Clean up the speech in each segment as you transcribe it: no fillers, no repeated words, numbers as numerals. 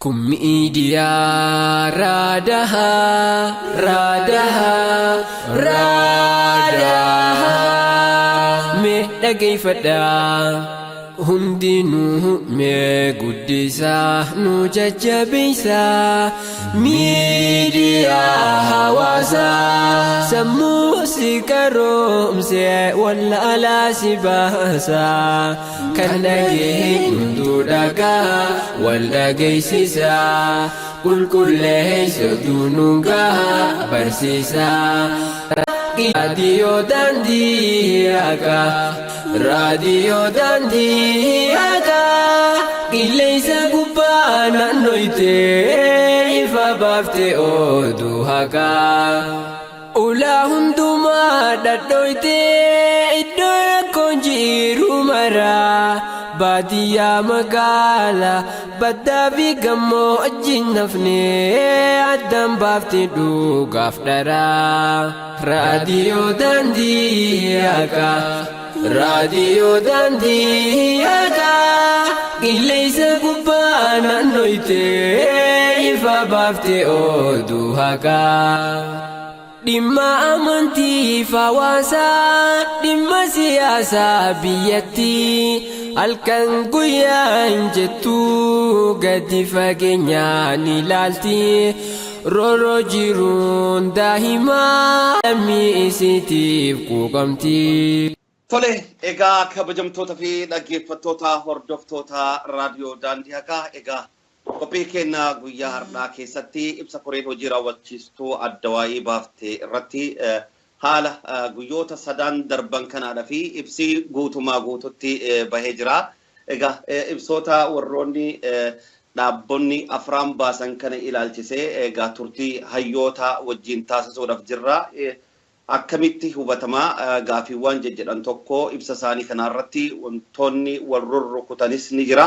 Kun miidiyaa raadahaa, raadahaa, raadahaa. Mee dhageeffadhaa. Hundinuu mee guddisaa nu jajjabeessaa. Miidiyaa hawaasaa sammuu si qaroomsee wallaalaa si baasaa. Kan dhageenyu dhagaa wal dhageessisaa. Qulqulleessa dunuungaa barsiisaa. Raadiyoo daandii haqaa. Raadiyoo daandii haqaa. Qilleensa gubbaa naannoytee ifa baaftee oduu haqaa. Ulaa hundumaa dhadhooytee iddoo rakkoon jiru maraa. Baadiyyaa magaalaa baddaa fi gammoojjii nafnee addaan baaftee dhugaaf dharaa. Raadiyoo daandii haqaa. Raadiyoo daandii haqaa. Qilleensa gubbaa naannoytee ifa baaftee oduu haqaa. Dhimma amantiif hawaasaa, dhimma siyaasaa biyyattii halkan guyyaan jettu gadi fageenyaan ilaalti. Rooroo jiruun daa'imaa lammii isiitiif quuqamti. Tole, egaa kabajamtoota fi dhaggeeffattoota hordoftoota raadiyoo daandii haqaa, egaa qophii keenya guyyaa har'aa keessatti ibsa koreen hojii raawwachiistuu addawaayii baafte irratti haala guyyoota sadaan darban kanaadha fi ibsi guutumaa guututti bahee jira. Egaa ibsoota warroonni dhaabbonni afraan baasan kana ilaalchisee egaa turtii hayyoota wajjin taasisuudhaaf jirra. Akkamitti hubatamaa gaaffiiwwan jejjedhan tokko ibsa isaanii kanarratti wantoonni wal rurrukutanis ni jira.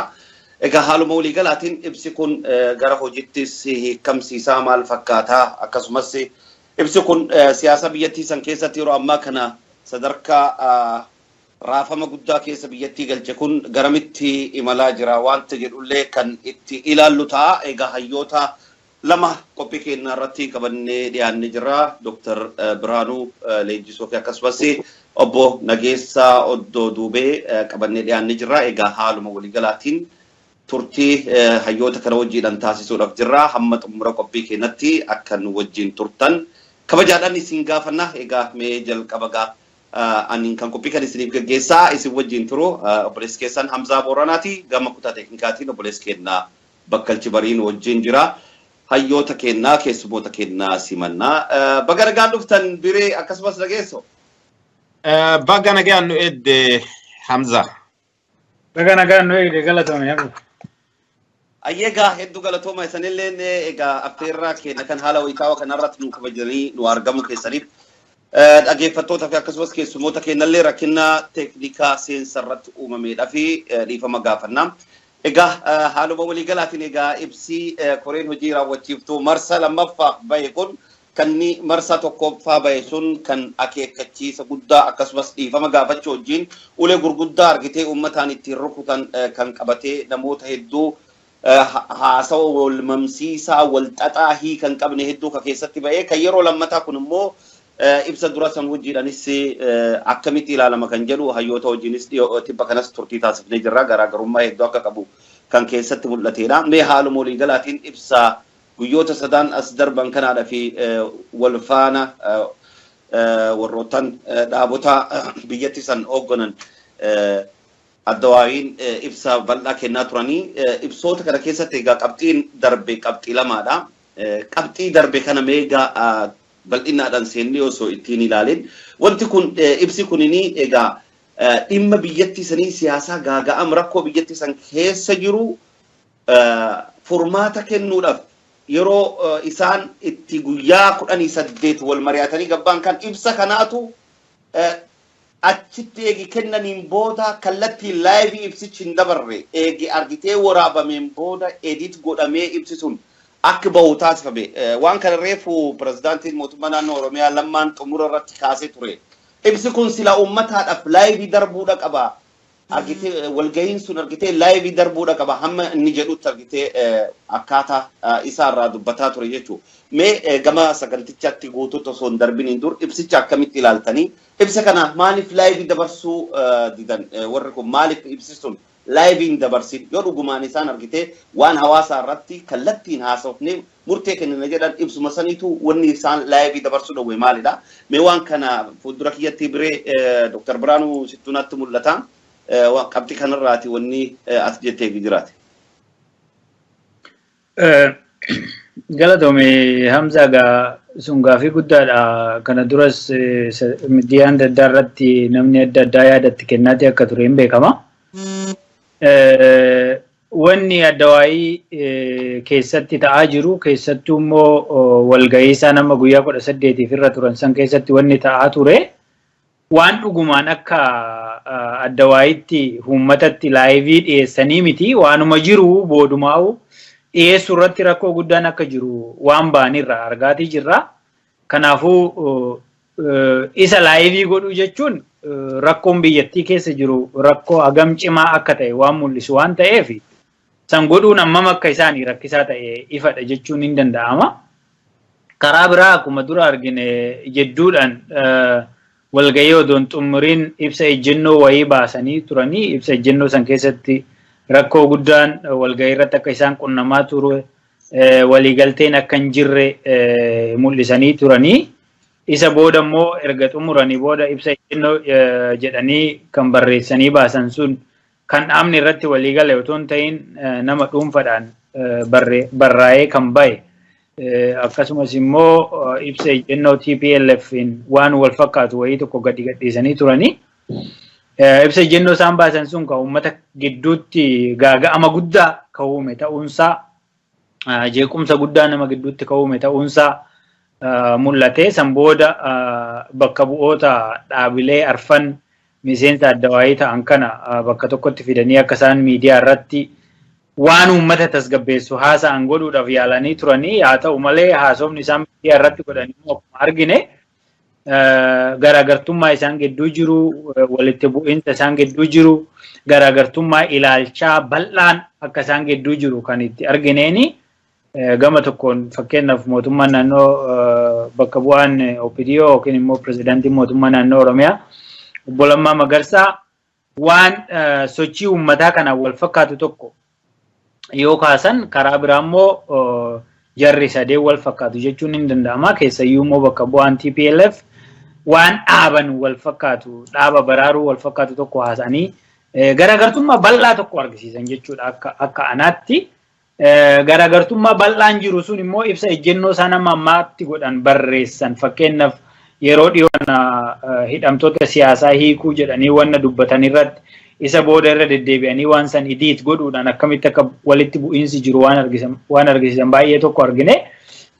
Egaa haaluma waliigalaatiin ibsi kun gara hojiittis hiikamsiisaa maal fakkaataa, akkasumas ibsi kun siyaasa biyyattii san keessatti yeroo ammaa kana sadarkaa raafama guddaa keessa biyyattii galche kun garamitti imalaa jira wanta jedhullee kan itti ilaallu ta'a. Egaa hayyoota lama qophii keenya irratti qabannee dhiyaannee jirra. Dooktar Birhaanuu Leenjisoo fi akkasumas obbo Nageessaa Oddoo Duubee qabannee dhiyaannee jirra. Egaa haaluma waliigalaatiin turtii hayyoota kana wajjiidhaan taasisuudhaaf jirra. Hamma xumura qophii keenyatti akka nu wajjin turtan kabajaadhaan isin gaafanna. Egaa mee jalqaba gaa ani kan qophii kan isiniif gaggeessaa isin wajjin turu obboleessi keessan Hamzaa Booranaati. Gama kutaa teeknikaatiin obboleessi keenya Bakkalchi Bariin wajjin jira. Hayyoota kennaa keessumoota kennaa simannaa. Baga nagaan dhuftan Biree akkasumas Nageessoo. Baga nagaan nu eedde, Hamza. Baga nagaan nu eegde, galatoome, Hamza. Ayyeegaa hedduu galatooma isanillee. Egaa affeerraa keenya kan haala wayitaawaa kanarratti nu kabajanii nu argamu keessaniif dhaggeeffattoota fi akkasumas keessumoota keenyallee rakkina teeknikaa seensa irratti uumameedha fi dhiifama gaafannaa. Egaa haaluma waliigalaatiin egaa ibsi koreen hojii raawwachiiftuu marsa lammaffaaf bahe kun kan inni marsaa tokkoffaa bahe sun kan akeekkachiisa guddaa akkasumas dhiifama gaafachuu wajjin ulee gurguddaa argitee uummataan ittiin rukutan kan qabatee namoota hedduu haasawa wal mamsiisaa wal xaxaa hiika hin qabne hedduu ka keessatti bahee, kan yeroo lammataa kun immoo ibsa dura san hojiidhaanis akkamitti ilaalama kan jedhu hayyoota wajjinis tibba kanas turtii taasifnee jirra, garaagarummaa hedduu akka qabu kan keessatti mul'atedha. Mee haaluma waliigalaatiin ibsa guyyoota sadaan as darban kanaadha fi wal faana warroottan dhaabota biyyatti san hoogganan addawaayiin ibsa bal'aa kennaa turanii, ibsoota kana keessatti egaa qabxiin darbe qabxii lamaadha. Qabxii darbe kana meegaa bal'inaadhaan seennee osoo ittiin ilaalin, wanti kun ibsi kunini egaa dhimma biyyattii sanii siyaasaa gaaga'am rakkoo biyyattii san keessa jiru furmaata kennuudhaaf yeroo isaan itti guyyaa 18 wal mari'atanii gabbaan kan ibsa kanaatu achitti eegi kennaniin booda kallattiin live ibsichi hin dabarre, eegi argitee waraabameen booda edit godhamee ibsi sun akka bahu taasifame. Waan kana reefu pirezidaantiin mootummaa naannoo Oromiyaa Lammaan xumura irratti kaasee ture. Ibsi kun sila uummataadhaaf live darbuudha qaba. Argitee walga'iin sun argitee live darbuudha qaba hamma inni jedhutti argitee akkaataa isaarraa dubbataa ture jechuudha. Mee gama sagantichaatti guutuutti osoo hin darbiniin dur ibsicha akkamitti ilaaltanii, ibsa kana maaliif live dabarsuu didan? Warri kun maaliif ibsi sun live hin dabarsin? Yoo dhugumaan isaan argitee waan hawaasaa irratti kallattiin haasofnee murtee kennina jedhan, ibsuma saniitu wanni isaan live dabarsuu dhowwe maalidha? Mee waan kana fuuldura kiyyatti biree Dr. Biraanuu sittuunatti mul'ata. Qabxii kanarraati wanni as jettee jiraate. Galatoomi Hamza, gaa sun gaafii guddaadha. Kana duras miidiyaan adda addaa irratti namni adda addaa yaadatti kennaati akka ture hin beekama. Wanni addawaayii keessatti ta'aa jiru, keessattuu immoo walgahii isaan amma guyyaa 18f irra turan san keessatti wanni ta'aa ture, waan dhugumaan akka addawaayitti uummatatti live dhiyeessanii miti. Waanuma jiru boodumaa'u dhiyeessuu irratti rakkoo guddaan akka jiru waan ba'anirra argaatii jirra. Kanaafuu isa live godhuu jechuun rakkoon biyyattii keessa jiru rakkoo hagam cimaa akka ta'e waan mul'isu waan ta'eef, san godhuun hammam akka isaanii rakkisaa ta'e ifadha jechuun hin danda'ama. Karaa biraa akkuma dura argine jedduudhaan walgahii odoon xumuriin ibsa ejjennoo wayii baasanii turanii, ibsa ejjennoo san keessatti rakkoo guddaan walgahii irratti akka isaan qunnamaa ture, waliigalteen akka hin jirre mul'isanii turanii. Isa booda immoo erga xumuranii booda ibsa ejjennoo jedhanii kan barreessanii baasan sun kan dhaabni irratti waliigale otoo hin ta'in nama dhuunfaadhaan barraa'ee kan bahe, akkasumas immoo ibsa ejjennoo TPLF waan wal fakkaatu wayii tokko gadi gadhiisanii turanii. Ibsa ejjennoo isaan baasan sun kan uummata gidduutti gaaga'ama guddaa kan uume ta'uunsaa, jeequmsa guddaa nama gidduutti kan uume ta'uunsaa mul'ate. San booda bakka bu'oota dhaabilee arfan miseensa addawaayii ta'an kana bakka tokkotti fidanii akka isaan miidiyaa irratti waan uummata tasgabbeessu haasa'an godhuudhaaf yaalanii turanii. Haa ta'u malee, haasofni isaan miidiyaa irratti godhan immoo akkuma argine garaagartummaa isaan gidduu jiru, walitti bu'iinsa isaan gidduu jiru, garaagartummaa ilaalchaa bal'aan akka isaan gidduu jiru kan itti argineeni. Gama tokkoon fakkeenyaaf mootummaan naannoo bakka bu'aan OPDO yookiin immoo pirezidaantiin mootummaa naannoo Oromiyaa obbo Lammaa Magarsaa waan sochii uummataa kanaan wal fakkaatu tokko yoo kaasan, karaa biraa immoo jarri sadeen wal fakkaatu jechuun hin danda'ama. Keessayyuu immoo bakka bu'aan TPLF waan dhaaban wal fakkaatu, dhaaba baraaruu wal fakkaatu tokko haasa'anii garaagartummaa bal'aa tokko argisiisan jechuudha akka anaatti. Garaagartummaa bal'aan jiru sun immoo ibsa ejjennoo isaan amma ammaatti godhan barreessan, fakkeenyaaf yeroo dhiyoo hidhamtoota siyaasaa hiikuu jedhanii wanna dubbatan irratti, isa booda irra deddeebi'anii waan san edit godhuudhaan akkamitti akka walitti bu'iinsi jiru waan argisiisan baay'ee tokko argine.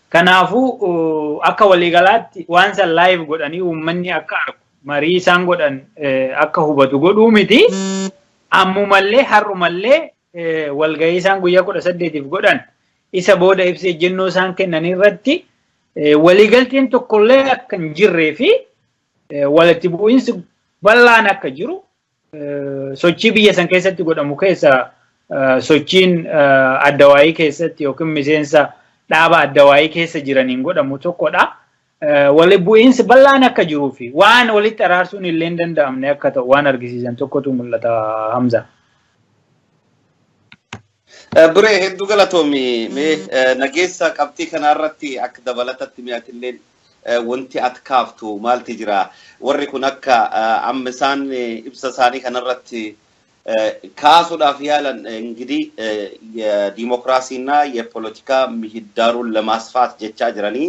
Kanaafuu akka waliigalaatti waan san live godhanii uummanni akka argu, marii isaan godhan akka hubatu godhuu miti. Ammumallee har'umallee walgahii isaan guyyaa 18f godhan isa booda ibsa ejjennoo isaan kennan irratti waliigalteen tokkollee akka hin jirree fi walitti bu'iinsi bal'aan akka jiru, sochii biyya san keessatti godhamu keessa sochiin addawaayii keessatti yookiin miseensa dhaaba addawaayii keessa jiraniin godhamu tokkodha. Wali bu'iinsi bal'aan akka jiruu fi waan walitti araarsuun illee hin danda'amne akka ta'u waan argisiisan tokkotu mul'ata, Hamza. Biree, hedduu galatoomi. Mee nageessa, qabxii kanarratti akka dabalatatti mi'atillee wanti ati kaaftu maalti jira? Warri kun akka amma isaan ibsa isaanii kanarratti kaasuudhaaf yaalan እንግዲህ የዲሞክራሲና የፖለቲካ ምህዳሩን ለማስፋት jechaa jiranii,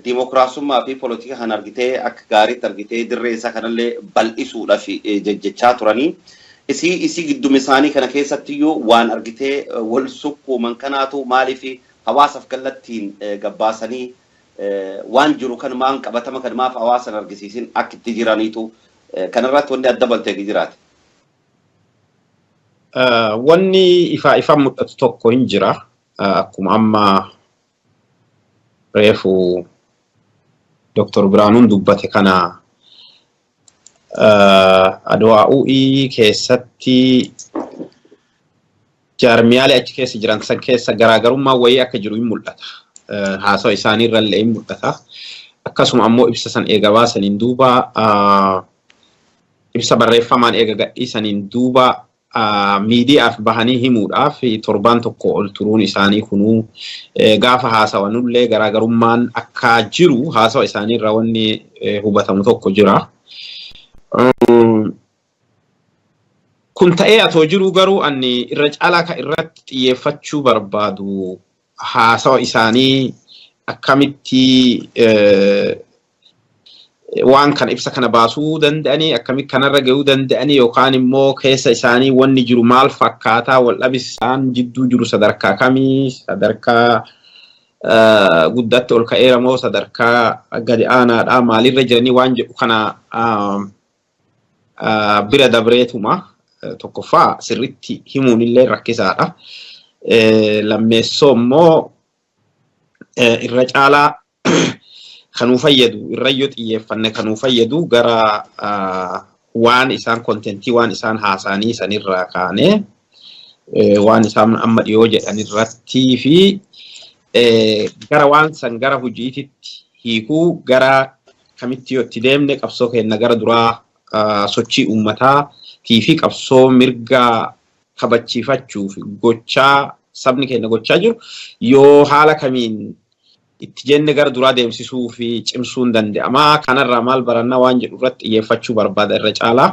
dimokiraasummaa fi politika kan argitee akka gaariitti argitee dirree isaa kanallee bal'isuudhaaf jechaa turanii. Isii gidduma isaanii kana keessattiyyuu waan argitee wal sukkuuman kanaatu maaliif hawaasaaf kallattiin gabbaasanii waan jiru kan maan qabatama kan maaf hawaasan argisiisin akka itti jiraniitu kanarratti wanni adda baltee jiraate. Wanni ifaa ifaan mul'atu tokko hin jira. Akkuma amma reefu Dr. Biraanuun dubbate kana. Adwaa'u'ii keessatti jaarmiyaalee achi keessa jiran san keessa garaagarummaa wayii akka jiru hin mul'ata. Haasawa isaaniirrallee hin mul'ata. Akkasuma ammoo ibsa san eega baasaniin duuba, ibsa barreeffamaan eega gadhiisaniin duuba, miidiyaaf bahanii himuudhaaf torbaan tokko ol turuun isaanii kunuu, gaafa haasawanullee garaagarummaan akka jiru haasawa isaaniirraa wanni hubatamu tokko jira. Kun ta'ee atoo jiruu garuu ani irra caalaa kan irratti xiyyeeffachuu barbaadu haasawa isaanii akkamitti waan kana ibsa kana baasuu danda'anii, akkamitti kanarra gahuu danda'anii, yookaan immoo keessa isaanii wanni jiru maal fakkaataa, wal isaan jidduu jiru sadarkaa kamii, sadarkaa guddaatti ol ka'eera moo sadarkaa gadi aanaadha, maalirra jiranii waan jedhu kana bira dabreetuma, tokkoffaa sirritti himuun illee rakkisaadha. Lammeessoo immoo irra caalaa kanuu fayyadu, irra yoo xiyyeeffanne kanuu fayyadu, gara waan isaan content waan isaan haasa'anii sanirraa kaanee waan isaan amma dhiyoo jedhan irrattii fi gara waan san gara hojiititti hiikuu, gara kamitti yoo itti deemne qabsoo keenya gara duraa, sochii uummataa fi qabsoo mirga kabachiifachuuf gochaa sabni keenya gochaa jiru yoo haala kamiin itti jenne gara duraa deemsisuu fi cimsuun danda'ama. Kanarraa maal barannaa waan jedhu irratti xiyyeeffachuu barbaada irra caalaa.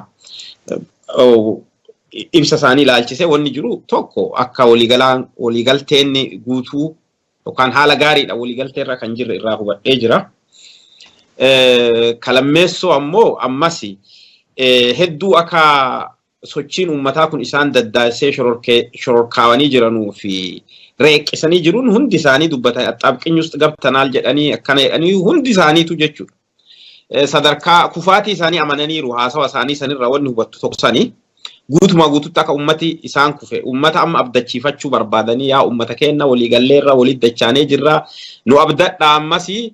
Ibsa isaanii ilaalchisee wanni jiru tokko akka waliigalteen guutuu yookaan haala gaariidha waliigaltee irra kan jirre irraa hubadhee jira. Kalammeessoo ammoo ammas hedduu akka sochiin uummataa kun isaan daddaasee shororkaawanii jiranuu fi reeqqisanii jiruun hundi isaanii dubbatan, አጣብቂኝ ውስጥ ገብተናል jedhanii, akkana jedhanii hundi isaaniitu jechuudha. Sadarkaa kufaatii isaanii amananiiru. Haasawa isaanii sanirraa wanni hubattu tokko sanii guutumaa guututti akka ummati isaan kufe ummata amma abdachiifachuu barbaadanii, yaa ummata keenya, waliigalleerra walitti dachaanee jirra, nu abdadha, ammasii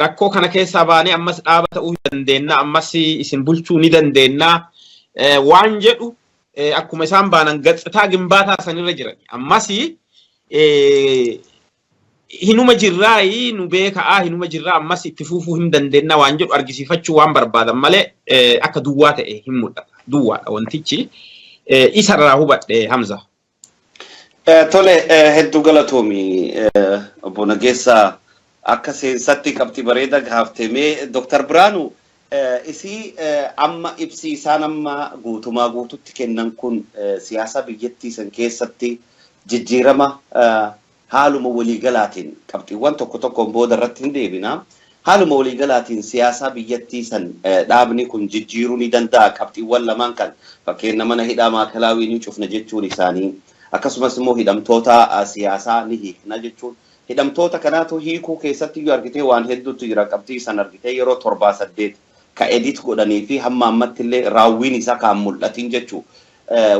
rakkoo kana keessaa baanee ammas dhaaba ta'uu dandeenya, ammas isin bulchuu ni dandeenya waan jedhu, akkuma isaan baanan gatsitaa gimbaataa sanirra jiran ammas hinuma jirraayi, nu beekaa, hinuma jirraa, ammas itti fufuu hin dandeenya waan jedhu argisiifachuu waan barbaadan malee akka duwwaa ta'e hin mul'ata. Duwwaadha wantichi isarraa hubadhe, Hamza. Tole, hedduu galatoomi, obbo Nageessaa. Akka seensatti qabxii bareeda gaaftemee, Dr. Biraanuu, isii amma ibsi isaan amma guutumaa guututti kennan kun siyaasa biyyattii san keessatti jijjiirama haaluma waliigalaatiin, qabxiiwwan tokko tokkoon booda irratti hin deebina. Haaluma waliigalaatiin siyaasa biyyattii san dhaabni kun jijjiiruu ni danda'a? Qabxiiwwan lamaan kan fakkeenya mana hidhaa maakalaawii ni cufna jechuun isaanii, akkasumas immoo hidhamtoota siyaasaa ni hiikna jechuun, hidhamtoota kanaatu hiikuu keessatti iyyuu argitee waan hedduutu jira. Qabxii san argitee yeroo torbaa saddeet ka edit godhanii fi hamma ammatti illee raawwiin isaa kan mul'atin jechuu.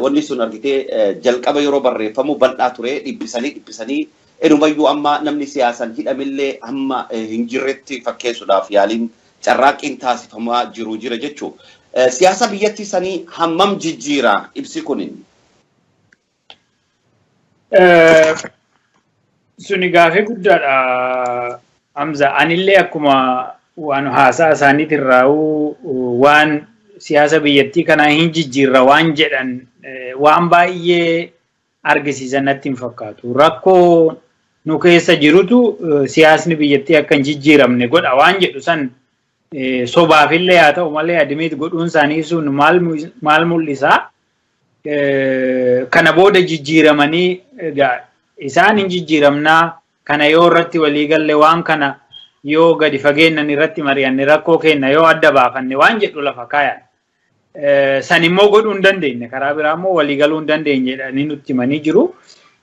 Wanni sun argitee jalqaba yeroo barreeffamu bal'aa ture, dhiphisanii dhiphisanii inumayyuu amma namni siyaasan hidhamillee hamma hin jirretti fakkeessuudhaaf yaaliin carraaqqiin taasifamaa jiru jira jechuu. Siyaasa biyyattii sanii hammam jijjiira ibsi kunin? Suni gaafii guddaadha, Hamza. Anillee akkuma waan haasaa isaaniitirraa waan siyaasa biyyattii kanaa hin jijjiirra waan jedhan waan baay'ee argisiisan natti hin fakkaatu. Rakkoo nu keessa jirutu siyaasni biyyattii akka hin jijjiiramne godha waan jedhu san sobaafillee haa ta'u malee admit godhuun isaanii sun maal mul'isaa? Kana booda jijjiiramanii isaan hin jijjiiramnaa, kana yoo irratti walii galle, waan kana yoo gadi fageennan irratti mari'anne, rakkoo keenya yoo adda baafanne waan jedhu lafa kaayan. San immoo godhuu hin dandeenye, karaa biraa immoo walii galuu hin dandeenye jedhanii nutti himanii jiru.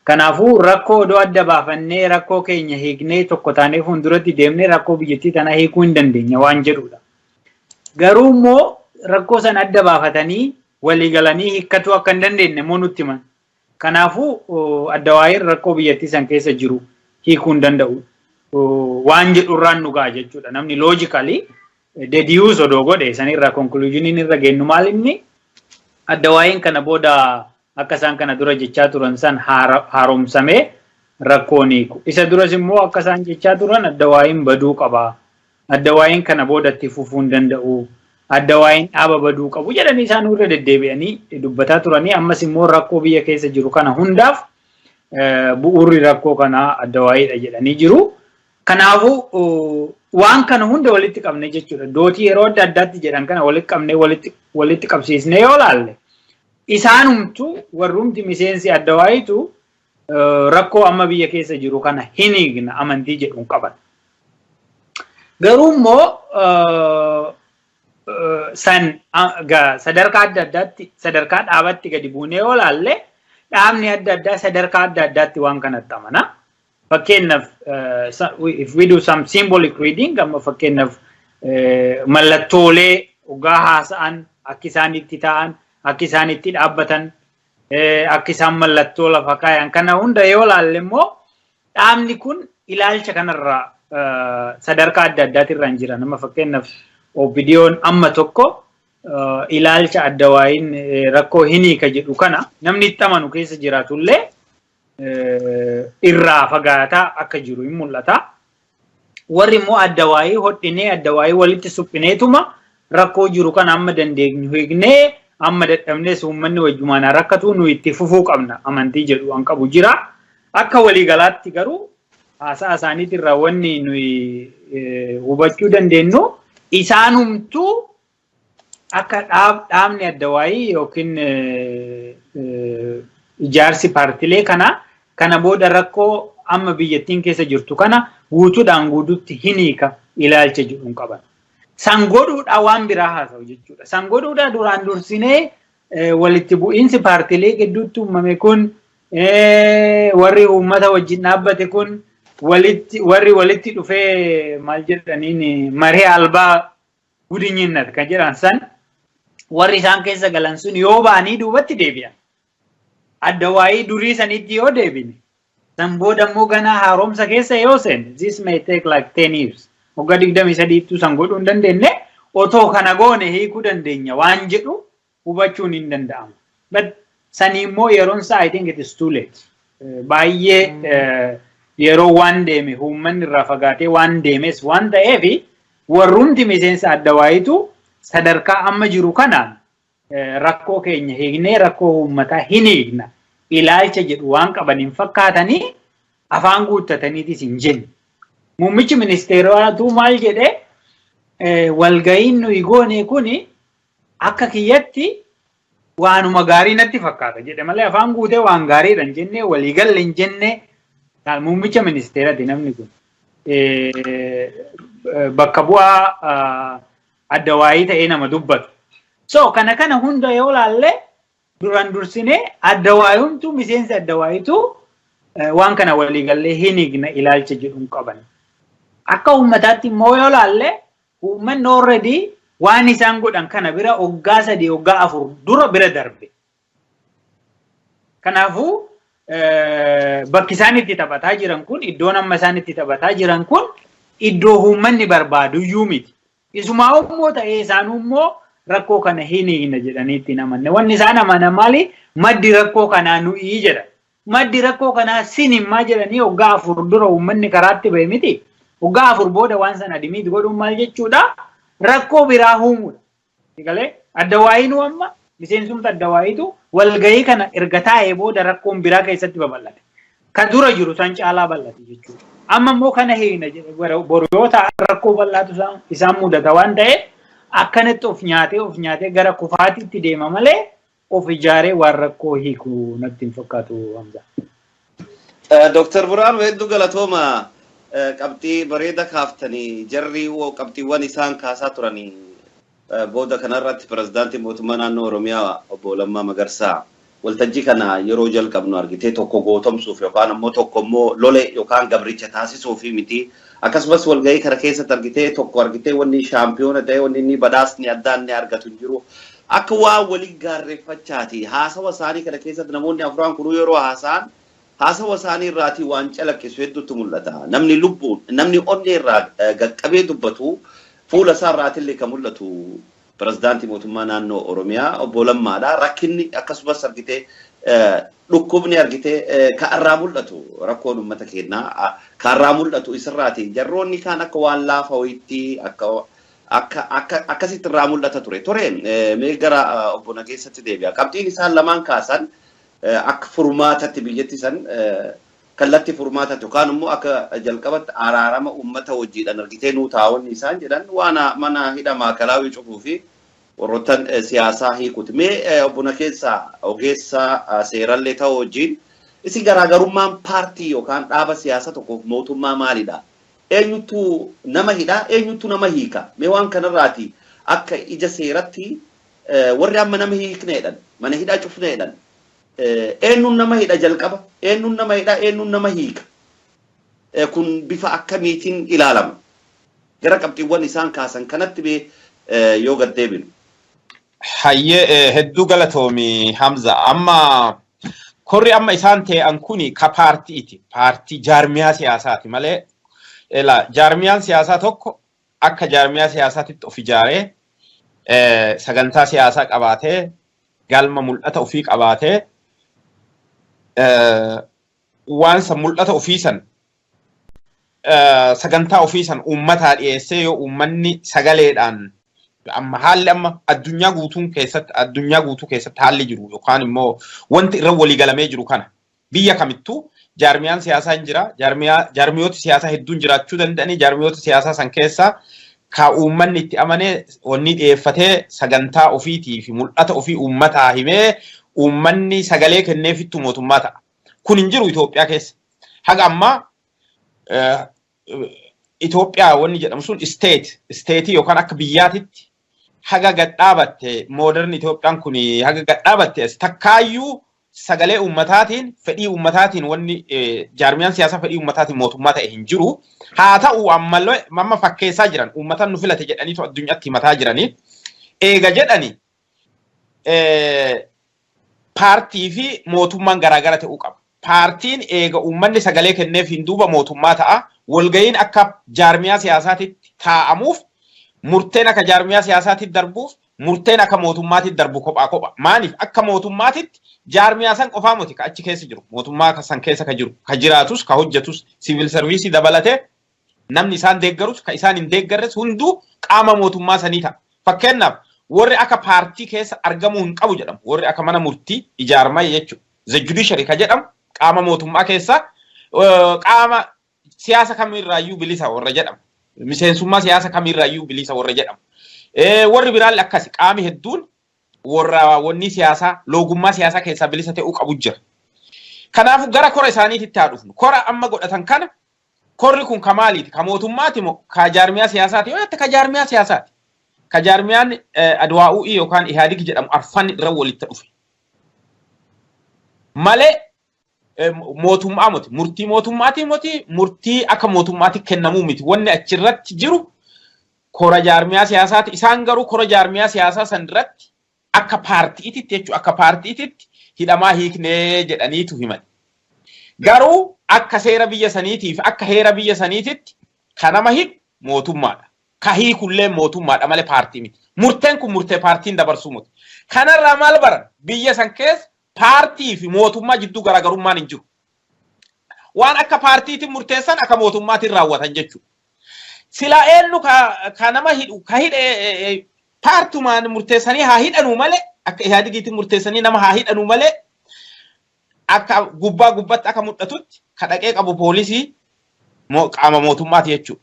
Kanaafuu rakkoo odoo adda baafannee, rakkoo keenya hiiknee, tokko taanee fuulduratti deemnee rakkoo biyyattii tanaa hiikuu hin dandeenya waan jedhudha. Garuu immoo rakkoo sana adda baafatanii walii galanii hiikkachuu akka hin dandeenye immoo nutti himan. Kanaafuu adda waa'een rakkoo biyyattii san keessa jiru hiikuu hin danda'u waan jedhurraan nu ga'a jechuudha. Namni logically Deduce odoo godhe sanirraa conclusioniin irra geennu maal inni addawaayiin kana booda akka isaan kana dura jechaa turan san haaromsamee rakkoon hiiku. Isa duras immoo akka isaan jechaa turan addawaayiin baduu qaba. Addawaayiin kana booda itti fufuu hin danda'u. Addawaayiin dhaaba baduu qabu jedhanii isaan irra deddeebi'anii dubbataa turanii ammas immoo rakkoo biyya keessa jiru kana hundaaf bu'uurri rakkoo kanaa addawaayiidha jedhanii jiru. Kanaafuu waan kana hunda walitti qabne jechuudha. Dootii yeroo adda addaatti jedhan kana walitti qabnee walitti qabsiisnee yoo laalle isaanumtu warrumti miseensi addawaayitu rakkoo amma biyya keessa jiru kana hin hiikna amantii jedhuun qaban. Garuu immoo san sadarkaa adda addaatti sadarkaa dhaabatti gadi buunee yoo laalle dhaabni adda addaa sadarkaa adda addaatti waan kanatti amana. Fakkeenyaaf, if we do some symbolic reading, amma fakkeenyaaf mallattoolee dhugaa haasa'an, akka isaan itti ta'an, akka isaan itti dhaabbatan, akka isaan mallattoo lafa kaayan kana hunda yoo laalle immoo dhaabni kun ilaalcha kanarraa sadarkaa adda addaatirra hin jiran. Amma fakkeenyaaf OPDO'n amma tokko ilaalcha addawaayiin rakkoo hin hiika jedhu kana namni itti amanu keessa jiraatullee irraa fagaataa akka jiru hin mul'ata. Warri immoo addawaayii hodhinee addawaayii walitti suphineetuma rakkoo jiru kana amma dandeenyu hiiknee amma dadhabnees uummanni wajjumaan rakkatu nu itti fufuu qabna amantii jedhu an qabu jira. Akka waliigalaatti garuu haasa'a isaaniitirraa wanni nuyi hubachuu dandeenyu isaanumtuu akka dhaabni addawaayii yookiin ijaarsi paartilee kana booda rakkoo amma biyyattiin keessa jirtu kana guutuudhaan guutuutti hin hiika ilaalcha jedhu hin qaban. San godhuudhaa waan biraa haasa'u jechuudha. San godhuudhaa duraan dursinee walitti bu'iinsi paartilee gidduutti uumame kun, warri uummata wajjin dhaabbate kun, walitti warri walitti dhufee maal jedhaniin marii albaa gudinyinnat kan jedhan san, warri isaan keessa galan sun yoo ba'anii duubatti deebi'an. Adda waayii durii sanitti yoo deebine, san booda immoo ganaa haaromsa keessa yoo seenne, this may take like 10 years. Waggaa 23ttuu san godhuu hin dandeenye, otoo kana goone hiikuu dandeenya waan jedhu hubachuun hin danda'amu. But sanii immoo yeroon isaa, I think it is too late. Baay'ee yeroo waan deeme, uummanni irraa fagaatee waan deemes waan ta'eef, warrumti miseensa adda waayitu sadarkaa amma jiru kanaan rakkoo keenya hiiknee rakkoo uummataa hin hiikna ilaalcha jedhu waan qaban hin fakkaatanii, afaan guuttataniitis hin jenne. Muummichi ministeeraatu maal jedhee, walga'iin nuyi goone kuni akka kiyyatti waanuma gaarii natti fakkaata jedhe malee afaan guutee waan gaariidha hin jenne, waliigalle hin jenne. Muummicha ministeerati namni kun. Bakka bu'aa adda waayii ta'ee nama dubbatu. So kana hunda yoo laalle duraan dursinee adda waayumtu miseensi adda waayitu waan kana waliigallee hin hiikna ilaalcha jedhu hin qaban. Akka uummataatti immoo yoo laalle, uummanni already waan isaan godhan kana bira waggaa 3, waggaa 4 dura bira darbe. Kanaafuu bakki isaan itti taphataa jiran kun, iddoon amma isaan itti taphataa jiran kun iddoo uummanni barbaadu iyyuu miti. Isumaa immoo ta'ee isaanuu immoo rakkoo kana hin hiikna jedhanii ittiin amanne. Wanni isaan amanan maali? Maddi rakkoo kanaa nu'ii jedha. Maddi rakkoo kanaa sinimmaa jedhanii waggaa 4 dura uummanni karaatti ba'e miti. Waggaa 4 booda waan sana admit godhuun maal jechuudha? Rakkoo biraa uumuudha. Galee adda waayinuu amma miseensumta adda waayitu walgahii kana erga taa'ee booda rakkoon biraa keessatti babal'ate. Ka dura jiru san caalaa bal'ate jechuudha. Amma immoo kana hiikna boru yoo ta'an rakkoo bal'aatu isaan mudata waan ta'eef, akkanatti of nyaatee of nyaatee gara kufaatiitti deema malee of ijaaree waan rakkoo hiiku natti hin fakkaatu, Hamza. Dooktar Buraan, hedduu galatooma. Qabxii bareeda kaaftanii. Jarri qabxiiwwan isaan kaasaa turanii booda kanarratti pirezidaantii mootummaa naannoo Oromiyaa obbo Lammaa Magarsaa waltajjii kana yeroo jalqabnu argitee tokko gootomsuuf yookaan ammoo tokko immoo lole yookaan gabricha taasisuuf miti. Akkasumas walgahii kana keessatti argitee tokko argitee wanni shaampiyoona ta'e, wanni inni badhaasni addaa inni argatu hin jiru. Akka waan walii gaarreeffachaati. Haasawa isaanii kana keessatti namoonni afuraan kunuu yeroo haasa'an haasawa isaanii irraatii waan calaqqisu hedduutu mul'ata. Namni lubbuun, namni onnee irraa qaqqabee dubbatu fuula isaanii irratti argitee waan Fuula isaa irraatillee kan mul'atu pirezidaantii mootummaa naannoo Oromiyaa obbo Lammaadha. Rakkinni akkasumas argitee dhukkubni argitee ka irraa mul'atu rakkoon uummata keenyaa ka irraa mul'atu isirraati. Jarroonni kaan akka waan laafa wayiitti akka akka akka akkasitti irraa mul'ata ture. Ture mee gara obbo Nageessatti deebi'a. Qabxiin isaan lamaan kaasan akka furmaatatti biyyatti san kallattii furmaatatti yookaan immoo akka jalqabatti araarama uummata wajjiidhaan argitee nuu taa'onni isaan jedhan waan mana hidha maakalaawii cufuu fi warroottan siyaasaa hiikuti. Mee obbo Nageessaa ogeessa seerallee ta'u wajjin isin garaagarummaan paartii yookaan dhaaba siyaasaa tokkoof mootummaa maalidha? Eenyutu nama hidha? Eenyutu nama hiika? Mee waan kanarraati akka ija seeratti warri amma nama hiikneedhan mana hidhaa cufneedhan eenyuun nama hidha jalqaba? Eenyuun nama hidha? Eenyuun nama hiika? Kun bifa akkamiitiin ilaalama? Gara qabxiiwwan isaan kaasan kanatti mee yoo gad deebinu. Hayyee, hedduu galatoomi Hamza. Amma korri amma isaan ta'an kuni ka paartiiti. Paartii jaarmiyaa siyaasaati malee ela jaarmiyaan siyaasaa tokko akka jaarmiyaa siyaasaatitti of ijaaree, sagantaa siyaasaa qabaatee, galma mul'ata ofii qabaatee, waan san mul'ata ofii san, sagantaa ofii san uummataa dhiyeessee, yoo uummanni sagaleedhaan, amma haalli amma addunyaa guutuu keessatti haalli jiru yookaan immoo wanti irra walii galamee jiru kana, biyya kamittuu jaarmiyaan siyaasaa hin jira. Jaarmiyoota siyaasaa hedduun jiraachuu danda'anii, jaarmiyoota siyaasaa san keessaa ka uummanni itti amanee wanni dhiyeeffatee, sagantaa ofiitii fi mul'ata ofii uummataa himee, uummanni sagalee kenneefittu mootummaa ta'a. Kun hin jiru Itoophiyaa keessa. Haga ammaa Itoophiyaa wanni jedhamu sun state yookaan akka biyyaatitti haga gad dhaabatte, modern Itoophiyaan kun haga gad dhaabatte as takkaayyuu sagalee uummataatiin, fedhii uummataatiin, wanni jaarmiyaan siyaasaa fedhii uummataatiin mootummaa ta'e hin jiru. Haa ta'u ammallee amma fakkeessaa jiran, uummatan nu filate jedhaniitu addunyaatti himataa jiranii. Eega jedhani paartii fi mootummaan garaagara ta'uu qaba. Paartiin eega uummanni sagalee kenneef hin duuba mootummaa ta'a. Walga'iin akka jaarmiyaa siyaasaatitti taa'amuuf, murteen akka jaarmiyaa siyaasaatitti darbuuf, murteen akka mootummaatitti darbu kophaa kopha. Maaliif akka mootummaatitti jaarmiyaa san qofaa miti ka achi keessa jiru. Mootummaa san keessa ka jiru, ka jiraatus, ka hojjetus, civil service dabalatee, namni isaan deeggarus, ka isaan hin deeggarres hunduu qaama mootummaa sanii ta'a. Fakkeenyaaf warri akka paartii keessa argamuu hin qabu jedhamu. Warri akka mana murtii ijaarmaa jechuudha. The judiciary ka jedhamu qaama mootummaa keessa qaama siyaasa kamirraayyuu bilisa warra jedhamu. Miseensummaa siyaasa kamirraayyuu bilisa warra jedhamu. Warri biraallee akkasi, qaami hedduun warra wanni siyaasaa, loogummaa siyaasaa keessaa bilisa ta'uu qabu jira. Kanaafuu gara kora isaaniititti haa dhufnu. Kora amma godhatan kana, korri kun ka maaliiti? Ka mootummaati moo ka jaarmiyaa siyaasaati? Yoo jette, ka jaarmiyaa siyaasaati. Ka jaarmiyaan Adwaa'u'ii yookaan Ihaadig jedhamu arfan irra walitti dhufe. Malee mootummaa miti. Murtii mootummaati miti. Murtii akka mootummaatti kennamuu miti. Wanni achirratti jiru kora jaarmiyaa siyaasaati. Isaan garuu kora jaarmiyaa siyaasaa san irratti akka paartiititti jechuudha. Akka paartiititti hidhamaa hiiknee jedhaniitu himan. Garuu akka seera biyya saniitiif akka heera biyya saniititti ka nama hidhu mootummaadha. Ka hiikullee mootummaadha malee paartii miti. Murteen kun murtee paartiin dabarsuu miti. Kanarraa maal baran? Biyya san keessa paartii fi mootummaa jidduu garaagarummaan hin jiru. Waan akka paartiitiin murteessan akka mootummaatiin raawwatan jechuudha. Silaa eenyu ka nama hidhu? Ka hidhe paartumaan murteessanii haa hidhanuu malee, akka Ihaadigiitiin murteessanii nama haa hidhanuu malee, akka gubbaa gubbatti akka mul'atutti ka dhaqee qabu poolisii, qaama mootummaati jechuudha.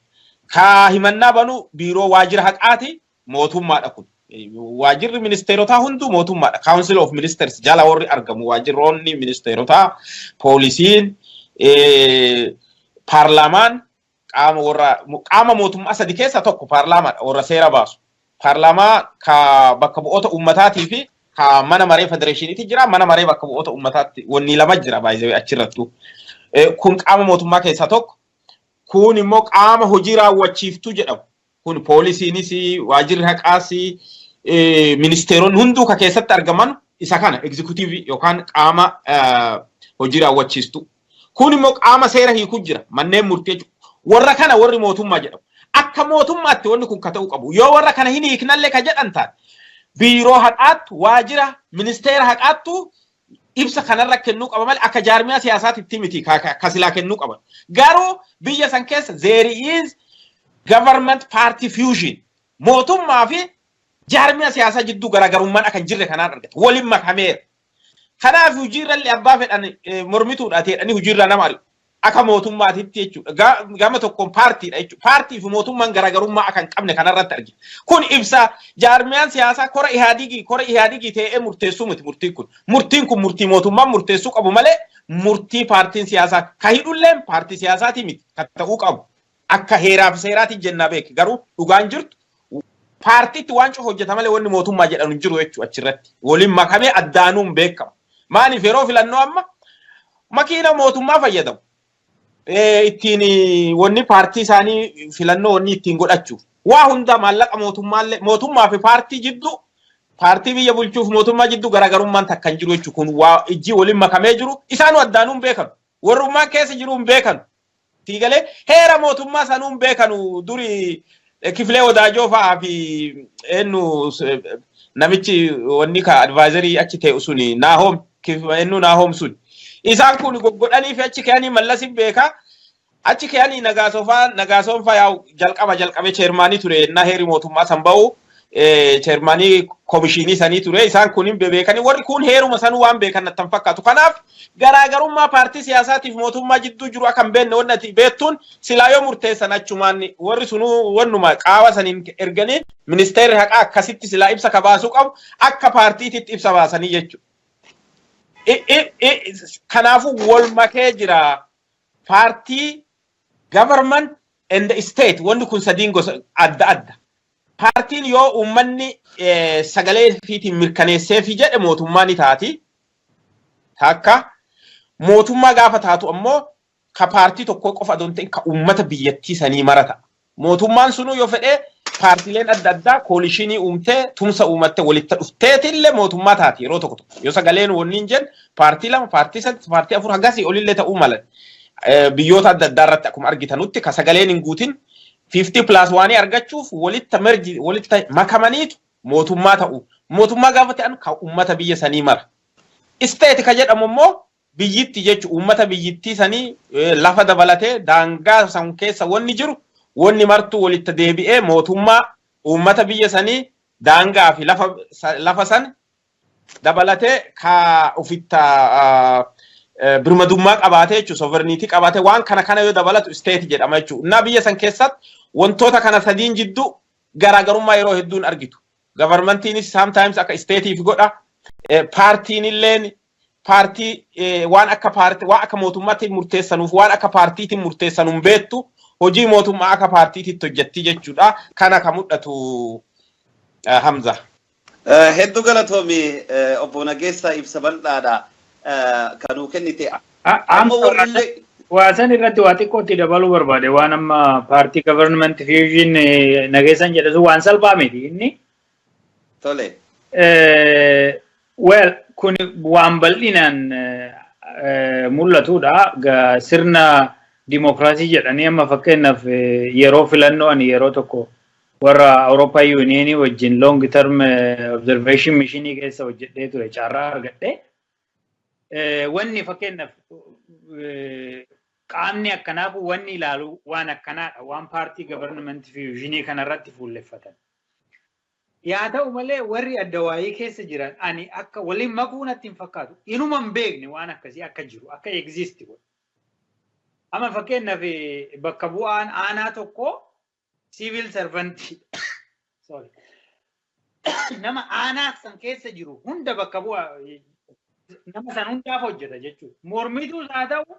Ka himannaa banu biiroo waajjira haqaati, mootummaadha kun. Waajjirri ministeerotaa hunduu mootummaadha. Council of Ministers jala warri argamu waajjiroonni ministeerotaa, poolisiin, paarlaamaan qaama warra qaama mootummaa sadi keessa tokko paarlaamaadha, warra seera baasu. Paarlaamaa ka bakka bu'oota uummataatii fi ka mana maree federeeshiniiti jira. Mana maree bakka bu'oota uummataatti wanni lama jira baay'ee achirrattu. Kun qaama mootummaa keessaa tokko. Kun immoo qaama hojii raawwachiiftuu jedhamu. Kun poolisiinis, waajjirri haqaas, ministeeronni hunduu ka keessatti argaman isa kana, executive yookaan qaama hojii raawwachiistuu. Kun immoo qaama seera hiikuu jira, manneen murtii jechuudha. Warra kana warri mootummaa jedhamu. Akka Akka mootummaatti wanni kun ka ta'uu qabu. Yoo warra kana hin hiiknallee ka jedhan taate, biiroo haqaattu, waajjira ministeera haqaattu ibsa kanarra kennuu qaba malee akka jaarmiyaa siyaasaatitti miti ka silaa kennuu qaban. Garuu biyya san keessa there is government party fusion. Mootummaa fi jaarmiyaa siyaasaa jidduu garaagarummaan akka hin jirre kanaan argata. Waliin makameera. Kanaaf hojiirrallee abbaa fedhan mormituudha ta'edhanii hojiirra nama ari'u. Akka mootummaatitti jechuudha. Gama tokkoon paartiidha jechuudha. Paartii fi mootummaan garaagarummaa akka hin qabne kanarratti argina. Kun ibsa jaarmiyaan siyaasaa kora Ihaadigii ta'ee murteessuu miti murtiin kun. Murtiin kun murtii mootummaan murteessuu qabu malee murtii paartiin siyaasaa ka hidhulleen paartii siyaasaatii miti kan ta'uu qabu. Akka heeraa fi seeraatiin jennaa beeki, garuu dhugaan jirtu paartiitti waan cufa hojjeta malee wanni mootummaa jedhamu hin jiru jechuudha achirratti. Waliin makamee addaanuun hin beekamu. Maaliif yeroo filannoo amma makiina mootummaa fayyadamu? Ittiin wanni paartii isaanii filannoo wanni ittiin godhachuuf. Waa hunda maallaqa mootummaallee, mootummaa fi paartii jidduu, paartii biyya bulchuuf mootummaa jidduu garaagarummaan takka hin jiru jechuudha. Kun waa ijji waliin makamee jiru, isaanuu addaanuun beekanu. Warrummaan keessa jiru hin beekanu. Siigalee heera mootummaa sanuu hin beekanu. Duri Kifilee Wadaajoo fa'aa fi eenyu namichi wanni ka advisorii achi ta'e suni, Naahoom, eenyu, Naahoom sun. Isaan kun goggodhanii fi achi ka'anii Mallasin beekaa. Achi ka'anii Nagaasoo fa'aa, Nagaasoon fa'aa yaa'u jalqaba jalqabee chairmanii ture ennaa heerri mootummaa san ba'u, chairmanii komishinii sanii ture. Isaan kun hin beekanii, warri kun heeruma sanuu waan beekan natti hin fakkaatu. Kanaaf garaagarummaa paartii siyaasaatiif mootummaa jidduu jiru akka hin beekne wanni ati beektuun, silaa yoo murteessan achumaan warri sunuu wannuma qaawa saniin erganii ministeerri haqaa akkasitti silaa ibsa ka baasuu qabu, akka paartiititti ibsa baasanii jechuudha. Kanaafuu wal makee jira. Paartii, government and the state, wanni kun sadiin gosa adda adda. Paartiin yoo uummanni sagalee ofiitiin mirkaneesseefi jedhe mootummaa ni taati. Takka mootummaa gaafa taatu ammoo ka paartii tokko qofa adoo hin ta'in ka uummata biyyattii sanii mara ta'a. Mootummaan sunuu yoo fedhe paartiileen adda addaa coalitionii uumtee, tumsa uumattee, walitti dhufteetillee mootummaa taati yeroo tokko tokko. Yoo sagaleen wanni hin jenne paartii lama, paartii sadi, paartii afur hagasii olillee ta'uu malan. Biyyoota adda addaa irratti akkuma argitanutti ka sagaleen hin guutin 50 plus waanii argachuuf walitti merge, walitti makamaniitu mootummaa ta'u. Mootummaa gaafa ta'an ka uummata biyya sanii mara. State ka jedhamu immoo biyyitti jechuun uummata biyyittii sanii lafa dabalatee daangaa san keessa wanni jiru wanni martuu walitti deebi'ee mootummaa uummata biyya sanii daangaa fi lafa san dabalatee ka ofitta birmadummaa qabaatee jechuudha, sovereignty qabaatee waan kana kana yoo dabalatu state jedhama jechuudha. Innaa biyya san keessatti wantoota kana sadiin jidduu garaagarummaa yeroo hedduun argitu. Governmentiinis sometimes akka stateiif godha. Paartiin illeen paartii waan akka paartii, waan akka mootummaatti murteessanuuf, waan akka paartiitiin murteessanuun beektu, hojii mootummaa akka paartiititti hojjetti jechuudha. Kana ka mul'atu, Hamza. Hedduu galatoomi, obbo Nageessaa, ibsa bal'aadha kanuu kennite. Amma warrillee waa san irratti waa xiqqootti dabaluu barbaade. Waan amma paartii government fusion Nageessan jedhe sun waan salphaa miti inni. Tole. Well, kun waan bal'inaan mul'atudha. Sirna dimokiraasii jedhanii amma fakkeenyaaf yeroo filannoo, ani yeroo tokko warra Awurooppaa Unionii wajjin long term observation missionii keessa hojjedhee ture, carraa argadhe. Wanni fakkeenyaaf qaamni akkanaa kun wanni ilaalu waan akkanaadha. Waan paartii government fusionii kanarratti fuulleffatan. Yaa ta'u malee warri adda waayii keessa jiran ani akka waliin makuu natti hin fakkaatu. Inuma hin beekne waan akkasii akka jiru, akka exist godhu. Amma fakkeenyaaf bakka bu'aan aanaa tokko civil servantii. Sorry. Nama aanaa san keessa jiru hunda bakka bu'a, nama san hundaaf hojjeta jechuudha. Mormituus haa ta'u,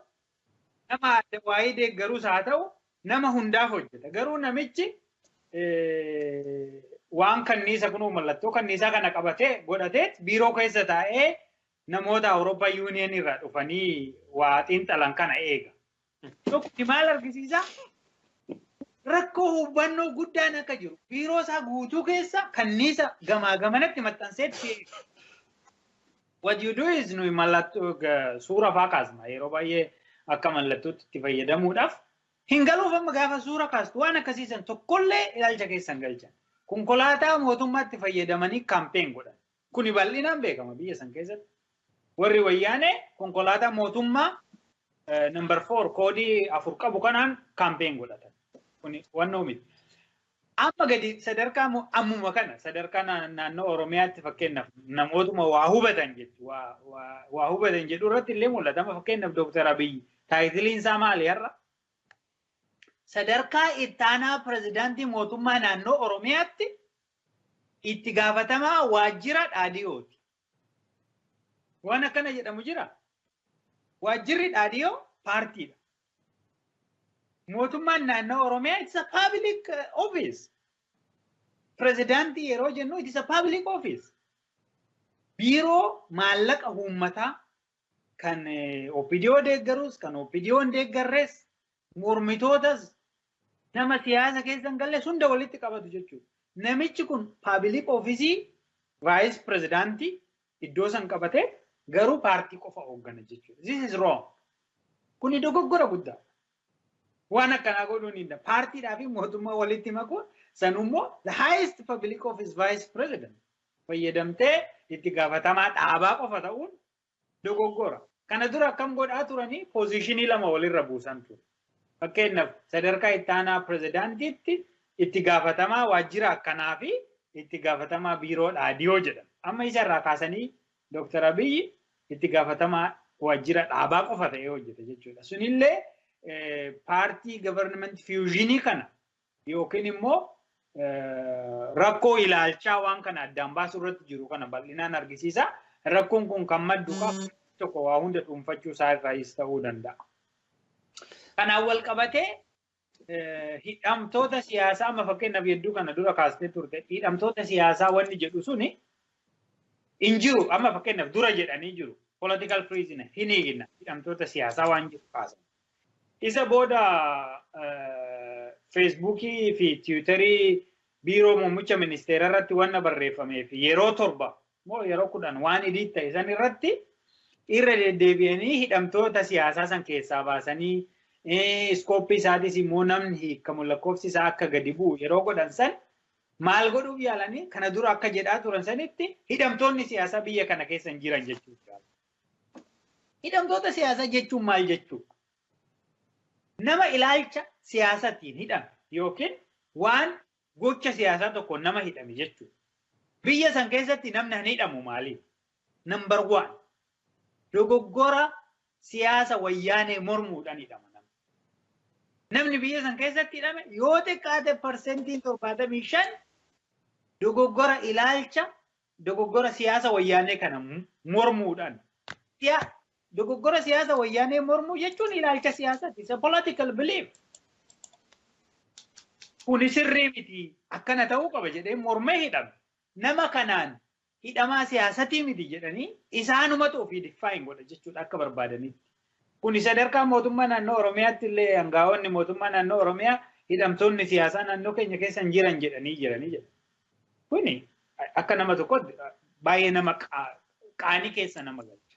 nama adda waayii deeggaruus haa ta'u, nama hundaaf hojjeta. Garuu namichi waan kanniisa kunuu mallattoo kanniisaa kana qabatee godhatee biiroo keessa taa'ee namoota Awurooppaa Union irraa dhufanii waa xiinxalan kana eega. Tokko maal argisiisa? Rakkoo hubannoo guddaan akka jiru, biiroo isaa guutuu keessa kanniisa gamaa gamanatti maxxanseetti eega. What you do is nuyi mallattoo suura faa kaasna yeroo baay'ee akka mallattootti itti fayyadamuudhaaf. Hin galuuf amma gaafa suura kaastu waan akkasiisan tokkollee ilaalcha keessan galchan. Konkolaataa mootummaatti fayyadamanii campaign godhan. Kuni bal'inaan beekama biyya san keessatti. Warri Wayyaanee konkolaataa mootummaa number 4, koodii 4 qabu kanaan campaign godhatan. Kuni wannoo miti. Amma gadi sadarkaa ammuma kana sadarkaa naannoo Oromiyaatti, fakkeenyaaf, namootuma waa hubatan jechu waa hubatan jedhu irratti illee mul'ata. Amma fakkeenyaaf Dooktar Abiyyi titleiin isaa maali har'a? Sadarkaa ittaanaa pirezidaantii mootummaa naannoo Oromiyaatti itti gaafatamaa waajjira dhaadhiyooti. Waan akkana jedhamu jira. Waajjirri dhaadhiyoo paartiidha. Mootummaan naannoo Oromiyaa, it's a public office. Pirezidaantii yeroo jennu, it is a public office. Biiroo maallaqa uummataa kan OPDO deeggarus, kan OPDO hin deeggarres, mormitootas, nama siyaasa keessa hin galle hunda walitti qabatu jechuudha. Namichi kun public office vice pirezidaantii iddoo san qabatee garuu paartii qofa hooggana jechuudha. This is wrong. Kuni dogoggora guddaa. Waan akkanaa godhuun hin danda'amu. Paartiidhaa fi mootummaa walitti makuun, sanummoo the highest public office, vice president, fayyadamtee itti gaafatamaa dhaabaa qofa ta'uun dogoggora. Kana dura akkam godhaa turanii? Positionii lama walirra buusan ture. Fakkeenyaaf, sadarkaa itti aanaa pirezidaantiitti itti gaafatamaa waajjira akkanaa fi itti gaafatamaa biiroo dhaadiyoo jedhama. Amma isa irraa kaasanii Dooktar Abiyyi itti gaafatamaa waajjira dhaabaa qofa ta'ee hojjeta jechuudha. Sunillee paartii government fusionii kana yookiin immoo rakkoo ilaalchaa waan kana addaan baasuu irratti jiru kana bal'inaan argisiisa. Rakkoon kun kan maddu tokko waa hunda dhuunfachuu isaa irraayis ta'uu danda'a. Kanaan wal qabatee hidhamtoota siyaasaa, amma fakkeenyaaf hedduu kana dura kaastee turte, hidhamtoota siyaasaa wanni jedhu suni hin jiru. Amma fakkeenyaaf dura jedhanii jiru, political prisoner hin hiikna, hidhamtoota siyaasaa waan jedhu kaasan. Isa booda Feesbuukii fi Tiwiitarii biiroo muummicha ministeera irratti wanna barreeffamee fi yeroo 7 moo yeroo 10 waan edit ta'e san irratti irra deddeebi'anii hidhamtoota siyaasaa san keessaa baasanii, scopeii isaatis immoo namni hiikamu lakkoofsi isaa akka gadi bu'u yeroo godhan san, maal godhuuf yaalanii? Kana dura akka jedhaa turan sanitti hidhamtoonni siyaasaa biyya kana keessa hin jiran jechuudha. Hidhamtoota siyaasaa jechuun maal jechuudha? Nama ilaalcha siyaasatiin hidhame yookiin waan gocha siyaasaa tokko nama hidhame jechuudha. Biyya san keessatti namni hin hidhamu maaliif? Number one, dogoggora siyaasa Wayyaanee mormuudhaan hidhama namni. Namni biyya san keessatti hidhame yoo xiqqaate 75% dogoggora ilaalcha, dogoggora siyaasa Wayyaanee kana mormuudhaan. Dogoggora siyaasa Wayyaanee mormuu jechuun ilaalcha siyaasaati. It's a political belief. Kuni sirrii miti, akkana ta'uu qaba jedhee mormee hidhame. Nama kanaan hidhamaa siyaasatii miti jedhanii isaanumatu ofii define godha jechuudha akka barbaadanitti. Kuni sadarkaa mootummaa naannoo Oromiyaatti illee hangaa'onni mootummaa naannoo Oromiyaa hidhamtoonni siyaasaa naannoo keenya keessa hin jiran jedhanii jiranii jedha. Kuni akka nama tokkotti baay'ee nama qaanii keessa nama galcha.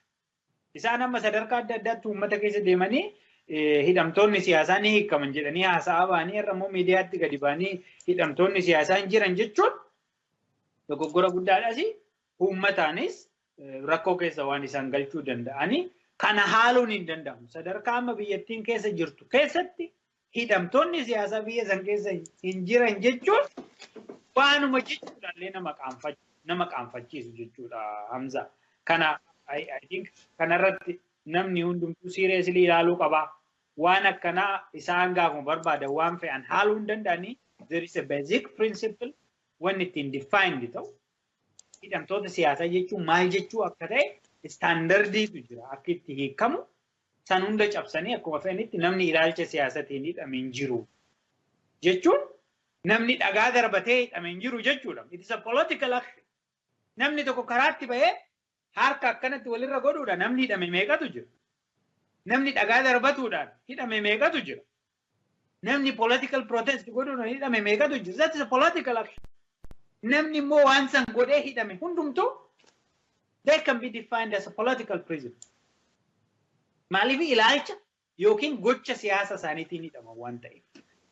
Isaan amma sadarkaa adda addaatti uummata keessa deemanii hidhamtoonni siyaasaa ni hiikaman jedhanii haasa'aa ba'anii, irra immoo miidiyaatti gadi ba'anii hidhamtoonni siyaasaa hin jiran jechuun dogoggora guddaadhas, uummataanis rakkoo keessa waan isaan galchuu danda'anii kana haaluun hin danda'amu. Sadarkaa amma biyyattiin keessa jirtu keessatti hidhamtoonni siyaasaa biyya san keessa hin jiran jechuun waanuma jechuudhaallee nama qaanfachiisu jechuudha, Hamza. Kana I think kanarratti namni hundumtuu seriously ilaaluu qaba. Waan akkanaa isaan gaafuma barbaadan waan fe'an haaluu hin danda'anii. There is a basic principle wanni ittiin defined ta'u, hidhamtoota siyaasaa jechuun maal jechuu akka ta'e standardiitu jira akka itti hiikamu. San hunda cabsanii akkuma fe'anitti namni ilaalcha siyaasatiin hidhame hin jiru jechuun namni dhagaa darbatee hidhame hin jiru jechuudha. It is a political action. Namni tokko karaatti bahee harka akkanatti walirra godhuudha namni hidhame meeqatu jira? Namni dhagaa darbatuudhaan hidhame meeqatu jira? Namni political protest godhuudhaan hidhame meeqatu jira? That is a political action. Namni immoo waan san godhee hidhame hundumtuu, they can be defined as a political prisoner. Maaliif? Ilaalcha Yookiin gocha siyaasa isaaniitiin hidhaman waan ta'eef.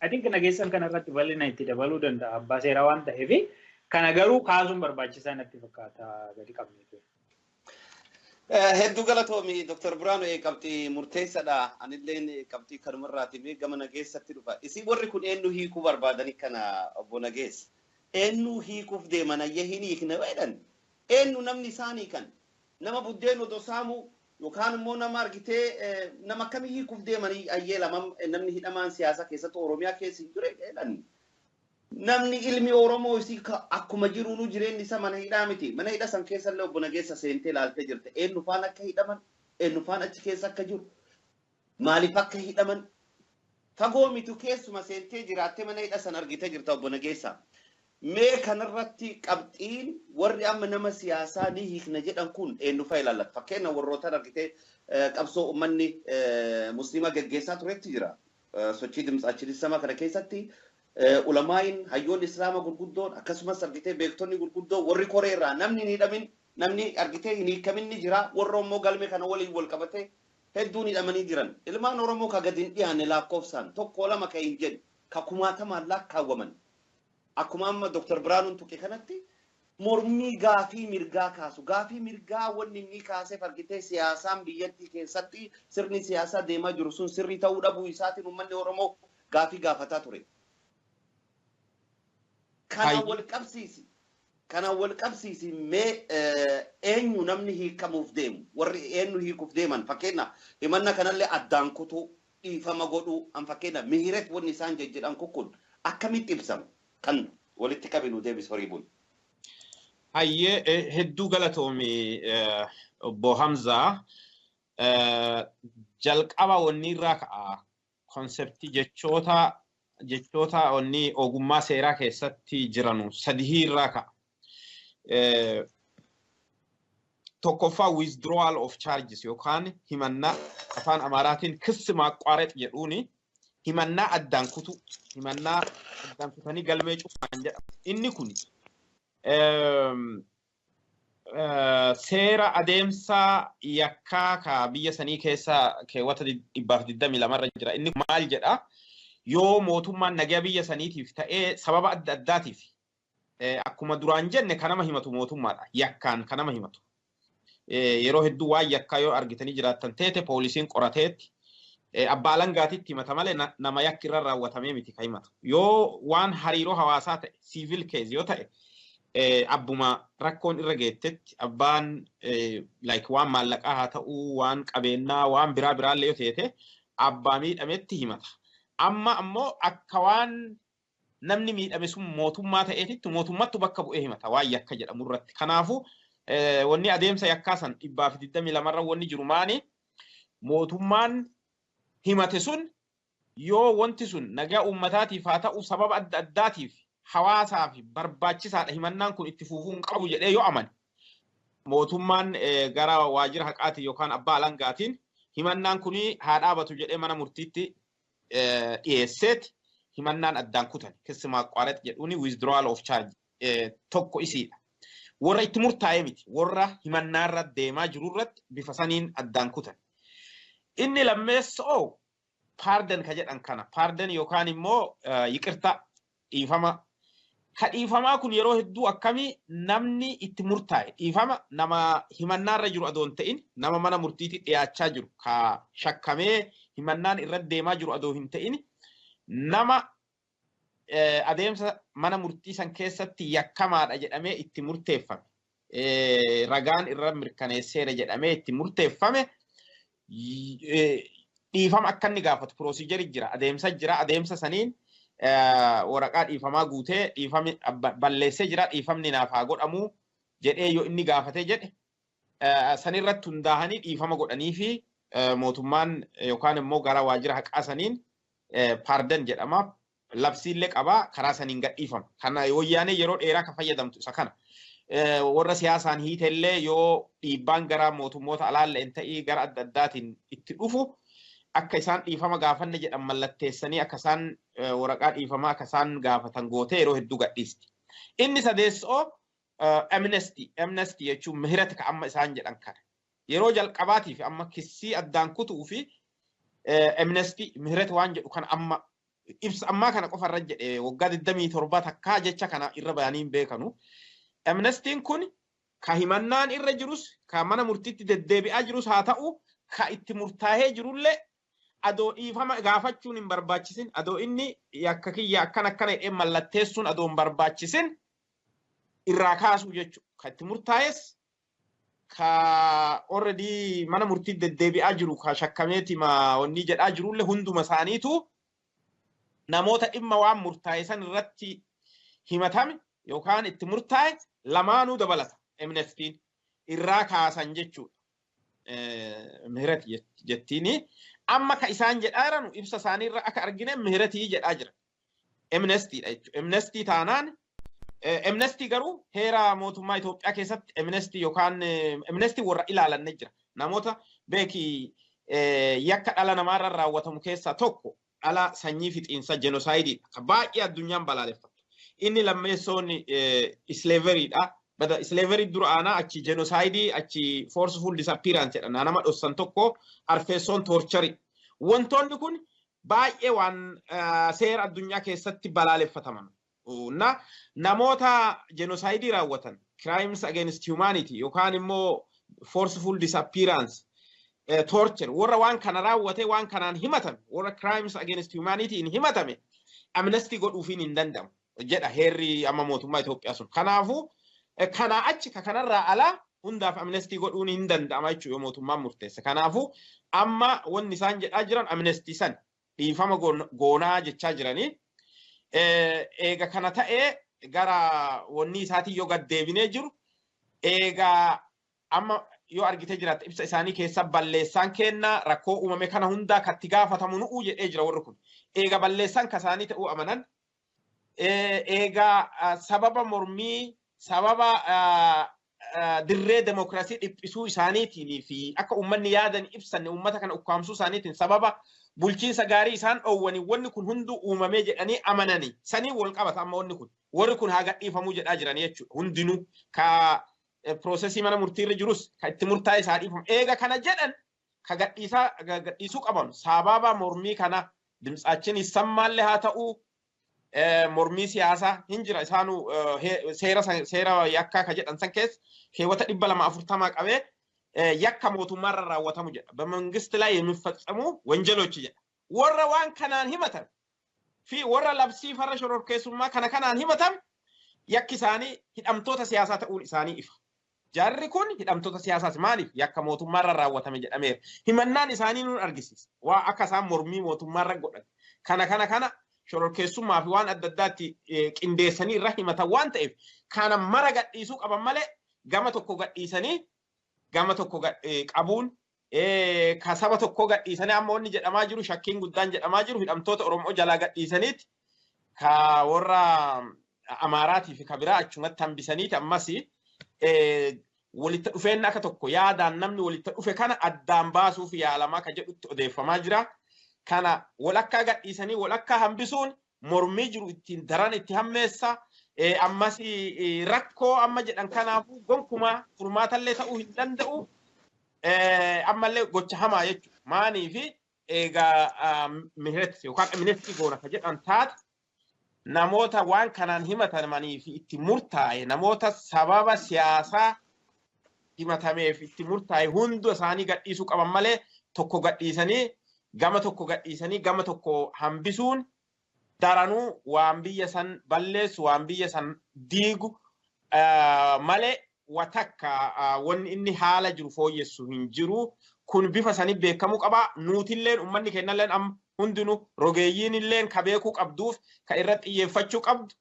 I think Nageessan kanarratti bal'ina itti dabaluu danda'a, abbaa seeraa waan ta'eef, kana garuu kaasuun barbaachisaa natti fakkaata gadi qabne. Hedduu galatoomi, Dr. Biraanuu, qabxii murteessaadha. Anilleen qabxii kanumarraati mee gama Nageessatti dhufa. Isin warri kun eenyu hiikuu barbaadanii kana, obbo Nageessa? Eenyu hiikuuf deeman? Ayyee, hin hiikne jedhan. Eenyu namni isaanii kan nama buddeen otoo saamu yookaan immoo nama argitee nama akkamii hiikuuf deemanii? Ayyee, lama namni hidhamaan siyaasaa keessatti Oromiyaa keessa hin jire jedhan. Namni ilmi Oromoo isii akkuma jiruunu jireenyi isaa mana hidhaa miti. Mana hidha san keessa illee, obbo Nageessa, seentee ilaaltee jirte. Eenyu faan akka hidhaman, eenyu faan achi keessa akka jiru, maaliif akka hidhaman. Fagoo mitu, keessuma seentee jiraattee mana hidha san argitee jirta, obbo Nageessa. Mee kanarratti qabxiin warri amma nama siyaasaa ni hiikna jedhan kun eenyu fa'a ilaallata? Fakkeenya warroota argitee qabsoo uummanni musliimaa geggeessaa turetti jira. Sochii Dimtsaachilissama kana keessatti ulamaayin, hayyoonni islaama gurguddoon, akkasumas argitee beektonni gurguddoon warri koree irraa namni hin hidhamin, namni argitee hin hiikamin ni jira. Warra immoo galme kana waliin wal qabate hedduun hidhamanii jiran. Ilmaan Oromoo ka gadi hin dhiyaanne, lakkoofsaan tokko lama ka hin jedhu, ka kumaatamaan lakkaawwaman. Akkuma amma Dr. Biraanuun tuqe kanatti, mormii gaafii mirgaa kaasu. Gaafii mirgaa wanni inni kaaseef argitee siyaasaan biyyattii keessatti sirni siyaasaa deemaa jiru sun sirrii ta'uu dhabuu isaatiin uummanni Oromoo gaafii gaafataa ture. Kana wal qabsiisi. Kana wal qabsiisi, mee eenyu namni hiikamuuf deemu? Warri eenyu hiikuuf deeman? Fakkeenya himanna kanallee addaan kutuu, dhiifama godhuu, an fakkeenya mihiret wanni isaan jejjedhan kun akkamitti ibsama? Kan walitti qabinu deebis, horii bulu. Hayyee, hedduu galatoomi, obbo Hamzaa. Jalqaba wanni irraa ka'a. Concept jechoota wanni ogummaa seeraa keessatti jiranu sadii irraa ka'a. Tokkoffaa, withdrawal of charges yookaan himannaa afaan Amaaraatiin ክስ ማቋረጥ jedhuuni, himannaa addaan kutu, himannaa addaan kutanii galmee cufaan jedhama. Inni kun seera adeemsa yakkaa ka biyya sanii keessa keewwata 122rra jira. Inni maal jedha? Yoo mootummaan nagaa biyya saniitiif ta'ee sababa adda addaatiif, akkuma duraan jenne, kan nama himatu mootummaadha. Yakkaan kan nama himatu. Yeroo hedduu waan yakkaa yoo argitanii jiraattan teete, poolisiin qorateetti abbaa alangaatitti himata malee nama yakki irra raawwatamee miti kan himatu. Yoo waan hariiroo hawaasaa ta'e, civil case yoo ta'e, abbuma rakkoon irra geettetti, abbaan like waan maallaqaa haa ta'uu, waan qabeenyaa, waan biraa biraallee yoo ta'e, abbaa miidhametti himata. Amma ammoo akka waan namni miidhame sun mootummaa ta'eetitti mootummattu bakka bu'ee himata waan yakka jedhamu irratti. Kanaafuu wanni adeemsa yakkaa san 122rra wanni jiru maani? Mootummaan himate sun yoo wanti sun nagaa uummataatiif haa ta'u, sababa adda addaatiif hawaasaaf barbaachisaadha, himannaan kun itti fufuu hin qabu jedhee yoo amane, mootummaan gara waajjira haqaatiin yookaan abbaa alangaatiin himannaan kun haa dhaabatu jedhee mana murtiitti dhiyeesseeti himannaan addaan kutan, ክስ ማቋረጥ jedhuuni, withdrawal of charge tokko isiidha. Warra itti murtaa'ee miti, warra himannaarra deemaa jiru irratti bifa saniin addaan kutan. Inni lammeessoo pardon ka jedhan kana, pardon yookaan immoo ይቅርታ, dhiifama. Ka dhiifamaa kun yeroo hedduu akkamii? Namni itti murtaa'e dhiifama, nama himannaarra jiru adoo hin ta'in, nama mana murtiitti dhiyaachaa jiru ka shakkamee himannaan irra deemaa jiru adoo hin ta'in, nama adeemsa mana murtii san keessatti yakkamaadha jedhamee itti murteeffame, ragaan irra mirkaneesseera jedhamee itti murteeffame, dhiifama akka inni gaafatu procedure jira, adeemsa jira. Adeemsa saniin waraqaa dhiifamaa guutee, dhiifami balleessee jira, dhiifamni naaf haa godhamu jedhee yoo inni gaafatee jedhe, sanirratti hundaa'anii dhiifama godhanii fi mootummaan yookaan immoo gara waajjira haqaa saniin pardon jedhama. Labsiillee qabaa, karaa saniin gadhiifama. Kana wayyaanee yeroo dheeraa kan fayyadamtu isa kana. Warra siyaasaan hiitellee yoo dhiibbaan gara mootummoota alaallee ta'ii gara adda addaatiin itti dhufu, akka isaan dhiifama gaafanne jedhan mallatteessanii, akka isaan waraqaa dhiifamaa akka isaan gaafatan gootee yeroo hedduu gadhiisti. Inni sadeessoo amnesty. Amnesty jechuun ምህረት ka amma isaan jedhan kana. Yeroo jalqabaatiif amma kissii addaan kutuu fi Amnesty Mihiret waan jedhu kana amma ibsa ammaa kana qofa irra jedhe waggaa 27 takkaa jecha kana irra bayanii hin beekanu. Amnestiin kun ka himannaan irra jirus ka mana murtiitti deddeebi'aa jirus haa ta'u ka itti murtaa'ee jirullee adoo dhiifama gaafachuun hin barbaachisin, adoo inni yakka kiyya akkana akkana jedhee mallatteessuun adoo hin barbaachisin irraa kaasuu jechuudha. Ka itti murtaa'es ka already mana murtii deddeebi'aa jiru ka shakkameeti wanni jedhaa jirullee hunduma isaaniitu namoota dhimma waan murtaa'e san irratti himatame yookaan itti murtaa'e lamaanuu dabalata amnestiin irraa kaasan jechuudha. Mihiret jettiini. Amma ka isaan jedhaa jiran ibsa isaanii irra akka argine Mihiretii jedhaa jira. Amnestiidha jechuudha. Amnestii taanaan amnestii garuu heera mootummaa Itoophiyaa keessatti amnestii yookaan amnestii warra ilaalanne jira. Namoota beeki yakka dhala namaarra raawwatamu keessaa tokko dhala sanyii fixiinsa jenosaayidiidha. Ka baay'ee addunyaan balaaleffattu. Inni lammeessoon slaveryidha. Bada slavery dura aanaa achi jenosaayidii achi forceful disappearance jedha. Nama dhossan tokko arfeessoon torture. Wantoonni kun baay'ee waan seera addunyaa keessatti balaaleffataman. Na namoota jenosaayidii raawwatan crimes against humanity yookaan immoo forceful disappearance, torture, warra waan kana raawwate waan kanaan himatame, warra crimes against humanity hin himatame amnesty godhuufiin hin danda'amu jedha heerri amma mootummaa Itoophiyaa sun. Kanaafuu kanaa achi ka kanarraa alaa hundaaf amnesty godhuun hin danda'ama jechuudha yoo mootummaan murteesse. Kanaafuu amma wanni isaan jedhaa jiran amnesty san dhiifama goonaa jechaa jiranii. Eega kana ta'ee gara wanni isaatiin yoo gad deebinee jiru, eega amma yoo argite jiraatte ibsa isaanii keessa balleessaan kenna rakkoo uumame kana hundaa katti gaafatamu nu'uu jedhee jira warri kun. Eega balleessaan kasaanii ta'uu amanan, eega sababa mormii sababa dirree demokrasii dhiphisuu isaaniitiin fi akka uummanni yaadan ibsanne uummata kana ukkaamsuu isaaniitiin sababa bulchiinsa gaarii isaan dhoowwanii wanni kun hunduu uumamee jedhanii amananii sanii wal qabata. Amma wanni kun warri kun haa gadhiifamuu jedhaa jiranii jechuudha. Hundinuu ka piroosesii mana murtiirra jirus ka itti murtaa'e isaa dhiifamu. Eega kana jedhan ka gadhiisuu qaban sababa mormii kana dimtsaachin sammaallee haa ta'uu mormii siyaasaa hin jira. Isaanuu seera yakkaa ka jedhan san keessa keewwata 240 qabee yakka mootummaarra raawwatamu jedha. በመንግስት ላይ የሚፈጸሙ ወንጀሎች jedha. Warra waan kanaan himatan fi warra labsii farra shororkeessummaa kana kanaan himatan yakki isaanii hidhamtoota siyaasaa ta'uun isaanii ifa. Jarri kun hidhamtoota siyaasaati. Maaliif yakka mootummaarra raawwatame jedhameera. Himannaan isaanii nun argisiisa. Waa akka isaan mormii mootummaarra godhan. Kana kana kana shororkeessummaa fi waan adda addaatti qindeessanii irra himatan waan ta'eef kana mara gadhiisuu qaban malee gama tokko gadhiisanii gama tokko qabuun ka saba tokko gadhiisanii amma wanni jedhamaa jiru shakkiin guddaan jedhamaa jiru hidhamtoota Oromoo jalaa gadhiisaniiti ka warra Amaaraatii fi ka biraa achumatti hambisaniiti ammas walitti dhufeenna akka tokko yaadaan namni walitti dhufe kana addaan baasuuf yaalamaa ka jedhutti odeeffamaa jira. Kana walakkaa gadhiisanii walakkaa hambisuun mormii jiru ittiin daran itti hammeessa. Ammas rakkoo amma jedhan kanaafuu gonkumaa furmaatallee ta'uu hin danda'u. Ammallee gocha hamaa jechuudha. Maaniifi egaa Mihiret yookaan amnesty goona ka jedhan taate namoota waan kanaan himatamanii fi itti murtaa'e namoota sababa siyaasaa himatameef itti murtaa'e hunda isaanii gadhiisuu qaban malee tokko gadhiisanii gama tokko gadhiisanii gama tokko hambisuun daranuu waan biyya san balleessu waan biyya san diigu malee watakka wanni inni haala jiru fooyyessu hin jiru. Kun bifa sanii beekamuu qaba. Nuutilleen uummanni kennalleen amma hundinuu rogeeyyiin illeen ka beekuu qabduuf ka irratti xiyyeeffachuu qabdu.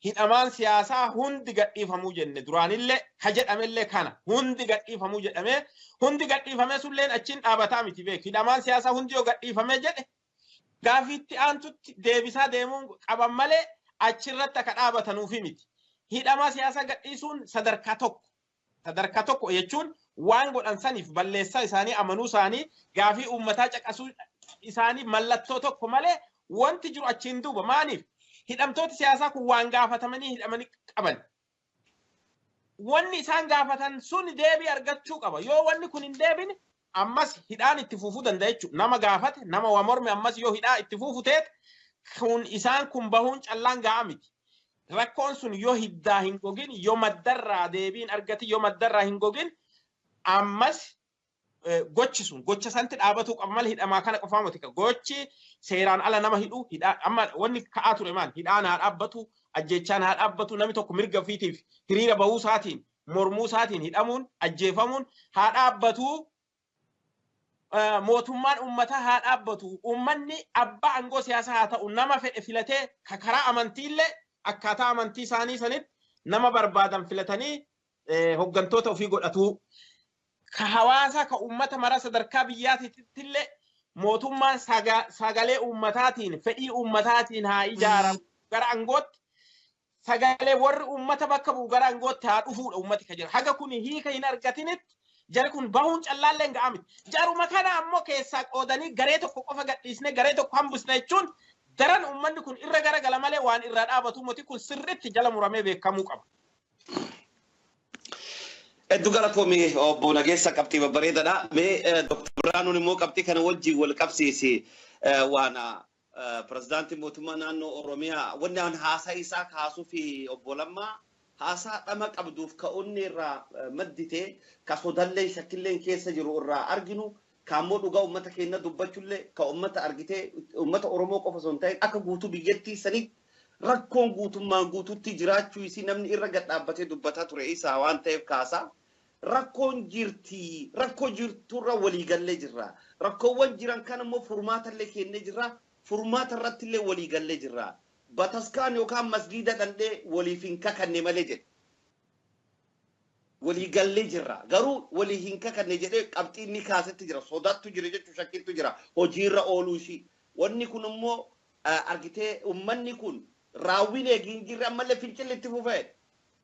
Hidhamaan siyaasaa hundi gadhiifamuu jenne duraanillee ka jedhamellee kana hundi gadhiifamuu jedhamee hundi gadhiifamee sulleen achiin dhaabataa miti beeku. Hidhamaan siyaasaa hundi yoo gadhiifamee jedhe gaafiitti aantutti deebisaa deemuun qaban malee achirratti akka dhaabatanuufi miti. Hidhamaa siyaasaa gadhiisuun sadarkaa tokko. Sadarkaa tokko jechuun waan godhan saniif balleessaa isaanii amanuu isaanii gaafii uummataa caqasuu isaanii mallattoo tokko malee wanti jiru achiin duuba. Maaliif hidhamtooti siyaasaa kun waan gaafatamanii hidhamanii qaban. Wanni isaan gaafatan sun deebii argachuu qaba. Yoo wanni kun hin deebine Ammas hidhaan itti fufuu danda'a jechuudha. Nama gaafate nama waa morme ammas yoo hidhaa itti fufu teet kun isaan kun bahuun callaan ga'a miti. Rakkoon sun yoo hiddaa hin gogin yoo maddarraa deebiin argati yoo maddarraa hin gogin ammas gochi sun gocha santi dhaabatuu qaba malee hidhamaa kana qofaa miti. Gochi seeraan ala nama hidhu hidhaa amma wanni ka'aa ture maal hidhaan haa dhaabbatu ajjechaan haa dhaabbatu namni tokko mirga ofiitiif hiriira bahuu isaatiin mormuu isaatiin hidhamuun ajjeefamuun haa dhaabbatu. Mootummaan uummataa haa dhaabbatu. Uummanni abbaa aangoo siyaasaa haa ta'u nama fedhe filatee karaa amantiillee akkaataa amantii isaanii sanitti nama barbaadan filatanii hooggantoota ofii godhatu. Ka hawaasa ka uummata mara sadarkaa biyyaatitti illee mootummaan sagalee uummataatiin fedhii uummataatiin haa ijaaramu gara aangootti sagalee warri uummata bakka bu'u gara aangootti haa dhufuudha uummati ka jira. Haga kun hiika hin argatinitti jari kun bahuun callaallee hin ga'a miti. Jaruma kana ammoo keessaa qoodanii garee tokko qofa gadhiisnee garee tokko hambisne jechuun daran uummanni kun irra garagala malee waan irraa dhaabatu miti kun sirriitti jala muramee beekamuu qaba. Hedduu galatoomii obbo Nageessa qabxii babbareedaadha. Mee Dr. Birhaanuun immoo qabxii kana wajjin wal qabsiisi waan pirezidaantii mootummaa naannoo Oromiyaa wanni aan haasaa isaa kaasuu fi obbo Lammaa haasaa dhama qabduuf ka'oonni irraa maddite ka sodallee shakkilleen keessa jiru irraa arginu kaammoo dhugaa uummata keenya dubbachuullee ka uummata argitee uummata Oromoo qofa osoo hin ta'in akka guutuu biyyattii sanitti rakkoon guutummaan guutuutti jiraachuu isii namni irra gad dhaabbatee dubbataa ture isaa waan ta'eef kaasaa. Rakkoon jirti rakkoo jirturra waliigallee jirra. Rakkoowwan jiran kan immoo furmaatallee kennee jirra. Furmaata irrattillee waliigallee jirra. Bataskaan yookaan masgiida dhandhee waliif hin kakanne malee jedhe. Waliigallee jirra. Garuu walii hin kakanne jedhee qabxii inni kaasetti jira. Sodaattu jira jechuun shakkiitu jira. Hojiirra ooluu ishii. Wanni kun immoo argitee uummanni kun raawwiin eegi hin jirre ammallee fincilli itti fufee.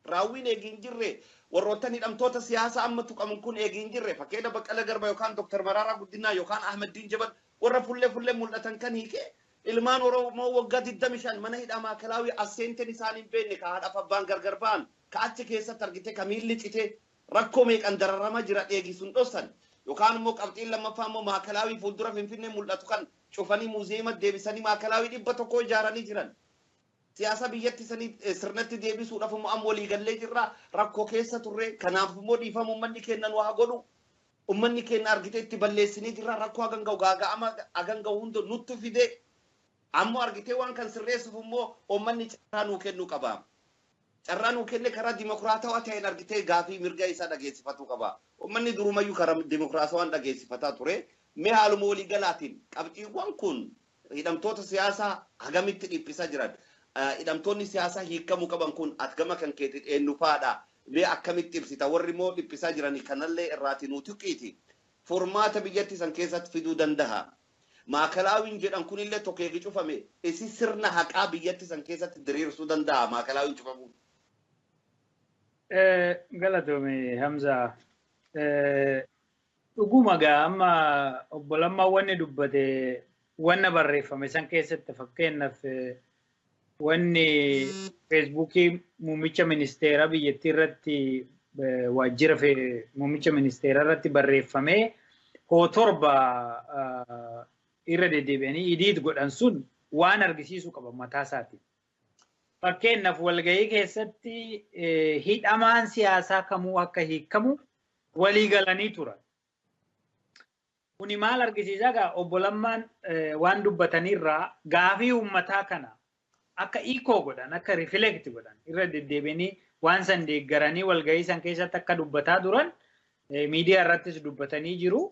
Raawwiin eegi hin jirre warroottan hidhamtoota siyaasaa amma tuqaman kun eegi hin jirre fakkeenya Baqqala Garba yookaan Dr. Mararaa Guddinaa yookaan Ahmeddiin Jabal warra fullee fullee mul'atan kan hiike ilmaan Oromoo waggaa 25 mana hidhaa maakalaawii as seenteen isaan hin beekne ka haadhaaf abbaan gargar ba'an ka achi keessatti argite ka miilli cite rakkoo meeqan dararama jira dheegisuun dhossan yookaan immoo qabxiin lammaffaa immoo maakalaawii fuuldura Finfinnee mul'atu kan cufanii muuziyeema deebisanii maakalaawii 100 ijaaranii jiran. Siyaasa biyyatti sanii sirnatti deebisuudhaaf immoo amma waliigallee jirra rakkoo keessa turre kanaaf immoo dhiifama uummanni keenya nu haa godhu. Uummanni keenya argite itti balleessinee jirra rakkoo hagan ga'u gaaga'ama hagan ga'u hunda nutti fide ammoo argitee waan kan sirreessuuf immoo uummanni carraa nuu kennuu qaba. Carraa nuu kenne karaa dimokiraatawaa ta'een argitee gaafii mirga isaa dhageessifatuu qaba. Uummanni durumayyuu karaa dimokiraatawaan dhageessifataa ture. Mee haaluma waliigalaatiin qabxiiwwan kun hidhamtoota siyaasaa hagamitti dhiphisaa jiran. Hidhamtoonni siyaasaa hiikamuu qaban kun atgama kan keetiin eenyu faadha. Mee akkamitti ibsita warri immoo dhiphisaa jiran kanallee irraati nuu tuqiiti. Furmaata biyyatti san keessatti fiduu danda'a. Maakalaawiin jedhan kunillee tokko eegi cufame isi sirna haqaa biyyatti san keessatti diriirsuu danda'a maakalaawiin cufamuun. Galatoome Hamza. Dhuguma gaa amma obbo Lammaan wanni dubbate wanna barreeffame san keessatti fakkeenyaaf wanni feesbuukii muummicha ministeeraa biyyattii irratti waajjira muummicha ministeeraa irratti barreeffamee hoo torba irra deddeebi'anii idiit godhan sun waan argisiisuu qaba mataa isaatiin. Fakkeenyaaf walgahii keessatti hidhamaan siyaasaa kamuu akka hiikamu walii galanii turan. Kuni maal argisiisaa gaa obbo Lammaan waan dubbatanirraa gaafii uummataa kana akka ikoo godhan akka rifleekt godhan irra deddeebi'anii waan san deeggaranii walgahii san keessatti akka dubbataa turan miidiyaa irrattis dubbatanii jiru.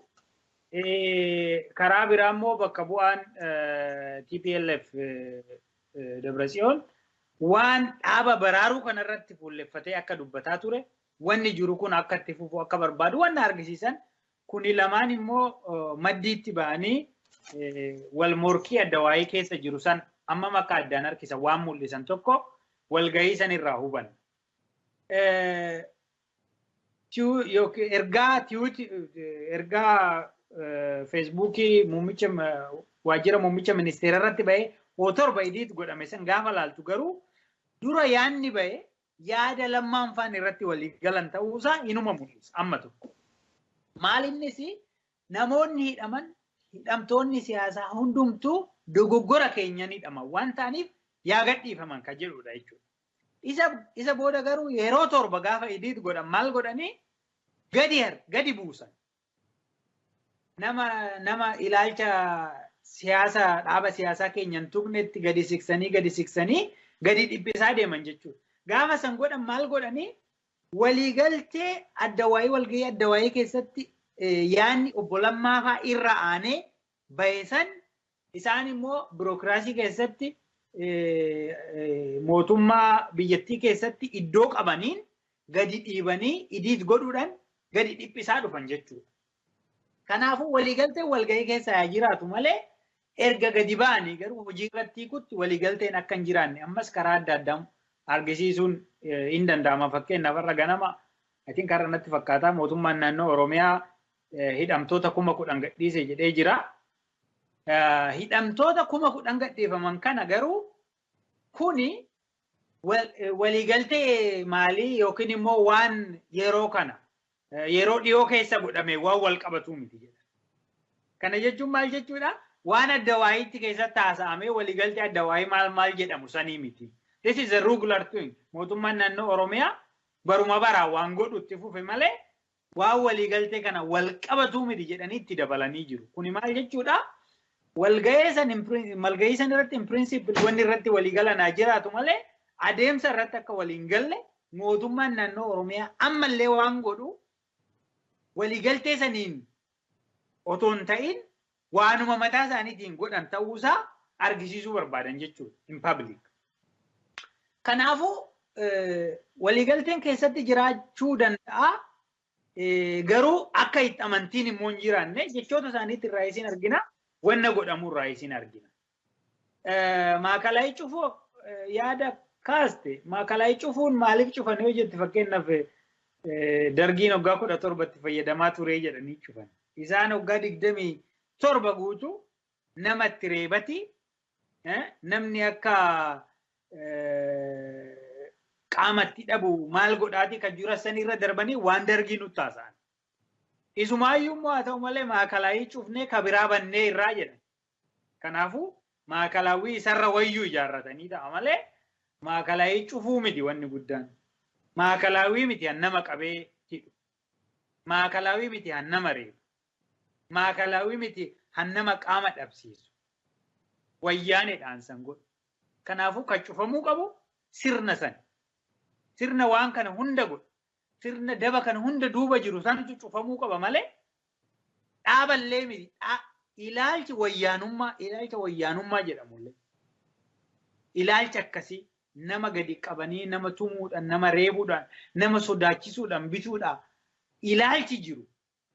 Karaa biraa immoo bakka bu'aan TPLF Dabratsiyoon waan dhaaba baraaruu kanarratti fuulleffatee akka dubbataa ture wanni jiru kun akka itti fufu akka barbaadu wanna argisiisan kuni lamaan immoo maddiitti ba'anii wal morkii adda waayee keessa jiru san ammam akka addaan harkisan waan mul'isan tokko walgahii san irraa huban. Ergaa ergaa feesbuukii muummicha waajjira muummicha ministeera irratti ba'ee hoo torba idiit godhame san gaafa laaltu garuu dura yaadni ba'e yaada lammaan faan irratti walii galan ta'uusaa inuma mul'isa amma tokko. Maal innis Namoonni hidhaman hidhamtoonni siyaasaa hundumtuu dogoggora keenyan hidhaman waan ta'aniif yaa gadhiifaman kan jedhudha jechuudha. Isa booda garuu yeroo 7 gaafa idiit godhan maal godhanii gadi buusan. Nama ilaalcha siyaasa dhaaba siyaasaa keenyan tuqnetti gadi siqsanii gadi dhiphisaa deeman jechuudha. Gaafa san godhan maal godhanii waliigaltee addawaayii walgahii addawaayii keessatti yaanni obbo Lammaa fa'aa irra aanee bahe san isaan immoo birookiraasii keessatti mootummaa biyyattii keessatti iddoo qabaniin gadi dhiibanii idiit godhuudhaan gadi dhiphisaa dhufan jechuudha. Kanaafuu waliigalteen walgahii keessa haa jiraatu malee erga gadi ba'anii garuu hojii irratti hiikutti waliigalteen akka hin jiraanne ammas karaa adda addaa argisiisuun hin danda'ama. Fakkeenyaaf har'a ganama I karaa natti fakkaataa mootummaan naannoo Oromiyaa hidhamtoota 10,000 gadhiise jedhee jira. Hidhamtoota 10,000 gadhiifaman kana garuu kuni waliigaltee maalii yookiin immoo waan yeroo kana yeroo dhiyoo keessa godhame waan wal qabatu miti jedha. Kana jechuun maal jechuudha? Waan adda waayiitti keessatti haasa'amee waliigaltee adda waayii maal maal jedhamu sanii miti. This is a regular thing. Mootummaan naannoo Oromiyaa baruma baraa waan godhu itti fufe malee waan waliigaltee kana wal qabatu miti jedhanii itti dabalanii jiru. Kuni maal jechuudha? Walgahii san irratti in principle wanni irratti waliigalanaa jiraatu malee adeemsa irratti akka waliin galle mootummaan naannoo Oromiyaa ammallee waan godhu waliigaltee saniin otoo hin ta'in waanuma mataa isaaniitiin godhan ta'uusaa argisiisuu barbaadan jechuudha in public. Kanaafuu waliigalteen keessatti jiraachuu danda'a garuu akka itti amantiin immoo hin jiraanne jechoota isaaniitti irraa isin argina wanna godhamu irraa isin argina. Maakalaayii cufuu yaada kaaste maakalaayii cufuun maaliif cufan yoo jette fakkeenyaaf dargiin waggaa 17tti fayyadamaa turee jedhanii cufan. Isaan waggaa 27 guutuu namatti reebati namni akka qaamatti dhabu maal godhaati kan jira sanirra darbanii waan dargii nutti haasa'an. Isumaayyuu immoo haa ta'u malee maakalaayii cufnee kabiraa bannee irraa jedhan. Kanaafuu maakalaawwii isarra wayyuu ijaarratanii ta'a malee maakalaayii cufuu miti wanni guddaan. Maakalaawwii miti han nama qabee hidhu. Maakalaawwii miti han nama reebu. Maakalaawwii miti han nama qaama dhabsiisu. Wayyaaneedhaan san godhu. Kanaafuu kan cufamuu qabu sirna san. Sirna waan kana hunda godhu. Sirna daba kana hunda duuba jiru santu cufamuu qaba malee dhaaballee miti. Ilaalchi wayyaanummaa ilaalcha wayyaanummaa jedhamullee. Ilaalcha akkasii nama gadi qabanii nama tumuudhaan nama reebuudhaan nama sodaachisuudhaan bituudhaan ilaalchi jiru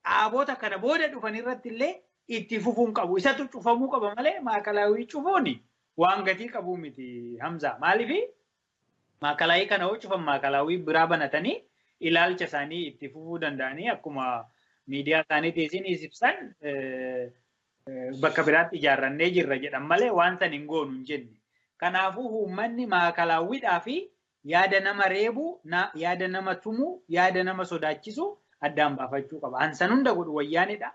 dhaabota kana booda dhufan irratti illee itti fufuun qabu. Isatu cufamuu qaba malee maakalaawii cufuuni waan gatii qabu miti Hamza. Maaliif maakalaawii kana yoo cufan maakalaawii biraa banatanii ilaalcha isaanii itti fufuu danda'anii akkuma miidiyaa isaaniitiin ibsan bakka biraatti ijaarrannee jirra jedhan malee waan san hin goonu hin jenne. Kanaafuu uummanni maakalaawwiidhaa fi yaada nama reebu, yaada nama tumu, yaada nama sodaachisu addaan baafachuu qaba. Hansan hunda godhu wayyaanidha.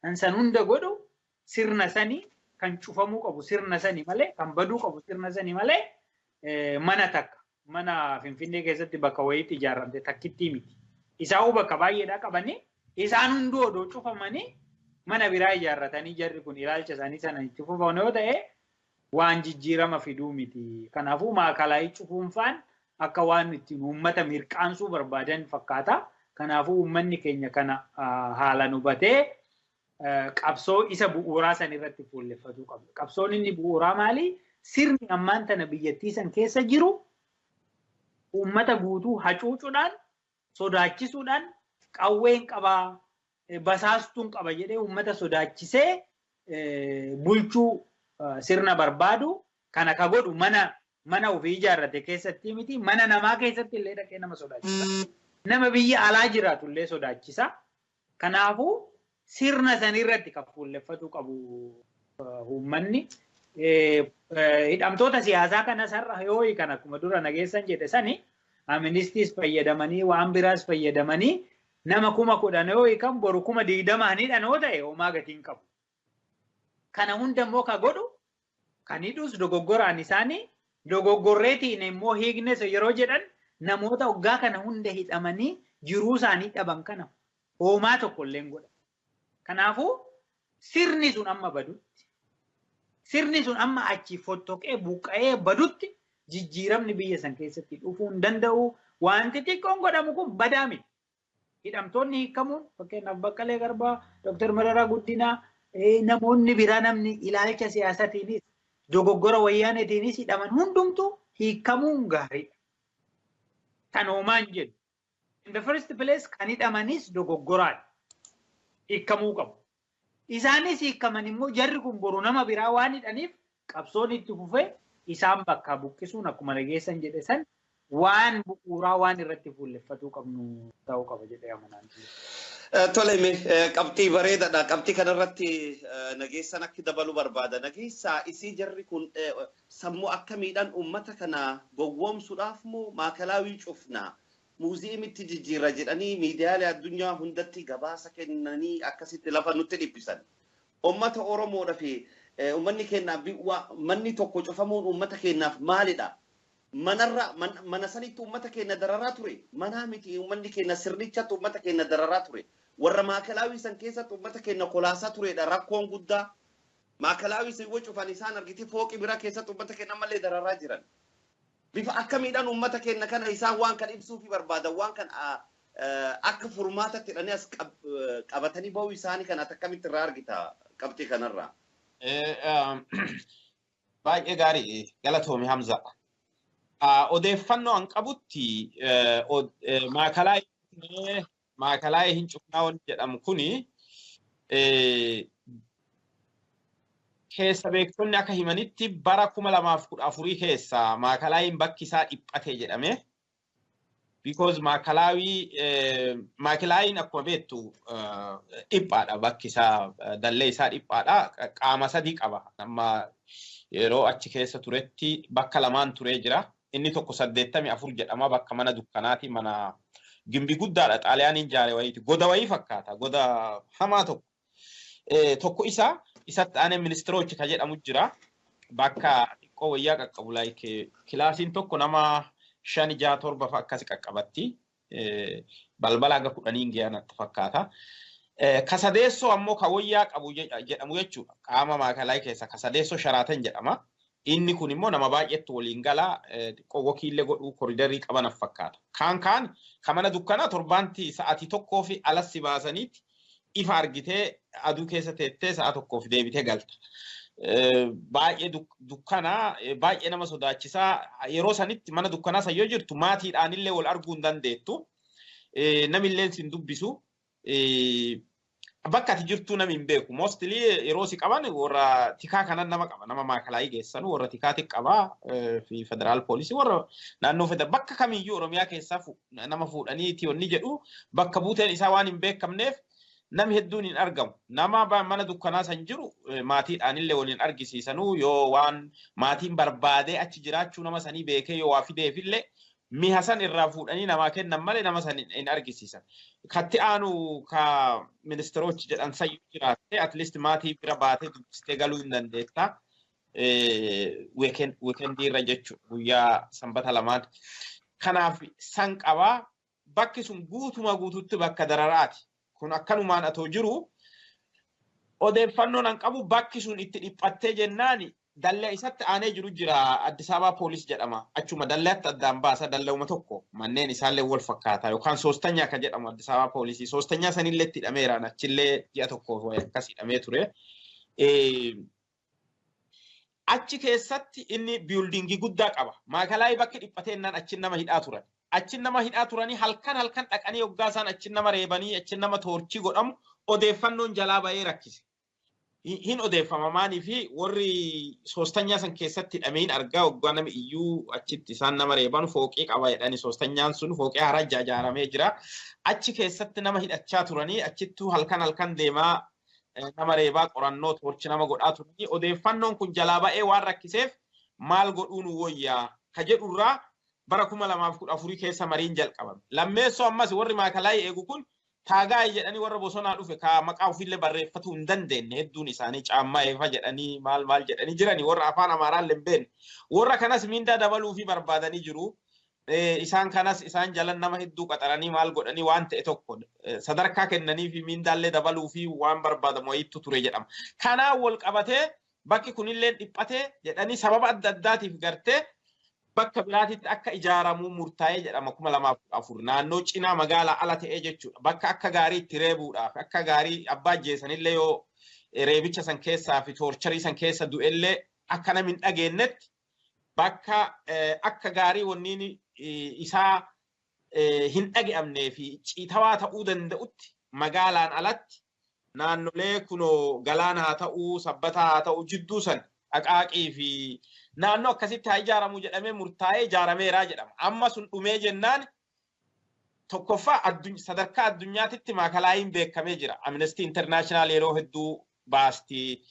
Hansan hunda godhu sirna sanii kan cufamuu qabu sirna sanii malee kan baduu qabu sirna sanii malee mana takka mana Finfinnee keessatti bakka wayiitti ijaaramte takkittii miti. Isaa'uu bakka baay'eedhaa qabanii isaan hunduu odoo cufamanii mana biraa ijaarratanii jarri kun ilaalcha isaanii sana itti fufan yoo ta'e waan jijjiirama fiduu miti. Kanaafuu maakalaayii cufuunfaan akka waan ittiin uummata mirqaansuu barbaadan fakkaata. Kanaafuu uummanni keenya kana haalaan hubatee qabsoo isa bu'uuraa san irratti fuulleffatuu qaba. Qabsoon inni bu'uuraa maali? Sirni ammaan tana biyyattii san keessa jiru uummata guutuu hacuucuudhaan, sodaachisuudhaan, qawween qabaa, basaastuun qaba jedhee uummata sodaachisee bulchuu sirna barbaadu kana ka godhu mana ofii ijaarrate keessatti miti mana namaa keessatti illee dhaqee nama sodaachisa. Nama biyya alaa jiraatu illee sodaachisa. Kanaafuu sirna sanirratti kan fuulleffatuu qabu uummanni. Hidhamtoota siyaasaa kanas har'a yoo kan akkuma dura nageessan jedhe sani aministiis fayyadamanii waan biraas fayyadamanii Nama 10,000 yoo hiikan boru 20,000 hidhan yoo ta'e homaa gatiin qabu. Kana hunda immoo ka godhu kan hidhus dogoggoraan isaanii dogoggorreetiin immoo hiiknes yeroo jedhan namoota waggaa kana hunda hidhamanii jiruu isaanii dhaban kana homaa tokko illee hin godhan. Kanaafuu sirni sun amma badutti, sirni sun amma achi fottoqee buqqa'ee badutti jijjiiramni biyya san keessatti dhufuu hin danda'u. Wanti xiqqoon godhamu kun badaa miti. Hidhamtoonni hiikamuun fakkeenyaaf Baqqalee Garbaa, Dr. Mararaa Guddinaa, namoonni biraa namni ilaalcha siyaasatiinis dogoggora wayyaaneetiinis hidhaman hundumtuu hiikamuun gaariidha. Kan homaa hin jedhu. In the first place kan hidhamanis dogoggoraadha. Hiikamuu qabu. Isaanis hiikaman immoo jarri kun boru nama biraa waan hidhaniif qabsoon itti fufee isaan bakkaa buqqisuun akkuma dhageessan jedhe san waan bu'uuraa waan irratti fuulleffatuu qabnu ta'uu qaba jedhee amanaan. Tole, qabxii bareedaadha. Qabxii kanarratti Nageessan akki dabaluu barbaada. Nageessaa, isii jarri kun sammuu akkamiidhaan uummata kana gowwoomsuudhaaf moo maakalaawii cufna, muuziyeemitti jijjiirra jedhanii miidiyaalee addunyaa hundatti gabaasa kennanii akkasitti lafa nutti dhiphisan? Uummata Oromoodhaa fi uummanni keenyaaf manni tokko cufamuun uummata keenyaaf maalidha? Manarra mana sanitti uummata keenya dararaa ture. Manaa miti, uummanni keenya sirnichatti uummata keenya dararaa ture. Warra maakalaawii san keessatti uummata keenya kolaasaa turedha rakkoon guddaa. Maakalaawii san yoo cufan isaan argite fooqii biraa keessatti uummata keenya ammallee dararaa jiran. Bifa akkamiidhaan uummata keenya kana isaan waan kan ibsuu fi barbaadan, waan kan akka furmaatatti hidhanii as qabatanii bahuu isaanii kana akkamitti irraa argita qabxii kanarraa? Baay'ee gaarii, galatoomi Hamza. Odeeffannoo an qabutti maakalaayii hin cufnaa wanti jedhamu kuni keessa beektonni akka himanitti bara 2014 keessa maakalaayiin bakki isaa dhiphate jedhame. Because maakalaayiin akkuma beektu dhiphaadha, bakki isaa dallee isaa dhiphaadha, qaama sadii qaba. Amma yeroo achi keessa turetti bakka lamaan turee jira. Inni tokko 84 jedhama, bakka mana dukkanaati, mana gimbii guddaadha, Xaaliyaaniin jaare wayiiti, goda wayii fakkaata, goda hamaa tokko. Tokko isa isatti aanee ministiroochi ka jedhamu jira. Bakka xiqqoo wayyaa qaqqabu, like kilaasiin tokko nama shan, jaha, torba fa'a akkasi qaqqabatti. Balbala haga 10n gahan natti fakkaata. Kasadeessoo ammoo ka wayyaa qabu jedhamu jechuudha. Qaama maakalaay keessa kasadeessoo Sharaatan jedhama. Inni kun immoo nama baay'eetti waliin gala, xiqqoo wakiillee godhuu koriidarii qaban fakkaata. Kaan kaan ka mana dukkanaa torbaanti sa'aatii tokkoo fi alas si baasaniiti ifa argitee aduu keessa teettee sa'a tokkoof deebitee galta. Baay'ee dukkanaa, baay'ee nama sodaachisaa. Yeroo sanitti mana dukkanaa san yoo jirtu maatiidhaanillee wal arguu hin dandeettu. Namillee sin dubbisu. Bakka ati jirtu nami hin beeku. Mostly yeroo si qaban warra tikaa kanan nama qaba. Nama maakalaayii geessanu warra tikaati qaba fi federaal poolisii warra naannoo federaal bakka kamiyyuu Oromiyaa keessaa nama fuudhanii tiyonni jedhu bakka buuteen isaa waan hin beekamneef namni hedduun hin argamu. Nama mana dukkanaa san jiru maatiidhaan illee waliin argisiisanuu, yoo waan maatiin barbaadee achi jiraachuu nama sanii beekee yoo waa fideefillee miha san irraa fuudhanii namaa kennan malee nama san hin argisiisan. Katti aanu ka ministeerochi jedhan sayyuu jiraatte at least maatii bira baatee dubbistee galuu hin dandeetta. Weekendii irra jechuudha, guyyaa sanbata lamaan. Kanaaf san qabaa, bakki sun guutuma guututti bakka dararaati. Kun akkanumaan atoo jiru odeeffannoon an qabu bakki sun itti dhiphattee jennaani dallee isatti aanee jiru jira, Addis Ababa poolis jedhama. Achuma dalleetti addaan baasa, dalleuma tokko manneen isaallee wal fakkaata yookaan soostanyaa kan jedhamu Addis Ababa poolisii. Soostanyaa sanillee itti hidhameera, achillee ji'a tokkoof wayi akkas hidhamee ture. Achi keessatti inni buildingii guddaa qaba. Maakalaayii bakki dhiphatee innaan achi nama hidhaa turan. Achi nama hidhaa turanii halkan halkan dhaqanii hoggaa isaan achi nama reebanii achi nama torture godhamu odeeffannoon jalaa bahee rakkise. Hin odeeffama, maanii fi warri soostanyaa san keessatti hidhamee hin argaa hoggaa nami iyyuu achitti isaan nama reeban fooqii qaba jedhani, soostanyaan sun fooqii haaraa ijaaramee jira. Achi keessatti nama hidhachaa turanii achittuu halkan halkan deemaa nama reebaa qorannoo torture nama godhaa turanii odeeffannoon kun jalaa ba'ee waan rakkiseef maal godhuu nu wayyaa ka jedhurraa bara 2014 keessa mariin jalqabame. Lammeessoo ammas warri maakalaayii eegu kun Taagaay jedhanii warra bosonaa dhufe ka maqaa ofiillee barreeffatuu hin dandeenye hedduun isaanii caammaa eefa jedhanii maal maal jedhanii jiranii warra afaan Amaaraallee hin beekne. Warra kanas miindaa dabaluu fi barbaadanii jiru. Isaan kanas isaan jalan nama hedduu qaxaranii maal godhanii waan ta'e tokko sadarkaa kennanii fi miindaallee dabaluu fi waan barbaadamu wayiitu ture jedhama. Kanaan wal qabatee bakki kunillee dhiphatee jedhanii sababa adda addaatiif gartee bakka biraatitti akka ijaaramuu murtaa'ee jedhama 2004 naannoo cinaa magaalaa ala ta'ee jechuudha. Bakka akka gaarii itti reebuudhaaf akka gaarii abbaa ajjeesanillee yoo reebicha san keessaa fi toorcharii san keessa du'ellee akka namni hin dhageenyetti bakka akka gaarii wanniin isaa hin dhage'amnee fi ciitawaa ta'uu danda'utti magaalaan alatti naannolee kunoo galaana haa ta'uu sabbataa haa ta'uu jidduu san aqaaqii fi naannoo akkasitti haa ijaaramuu jedhamee murtaa'ee ijaarameeraa jedhama. Amma sun dhumee jennaan tokkoffaa sadarkaa addunyaatitti maakalaayiin beekamee jira. Amnesty International yeroo hedduu baasti,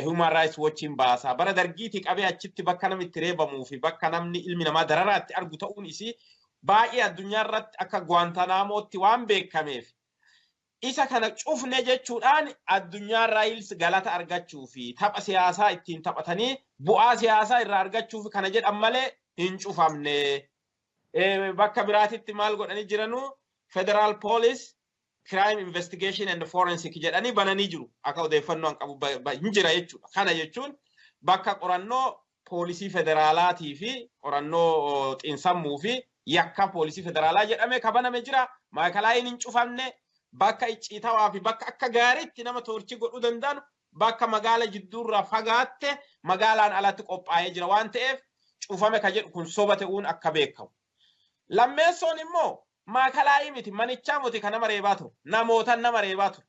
Human Rights Watchiin baasa. Bara dargiitii qabee achitti bakka namni itti reebamuu fi bakka namni ilmi namaa dararaatti argu ta'uun isii baay'ee addunyaa irratti akka Guantanamootti waan beekameef isa kana cufne jechuudhaan addunyaarraa galata argachuu fi tapha siyaasaa ittiin taphatanii bu'aa siyaasaa irraa argachuu fi kana jedhan malee hin cufamne. Bakka biraatitti maal godhanii jiranu Federal Police Crime Investigation and Forensic jedhanii bananii jiru. Akka odeeffannoo qabu hin jira jechuudha. Kana jechuun bakka qorannoo poolisii federaalaatii fi qorannoo xiinsammuu fi yakka poolisii federaalaa jedhamee kabaname jira. Maakalaayiin hin cufamne. Bakka icciitawaa fi bakka akka gaariitti nama toorchii godhuu danda'an bakka magaala jidduurraa fagaatte magaalaan alatti qophaa'ee jira waan ta'eef cufame ka jedhu kun soba ta'uun akka beekamu. Lammeessoon immoo maakalaayii miti manichaa miti kan nama reebaa ture namoota nama reebaa ture.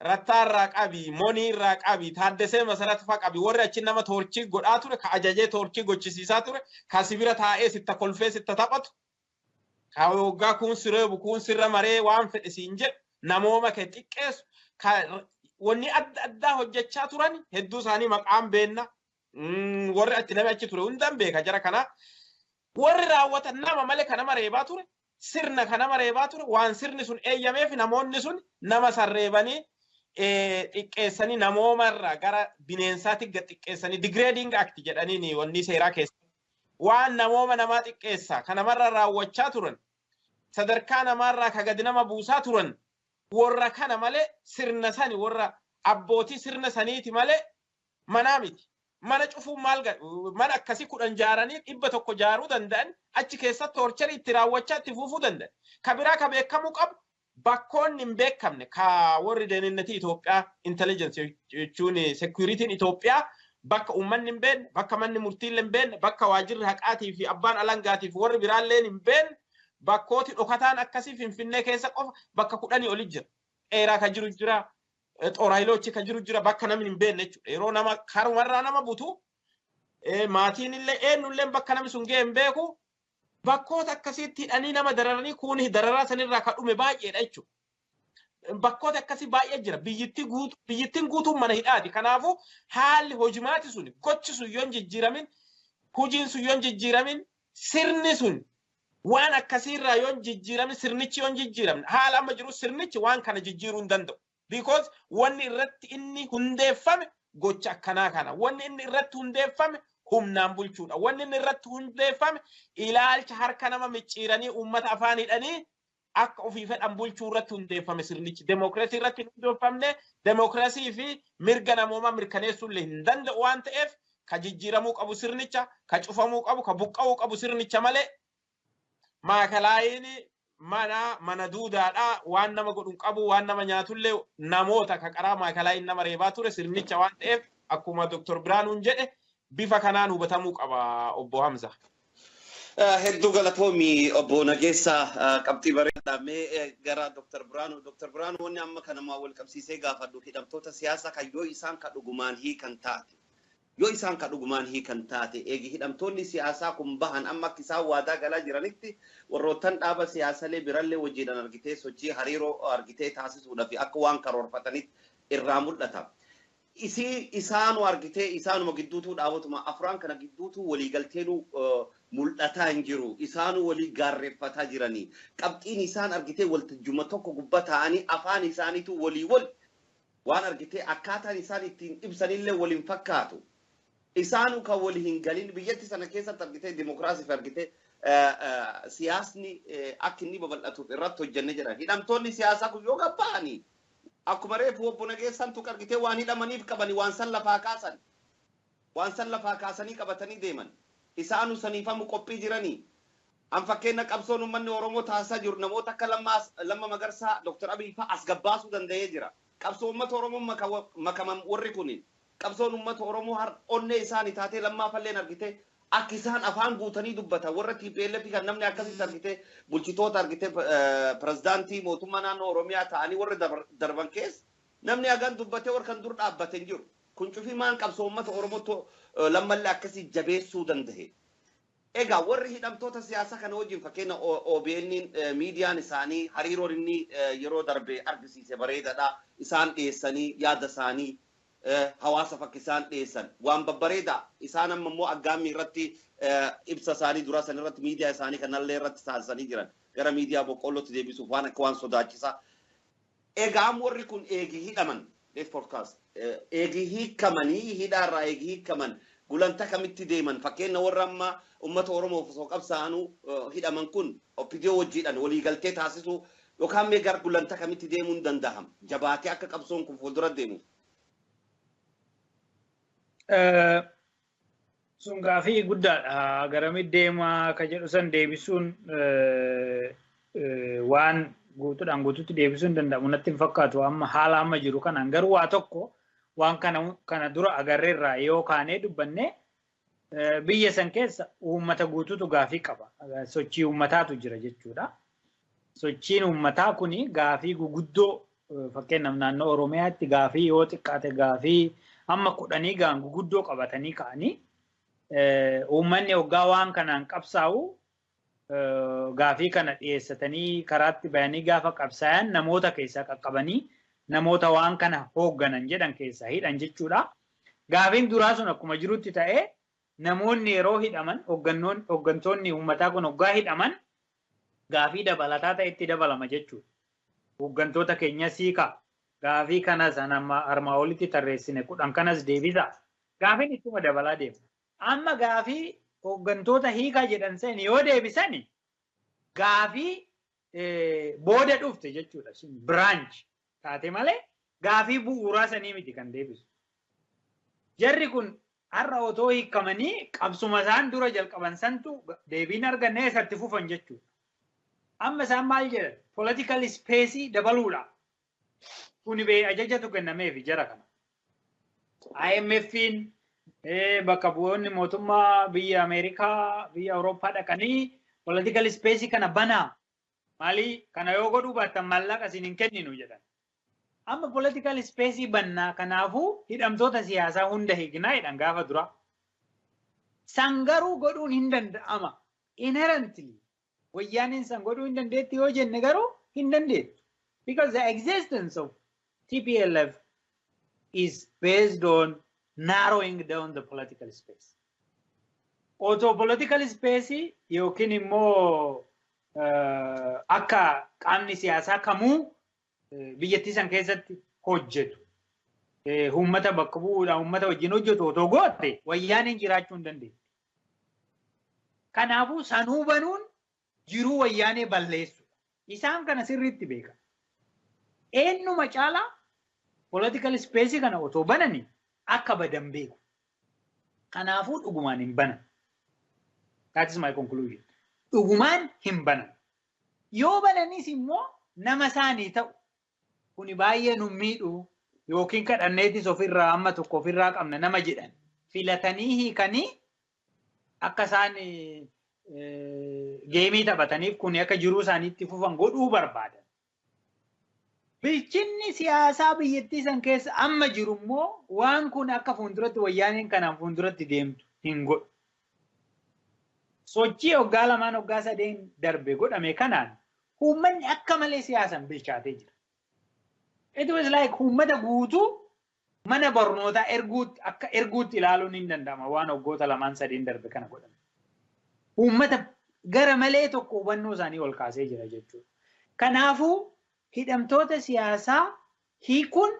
Rattaarraa qabii, moniirraa qabii, taaddesee masarat fa'a qabii warri achi nama toorchii godhaa ture ka ajajee toorchii gochisiisaa ture ka sibira taa'ee sitta kolfee sitta taphatu. Ka waggaa kun sireebu kun sirra maree waan fedhe siin jedhu namooma kee xiqqeessu wanni adda addaa hojjechaa turan hedduu isaanii maqaan beenna warri achi namni achi ture hundaan beeka jara kana warri raawwatan nama malee kan nama reebaa ture sirna kan nama reebaa ture waan sirni sun eeyyameef namoonni sun nama sarreebanii xiqqeessanii namoomarraa gara bineensaatti gad xiqqeessanii degrading act jedhanii wanni seeraa keessa waan namooma namaa xiqqeessa kan namarra raawwachaa turan sadarkaa namaarraa ka gadi nama buusaa turan warra kana malee sirna sani warra abbootii sirna saniiti malee manaa miti. Mana cufuun maal mana akkasii 10 jaaranii 100 jaaruu danda'an achi keessatti toorcharii itti raawwachaa itti fufuu danda'an. Ka biraa ka beekamuu qabu bakkoonni hin beekamne ka warri deeminnatii Itoophiyaa intelligence jechuun security'n Itoophiyaa bakka uummanni hin beekne, bakka manni murtiillee hin beekne, bakka waajjirri haqaatii fi abbaan alangaatii fi warri biraallee hin beekne bakkooti dhokataan akkasii Finfinnee keessa qofa bakka 10 oli jira. Dheeraa kan jiru jira, xooraayiloochi kan jiru jira bakka namni hin beekne jechuudha. Yeroo nama karumarraa nama butu maatiin illee eenyullee bakka namni sun ga'e hin beeku bakkoota akkasiitti hidhanii nama dararanii kun dararaa sanirraa kan dhume baay'eedha jechuudha. Bakkoota akkasii baay'ee jira. Biyyittiin guutuun mana hidhaati. Kanaafuu haalli hojimaati sun gochi sun yoo hin jijjiiramin hojiin sun yoo hin jijjiiramin sirni sun waan akkasiirraa yoo hin jijjiiramin sirnichi yoo hin jijjiiramne haala amma jiru sirnichi waan kana jijjiiruu hin danda'u. Because wanni irratti inni hundeeffame gocha akkanaa kana. Wanni inni irratti hundeeffame humnaan bulchuudha. Wanni inni irratti hundeeffame ilaalcha harka nama micciiranii uummata afaan hidhanii akka ofii fedhan bulchuu irratti hundeeffame sirnichi. Demookiraasii irratti hin hundeeffamne demookiraasii fi mirga namoomaa mirkaneessuu illee hin danda'u waan ta'eef ka jijjiiramuu qabu sirnicha, ka cufamuu qabu, ka buqqa'uu qabu sirnicha malee maakalaayiin mana duudaadha waan nama godhu qabu waan nama nyaatullee namoota ka qaraa maakalaayiin nama reebaa ture sirnicha waan ta'eef akkuma Dr. Biraanuun jedhe bifa kanaan hubatamuu qaba obbo Hamza. Hedduu galatoomi obbo Nageessaa qabxii bareedaa mee gara Dr. Biraanuu. Dr. Biraanuu wanni amma kanamaa wal qabsiisee gaafadhu hidhamtoota siyaasaa kan yoo isaan ka dhugumaan hiikan taate. Yoo isaan ka dhugumaan hiikan taate eegi hidhamtoonni siyaasaa kun bahan amma akka isaan waadaa galaa jiranitti warroottan dhaaba siyaasalee birallee hojiidhaan argitee sochii hariiroo argitee taasisuudhaaf akka waan karoorfatanitti irraa mul'ata. Isii isaanu argitee isaanuma gidduutuu dhaabotuma afran kana gidduutuu waliigalteenuu mul'ataa hin jiru. Isaanuu walii gaarreeffataa jiranii. Qabxiin isaan argitee waltajjuma tokko gubbaa taa'anii afaan isaaniitu walii wal waan argitee akkaataan isaan ittiin ibsanillee waliin fakkaatu. Isaanuu kan walii hin galin biyyatti sana keessatti argitee dimokiraasiif argitee siyaasni akka inni babal'atuuf irratti hojjenne jedhan. Hidhamtoonni siyaasaa kun yoo gabba'anii akkuma reefu obbo Nageessaan tuqa argitee waan hidhamaniif qabanii waan san lafaa kaasan. Waan san lafaa kaasanii qabatanii deeman. Isaanuu saniifamu qophii jiranii. An fakkeenya qabsoon uummanni Oromoo taasisaa jiru namoota akka Lamma Magarsaa, Dr. Abiy fa'a as gabbaasuu danda'ee jira. Qabsoo uummata Oromoo makaman warri kuni. Qabsoon uummata Oromoo har onnee isaanii taatee lammaafalleen argitee akka isaan afaan guutanii dubbatan warra TPLF kan namni akkasitti argitee bulchitoota argitee pirezidaantii mootummaa naannoo Oromiyaa ta'anii warra darban keessa namni hagan dubbatee warra kan dur dhaabbate hin jiru. Kun cufii maan qabsoo uummata Oromoo lammallee akkasii jabeessuu danda'e. Egaa warri hidhamtoota siyaasaa kana wajjin fakkeenya OBN miidiyaan isaanii hariiroon inni yeroo darbe argisiise bareedaadha. Isaan dhiyeessanii yaada isaanii hawaasa fakki isaan dhiyeessan waan babbareeda. Isaan amma immoo aggaammii irratti ibsa isaanii duraa san irratti miidiyaa isaanii kanallee irratti taasisanii jiran gara miidiyaa boqqollootti deebisuuf waan akka waan sodaachisaa. Egaa warri kun eegi hidhaman, let's forecast, eegi hiikamanii hidhaarraa eegi hiikaman gulantaa kamitti deeman? Fakkeenya warra amma uummata Oromoof osoo qabsaa'anuu hidhaman kun OPDO wajjiidhaan waliigaltee taasisuu yookaan mee gara gulantaa kamitti deemuun danda'ama jabaatee akka qabsoon kun fuuldura deemu? Sun gaafii guddaadha. Garamitti deemaa ka jedhu san deebisuun waan guutuudhaan guutuutti deebisuun hin danda'amu natti hin fakkaatu amma haala amma jiru kanaan. Garuu waa tokko, waan kana dura agarreerraa yoo kaanee dubbanne, biyya san keessa uummata guutuutu gaafii qaba. Sochii uummataatu jira jechuudha. Sochiin uummataa kuni gaafii guguddoo, fakkeenyaaf naannoo Oromiyaatti gaafii yoo xiqqaate gaafii amma 10 gaan guguddoo qabatanii ka'anii, uummanni hoggaa waan kanaan qabsaa'u gaafii kana dhiyeessatanii karaatti bayanii gaafa qabsaa'an namoota keessaa qaqqabanii namoota waan kana hoogganan jedhan keessaa hidhan jechuudha. Gaafiin duraa sun akkuma jirutti ta'ee, namoonni yeroo hidhaman, hooggantoonni uummataa kun hoggaa hidhaman, gaafii dabalataa ta'etti dabalama jechuudha. Hooggantoota keenya siikaa, gaafii kana sana armaa olitti tarreessine 10 kanas deebisa. Gaafiin ittuma dabalaa deema. Amma gaafii hooggantoota hiikaa jedhan san yoo deebisani gaafii booda dhufte jechuudha. Branch taate malee gaafii bu'uuraa sanii miti kan deebisu. Jarri kun har'a otoo hiikamanii qabsuma isaan dura jalqaban santu deebiin argannee isatti fufan jechuudha. Amma isaan maal jedhan? Political space dabaluudha. Kuni bee ajajatu kennameefi jara kana. IMF'n, bakka bu'oonni mootummaa biyya Ameerikaa, biyya Awurooppaa dhaqanii political space kana banaa. Maali kana yoo godhuu baattan maallaqa isin hin kenninu jedhan. Amma political space bannaa, kanaafuu hidhamtoota siyaasaa hunda hiiknaa jedhan gaafa dura. San garuu godhuun hin danda'ama. Inherently wayyaaniin san godhuu hin dandeetti yoo jenne garuu hin dandeettu. Because the existence of TPLF is based on narrowing down the political space. Otoo political space yookiin immoo akka qaamni siyaasaa kamuu biyyattii san keessatti hojjetu, uummata bakka bu'uudhaan uummata wajjin hojjetu otoo goote, wayyaaniin jiraachuu hin dandeetti. Kanaafuu sanuu banuun jiruu wayyaanee balleessuudha. Isaan kana sirriitti beekan. Eenyuma caalaa political space kana otoo bananii akka badan beeku. Kanaafuu dhugumaan hin banan. That is my conclusion. Dhugumaan hin banan. Yoo bananis immoo nama isaanii ta'u kuni baay'ee nu miidhu yookiin kadhanneetis ofirraa amma tokko ofirraa qabna nama jedhan filatanii hiikanii akka isaan geemii taphataniif kun akka jiruu isaaniitti fufan godhuu barbaadan. Bilchinni siyaasaa biyyattii san keessa amma jiru immoo waan kun akka fuulduratti wayyaaneen kanaan fuulduratti deemtu hin godhu. Sochii waggaa 2n waggaa 3n darbe godhame kanaan uummanni akka malee siyaasan bilchaatee jira. It was like uummata guutuu Mana barnootaa erguutti akka erguutti ilaaluun hin danda'ama waan waggoota lamaan sadiin darbe kana godhame. Uummata gara malee tokko hubannoo isaanii ol kaasee jira jechuudha. Kanaafuu hidhamtoota siyaasaa hiikuun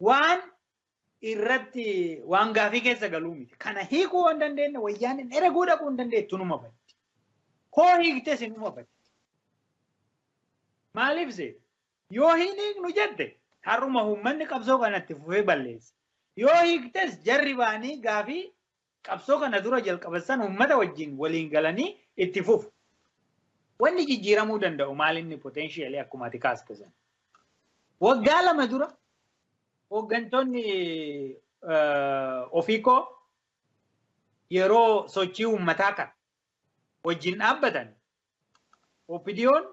waan irratti waan gaafii keessa galuu miti. Kana hiikuu waan dandeenye wayyaan erguu dhaquu hin dandeettu numa baddi. Hoo hiiktes numa baddi. Maaliif seeta? Yoo hin hiiknu jette har'uma uummanni qabsoo kanatti fufee balleessa. Yoo hiiktes jarri ba'anii gaafii qabsoo kana dura jalqaban uummata wajjin waliin galanii itti fufu. Wanni jijjiiramuu danda'u maal inni potentially akkuma ati kaaste sana. Waggaa 2 dura hooggantoonni ofiikoo yeroo sochii uummataa kana wajjin dhaabbatan OPDO'n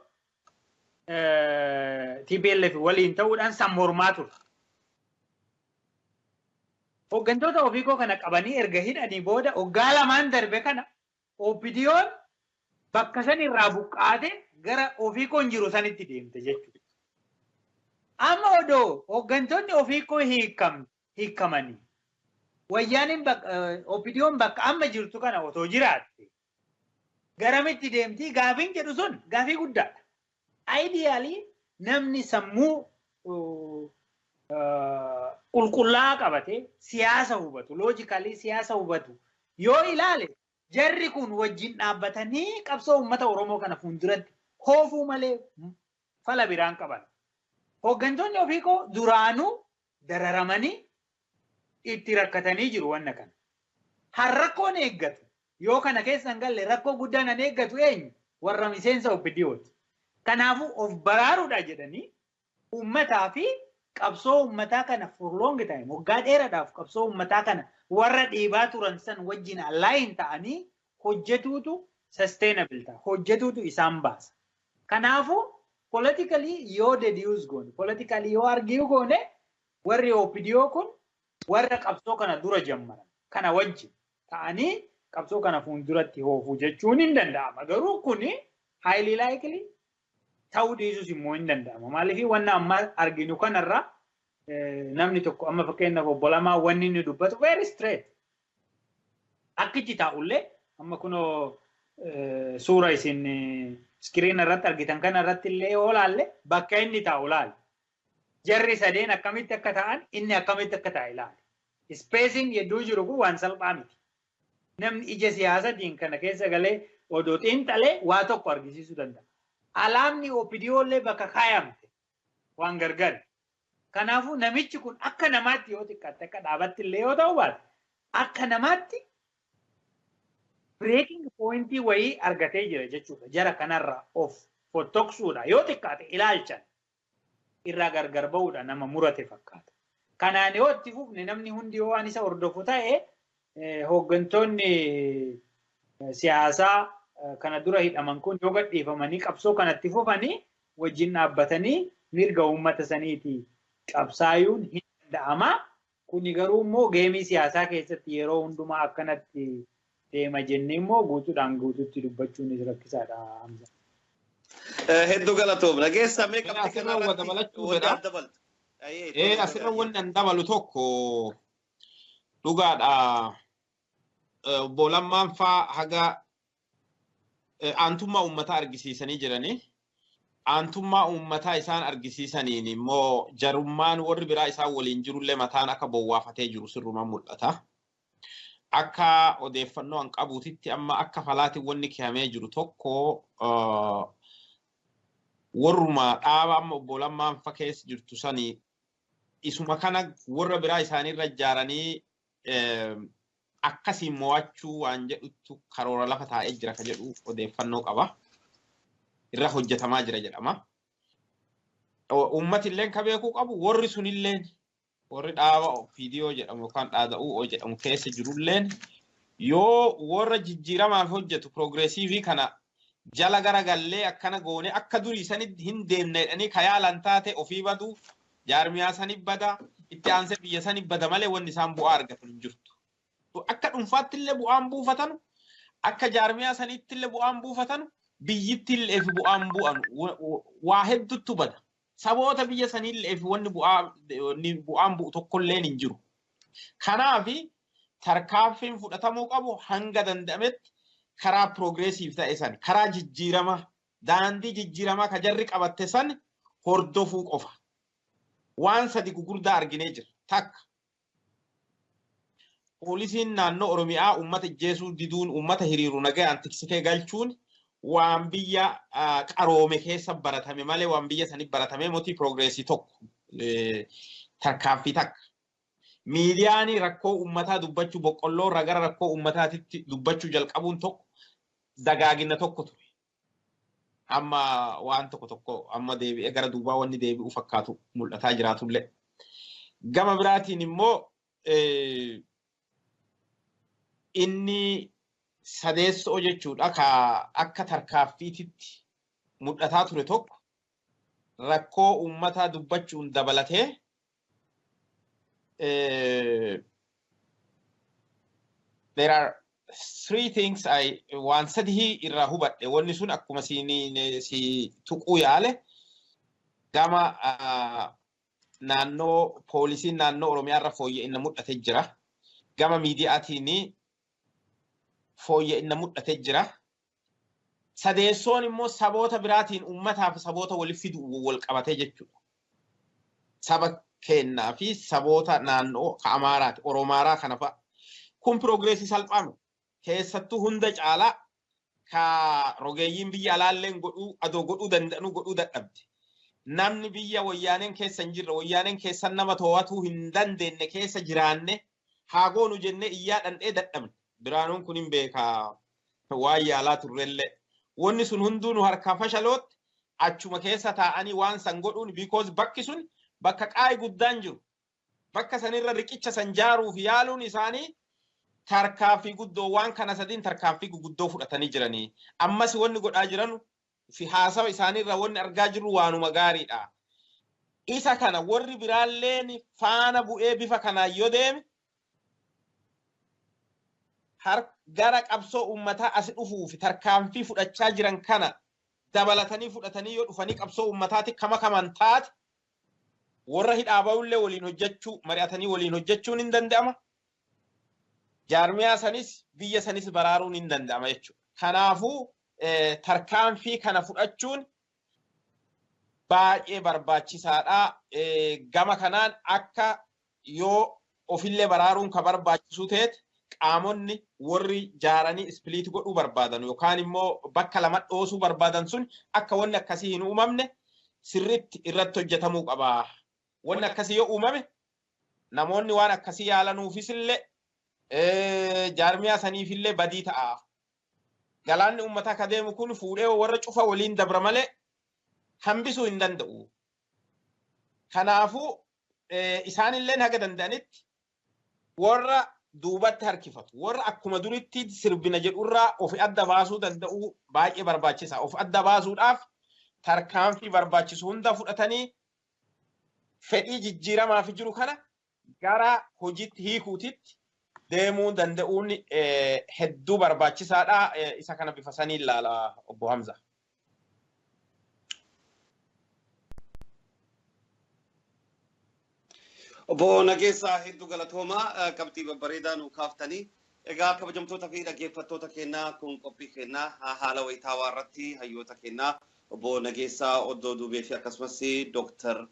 TPLF waliin ta'uudhaan san mormaa ture. Hooggantoota ofiikoo kana qabanii erga hidhanii booda waggaa 2 darbe kana OPDO'n bakka san irraa buqqaate gara ofiikoon jiru sanitti deemte jechuudha. Amma odoo hooggantoonni ofiikoo hiikamanii wayyaaniin OPDO'n bakka amma jirtu kana otoo jiraatte garamitti deemtii gaafiin jedhu sun gaafii guddaadha. Ideally namni sammuu qulqullaa'aa qabate siyaasa hubatu, logically siyaasa hubatu yoo ilaale jarri kun wajjin dhaabbatanii qabsoo uummata Oromoo kana fuulduratti hoofuu malee fala biraan qaban. Hooggantoonni ofiikoo duraanuu dararamanii itti rakkatanii jiru wanna kana. Har rakkoon eeggatu yoo kana keessa hin galle rakkoo guddaan an eeggatu eenyu warra miseensa OPDOti. Kanaafuu of baraaruudha jedhanii uummataa fi qabsoo uummataa kana for long time waggaa dheeraadhaaf qabsoo uummataa kana warra dhiibaa turan san wajjin align ta'anii hojjetuutu sustainable ta'a. Hojjetuutu isaan baasa. Kanaafuu politically yoo deduce goone, politically yoo argue goone warri OPDO kun warra qabsoo kana dura jammaran kana wajjin ta'anii qabsoo kana fuulduratti hoofuu jechuun hin danda'ama. Garuu kuni highly likely ta'uu dhiisus immoo hin danda'ama. Maaliif wanna amma arginu kanarra namni tokko amma fakkeenyaaf obbo Lamaa wanni inni dubbatu very straight. Akkichi taa'ullee amma kunoo suura isin screen irratti argitan kana irratti illee yoo laalle bakka inni taa'u laale. Jarri sadeen akkamitti akka ta'an inni akkamitti akka taa'e ilaale. Spacing hedduu jiru kun waan salphaa miti. Namni ija siyaasatiin kana keessa galee odoo xiinxalee waa tokko argisiisuu danda'a. Alaabni OPDO illee bakka kaayamte waan gargari. Kanaafuu namichi kun akka namaatti yoo xiqqaatte akka dhaabatti illee yoo ta'u baate akka namaatti breaking pointii wayii argatee jira jechuudha. Jara kanarraa of fottoksuudha yoo xiqqaate ilaalchan irraa gargar ba'uudha nama murate fakkaata. Kanaan yoo itti fufne namni hundi yoo waan isa hordofu ta'e hooggantoonni siyaasaa kana dura hidhaman kun yoo gadhiifamanii qabsoo kanatti fufanii wajjin dhaabbatanii mirga uummata saniiti qabsaayuun hin danda'ama. Kuni garuu immoo geemii siyaasaa keessatti yeroo hundumaa akkanatti deema jennee immoo guutuudhaan guututti dubbachuunis rakkisaadha. Hamza. Hedduu galatoom. Nageessa mee qabxii Asirra kanarratti dabalachuu wanni fedha. an dabaltu. Asirra wanni an dabalu tokko dhugaadha. Obbo Lammaan faa haga aantummaa uummataa argisiisanii jiranii. Aantummaa uummataa isaan argisiisaniin immoo jarummaan warri biraa isaan waliin jirullee mataan akka bowwaafatee jiru sirruma mul'ata. Akka odeeffannoo an qabuutitti amma akka falaatiin wanni kaa'amee jiru tokko warruma dhaaba amma obbo Lammaan fa keessa jirtu sani isuma kana warra biraa isaaniirra ijaaranii akkasiin mo'achuu waan jedhutu karoora lafa taa'ee jira ka jedhu odeeffannoo qaba. Irra hojjetamaa jira jedhama. Uummati illee ka beekuu qabu warri sunillee warri dhaaba OPDO jedhamu yookaan dhaada UO jedhamu keessa jirulleen yoo warra jijjiiramaaf hojjetu progressive kana jala garagallee akkana goone akka durii sanitti hin deemne jedhanii ka yaalan taate ofii badu jaarmiyaa sani bada itti aansee biyya sani bada malee wanni isaan bu'aa argatan hin jirtu. Akka dhuunfaatti illee bu'aan buufatan akka jaarmiyaa sanitti illee bu'aan buufatan biyyittii illee fi bu'aan bu'an waa hedduutu bada. Saboota biyya saniillee fi wanni bu'aan bu'u tokkolleen hin jiru. Kanaaf tarkaanfiin fudhatamuu qabu hanga danda'ametti karaa piroogiresiif ta'e san karaa jijjiirama daandii jijjiiramaa ka jarri qabatte san hordofuu qofa. Waan sadi gugurdaa arginee jira. Takka poolisiin naannoo Oromiyaa uummata ijjeesuu diduun uummata hiriiru nagayaan tiksitee galchuun waan biyya qaroome keessa baratame malee waan biyya sanii baratame mootii piroogresii tokko tarkaanfii takka. Miidiyaan rakkoo uummataa dubbachuu boqqolloo irraa gara rakkoo uummataatitti dubbachuu jalqabuun tokko dagaagina tokko ture. Amma waan tokko tokko amma deebi'ee gara duubaa wanni deebi'u fakkaatu mul'ataa jiraatullee. Gama biraatiin immoo inni sadeessoo jechuudha ka akka tarkaanfiititti mul'ataa ture tokko rakkoo uummataa dubbachuun dabalatee there are three things I waan sadii irraa hubadhe wanni sun akkuma si tuquu yaale gama naannoo poolisiin naannoo Oromiyaa irra fooyya'inna mul'ate jira. Gama miidiyaatiin fooyya'inna mul'ate jira. Sadeessoon immoo saboota biraatiin uummataa fi saboota walitti fidu wal qabatee jechuudha. Saba kennaa fi saboota naannoo Amaaraati, Oromaaraa kana fa'a. Kun piroogreesii salphaame. Keessattuu hunda caalaa ka rogeeyyiin biyya alaalleen godhuu adoo godhuu danda'anu godhuu dadhabde. Namni biyya wayyaaneen keessa hin jirre, wayyaaneen keessa nama to'atuu hin dandeenye keessa jiraanne haa goonu jennee iyyaa dhandhee dadhabne. Biraanuun kun hin beekaa waan yaalaa turrellee. Wanni sun hunduu nu harkaa fashalootti achuma keessa taa'anii waan san godhuun because bakki sun bakka qaayi guddaan jiru. Bakka sanirra riqicha san jaaruuf yaaluun isaanii tarkaanfii guddoo waan kana sadiin tarkaanfii guguddoo fudhatanii jiranii. Ammas wanni godhaa jiran fi haasawa isaaniirra wanni argaa jirru waanuma gaariidha. Isa kana warri biraalleen faana bu'ee bifa kanaan yoo deeme gara qabsoo uummataa as dhufuu fi tarkaanfii fudhachaa jiran kana dabalatanii fudhatanii yoo dhufanii qabsoo uummataatti kama kaman taate warra hidhaa ba'ullee waliin hojjechuu mari'atanii waliin hojjechuun hin danda'ama. Jaarmiyaa sanis biyya sanis baraaruun hin danda'ama jechuudha. Kanaafuu tarkaanfii kana fudhachuun baay'ee barbaachisaadha. Gama kanaan akka yoo ofillee baraaruun ka barbaachisu ta'e qaamonni warri jaaranii ispiliit godhuu barbaadan yookaan immoo bakka lama dhoosuu barbaadan sun akka wanni akkasii hin uumamne sirriitti irratti hojjetamuu qaba. Wanni akkasii yoo uumame namoonni waan akkasii yaalanuufis illee jaarmiyaa saniifillee badii ta'a. Galaanni uummataa ka deemu kun fuudhee warra cufa waliin dabra malee hambisuu hin danda'u. Kanaafuu isaanillee haga danda'anitti warra duubatti harkifatu warra akkuma duritti sirbina jedhurraa of adda baasuu danda'u baay'ee barbaachisa. Of adda baasuudhaaf tarkaanfii barbaachisu hunda fudhatanii fedhii jijjiiramaaf jiru kana gara hojiitti hiikuutitti deemuu danda'uun hedduu barbaachisaadha. Isa kana bifa sanii ilaala obbo Hamza. Obbo Nageessaa hedduu galatoomaa qabxii babbareedaa nuu kaaftanii. Egaa kabajamtoota fi dhaggeeffattoota keenyaa kun qophii keenyaa haala wayitaawaa irratti hayyoota keenyaa obbo Nageessaa Oddoo Duubee fi akkasumas Dooktar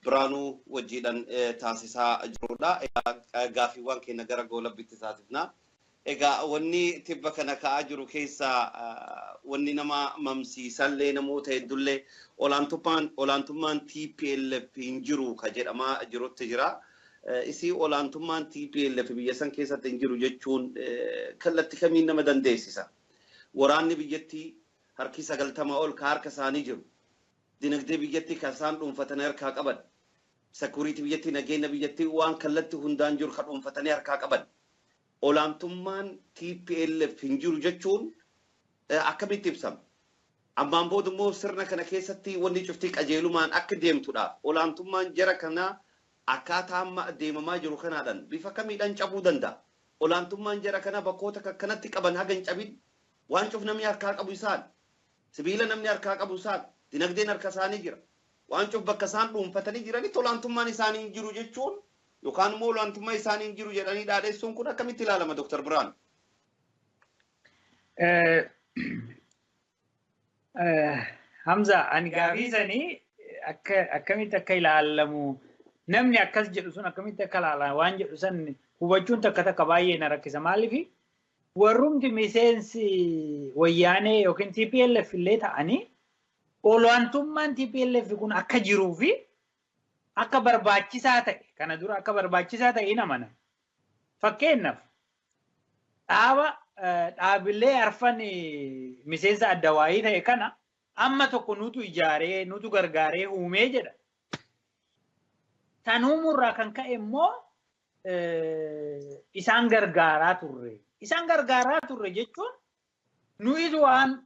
Biraanuu wajjiidhaan taasisaa jirudha. Egaa gaaffiiwwan keenya gara goolabbitti taasifna. Egaa wanni tibba kana ka'aa jiru keessaa wanni nama mamsiisallee namoota hedduullee olaantummaan TPLF hin jiru ka jedhamaa jirutti jira. Isii olaantummaan TPLF biyya san keessatti hin jiru jechuun kallattii kamiin nama dandeessisa. Waraanni biyyattii harki 90 ol ka harka isaanii jiru. Dinagdee biyyattii kan isaan dhuunfatanii harkaa qaban. Sekuriitii biyyattii nageenya biyyattii waan kallattii hundaan jiru ka dhuunfatanii harkaa qaban. Olaantummaan TPLF hin jiru jechuun akkamitti ibsama? Ammaan booda immoo sirna kana keessatti wanni cuftii qajeelumaan akka deemtudhaaf olaantummaan jara kanaa akkaataa amma deemamaa jiru kanaadhaan bifa kamiidhaan cabuu danda'a? Olaantummaan jara kanaa bakkoota akkanatti qaban haga hin cabin waan cuf namni harkaa qabu isaan, sibiila namni harkaa qabu isaan, dinagdeen harka isaanii jira, Waan cuuf bakka isaan dhuunfatanii jiranitti olaantummaan isaanii hin jiru jechuun yookaan immoo olaantummaa isaanii hin jiru jedhanii dhaadheessuun kun akkamitti ilaalama, Dr. Birhaan? Hamza, ani gaafii sanii akkamitti akka ilaalamu, namni akkas jedhu sun akkamitti akka ilaalamu waan jedhu san hubachuun takka takka baay'ee na rakkisa. Maaliif warrumti miseensi Wayyaanee yookiin TPLF illee ta'anii olaantummaan TPLF kun akka jiruu fi akka barbaachisaa ta'e, kana dura akka barbaachisaa ta'e hin amanan. Fakkeenyaaf, dhaaba dhaabilee arfan miseensa addawaayii ta'e kana amma tokko nutu ijaaree, nutu gargaaree uumee jedha. San uumuurraa kan ka'e immoo isaan gargaaraa turre. Isaan gargaaraa turre jechuun nuyitu waan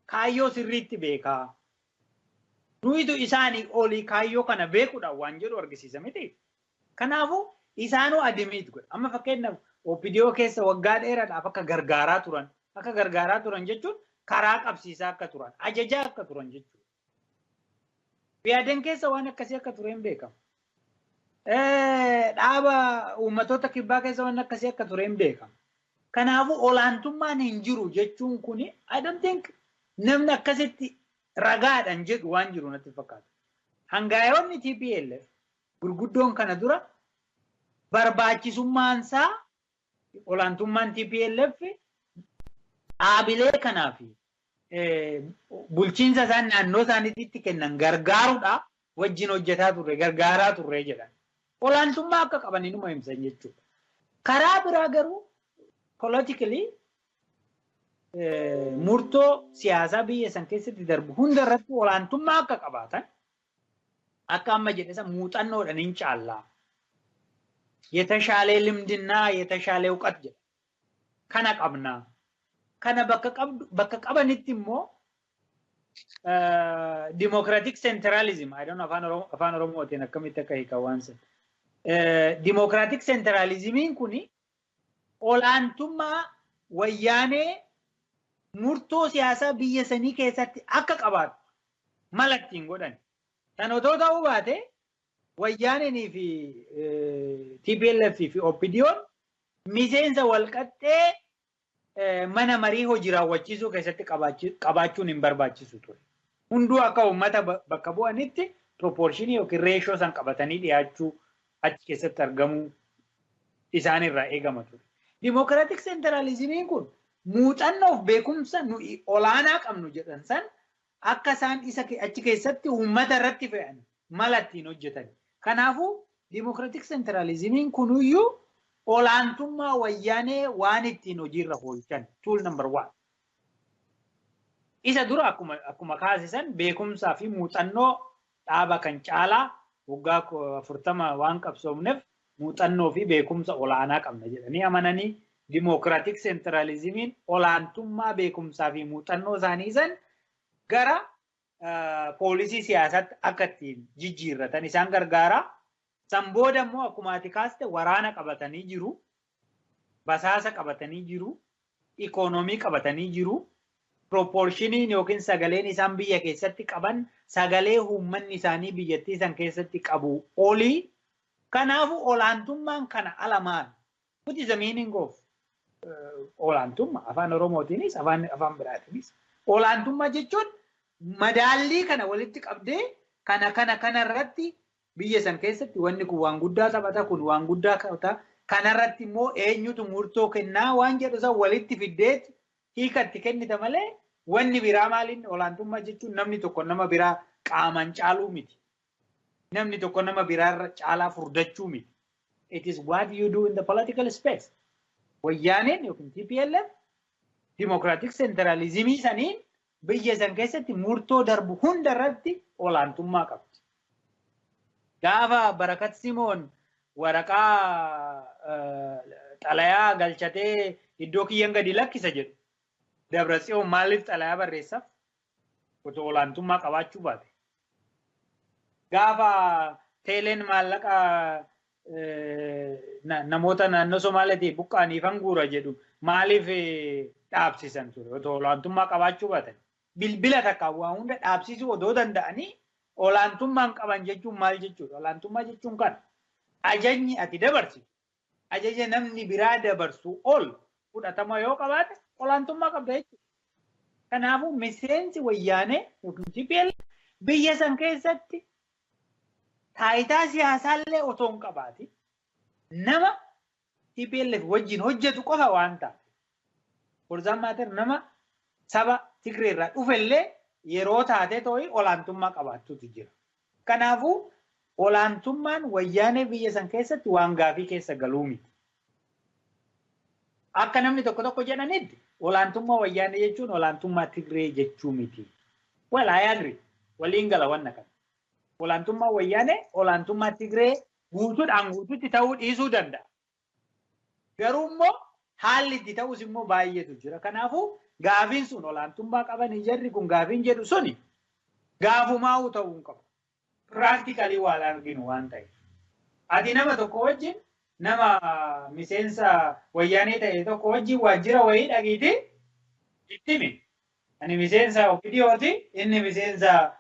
kaayyoo sirriitti beekaa. Nuyitu isaanii olii kaayyoo kana beekuudhaan waan jedhu argisiisa miti. Kanaafuu isaanuu admit godha. Amma fakkeenyaaf, OPDO keessa waggaa dheeraadhaaf akka gargaaraa turan. Akka gargaaraa turan jechuun karaa qabsiisaa akka turan, ajajaa akka turan jechuudha. Biyaaden keessa waan akkasii akka ture hin beekamu. Dhaaba Uummattoota Kibbaa keessa waan akkasii akka ture hin beekamu. Kanaafuu olaantummaan hin jiru jechuun kuni, I don't think namni akkasitti ragaadhaan jedhu waan jiru natti fakkaata. Hangaayoonni TPLF gurguddoon kana dura barbaachisummaan isaa, olaantummaan TPLF dhaabilee kanaa fi bulchiinsa isaan naannoo isaaniitti kennan gargaaruudha wajjin hojjetaa turre, gargaaraa turre jedhan. Olaantummaa akka qaban inuma himsan jechuudha. Karaa biraa garuu politically murtoo siyaasaa biyya san keessatti darbu hunda irratti olaantummaa akka qabaatan, akka amma jedhe san muuxannoodhaan hin caallaa. የተሻለ ልምድና የተሻለ እውቀት jedha. Kana qabna. Kana bakka qabdu, bakka qabanitti immoo democratic centralism, I don't know afaan Oromoo, afaan Oromootiin akkamitti akka hiikan waan san. Democratic centralismiin kuni olaantummaa Wayyaanee murtoo siyaasaa biyya sanii keessatti akka qabaatu mala ittiin godhan. Kan otoo ta'uu baate Wayyaaneenii fi TPLF fi OPDO'n miseensa walqaxxee mana marii hojii raawwachiisuu keessatti qabaachuun hin barbaachisu ture. Hunduu akka uummata bakka bu'anitti proportionii yookiin ratio san qabatanii dhiyaachuu, achi keessatti argamuu isaanirraa eegama ture. Democratic centralismiin kun muuxannoof beekumsa nuyi olaanaa qabnu jedhan san akka isaan isa achi keessatti uummata irratti fe'an mala ittiin hojjetan. Kanaafuu democratic centralismiin kunuyyuu olaantummaa Wayyaanee waan ittiin hojiirra oolchan tool number one. Isa dura akkuma kaasisan beekumsaa fi muuxannoo dhaaba kan caalaa waggaa 40 waan qabsoomneef muuxannoo fi beekumsa olaanaa qabna jedhanii amananii, democratic centralismiin olaantummaa beekumsaa fi muuxannoo isaanii san gara poolisii siyaasaatti akka ittiin jijjiirratan isaan gargaara. San booda immoo akkuma ati kaaste waraana qabatanii jiru, basaasa qabatanii jiru, ikoonoomii qabatanii jiru. Proportioniin yookiin sagaleen isaan biyya keessatti qaban sagalee uummanni isaanii biyyattii san keessatti qabu olii. Kanaafuu olaantummaan kana ala maal? What is the meaning of olaantummaa? Afaan Oromootiinis afaan biraatiinis. Olaantummaa jechuun madaallii kana walitti qabdee kana irratti biyya san keessatti wanni kun waan guddaa taphata, kun waan guddaa taphata, kanarratti immoo eenyutu murtoo kennaa waan jedhu san walitti fiddeet hiikatti kennita malee wanni biraa maaliin? Olaantummaa jechuun namni tokko nama biraa qaamaan caaluu miti. Namni tokko nama biraarra caalaa furdachuu miti. It is what you do in the political space. Wayyaaneen yookiin TPLF democratic centralismii saniin biyya san keessatti murtoo darbu hunda irratti olaantummaa qabdi. Gaafa Barakat Simoon waraqaa xalayaa galchatee iddoo kiyyan gadi lakkisa jedhu, Dabratsiyoon maaliif xalayaa barreessaaf otoo olaantummaa qabaachuu baate? Gaafa teeleen maallaqa namoota naannoo Somaaliitii buqqaaniif hanguura jedhu maaliif dhaabsisan ture otoo olaantummaa qabaachuu baatan? Bilbila takka waa hunda dhaabsisuu odoo danda'anii Olaantummaan qaban jechuun maal jechuudha? Olaantummaa jechuun kana. Ajajni ati dabarsitu, ajaja namni biraa dabarsu ol fudhatama yoo qabaate olaantummaa qabda jechuudha. Kanaafuu miseensi wayyaanee yookiin TPLF biyya san keessatti taayitaa siyaasaallee otoo hin qabaatin nama TPLF wajjin hojjetu qofa waan taate. For that matter, nama saba Tigree irraa dhufellee yeroo taate too'i olaantummaa qabaattutu jira. Kanaafuu olaantummaan wayyaanee biyya san keessatti waan gaafii keessa galuu miti. Akka namni tokko tokko jedhanitti olaantummaa wayyaanee jechuun olaantummaa Tigree jechuu miti. Well, I agree. Waliin gala wanna kana. Olaantummaa wayyaanee olaantummaa Tigree guutuudhaan guututti ta'uu dhiisuu danda'a. Garuu immoo haalli itti ta'us immoo baay'eetu jira. Kanaafuu gaafiin sun olaantummaa qabanii jarri kun gaafiin jedhu suni gaafumaa'uu ta'uu hin qabu. Practically waan arginu waan ta'eef. Ati nama tokko wajjin, nama miseensa wayyaanee ta'e tokko wajjin waajjira wayii dhaqiitii itti himi. Ani miseensa OPDOti, inni miseensa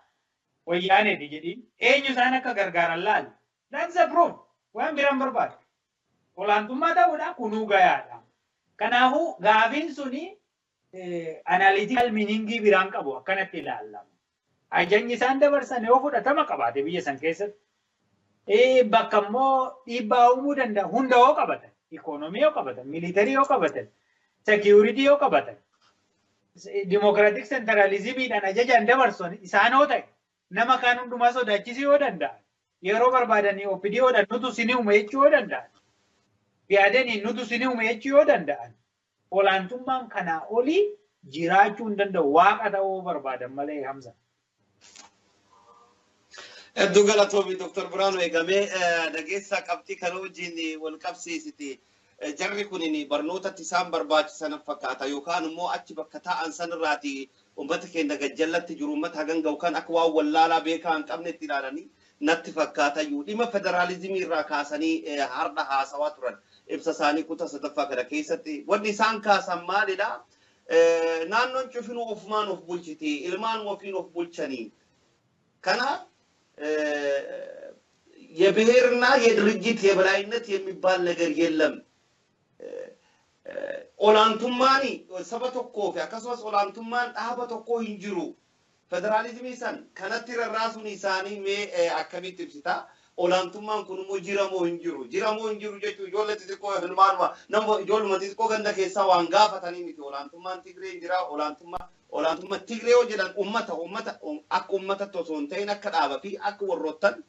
wayyaaneeti jedhiin. Eenyu isaan akka gargaaran laali. That's the proof. Waan biraan barbaadu. Olaantummaa ta'uudha kunuu gayaadha. Kanaafuu gaafiin suni analytical meaningii biraan qabu akkanatti ilaallama. Ajajni isaan dabarsan yoo fudhatama qabaate biyya san keessatti, bakka immoo dhiibbaa uumuu danda'a hunda yoo qabatan, ikoonomii yoo qabatan, military yoo qabatan, security yoo qabatan, democratic centralismiidhaan ajajaan dabarsan isaan yoo ta'e, nama kaan hundumaa sodaachisuu yoo danda'an, yeroo barbaadanii OPDOdhaan nutu isin uume jechuu yoo danda'an, yaadanii nutu isin uume jechuu yoo danda'an, olaantummaan kanaa olii jiraachuu hin danda'u waaqa ta'uu barbaadan malee, Hamza. Hedduu galatoomi, Dr. Biraanuu. Eegamee dhageessaa qabxii kana wajjin wal qabsiisiti. Jarri kun barnootatti isaan barbaachisan fakkaata yookaan immoo achi bakka taa'an sanirraati uummata keenya gajjallatti jiru, uummata hagan ga'u kan akka waan wallaalaa beekaa hin qabne itti ilaalanii natti fakkaata iyyuu. Dhimma federaalizimii irraa kaasanii har'a haasawaa turan ibsa isaanii kutaa sadaffaa kana keessatti. Wanni isaan kaasan maalidha? Naannoon cufinuu ofumaan of bulchiti, ilmaan ofiin of bulchanii. Kanaaf የብሔርና የድርጅት የበላይነት የሚባል ነገር የለም። Olaantummaan saba tokkoo fi akkasumas olaantummaan dhaaba tokkoo hin jiru. Federaalizimii san kanatti rarraasuun isaanii mee akkamitti ibsita? Olaantummaan kun immoo jira moo hin jiru? Jira moo hin jiru jechuun ijoollee xixiqqoo ilmaanuma nama ijoolluma xixiqqoo ganda keessaa waan gaafatanii miti. Olaantummaan Tigree hin jira. Olaantummaa Tigree yoo jedhan ummata akka ummatatti osoo hin ta'in akka dhaaba fi akka warroottan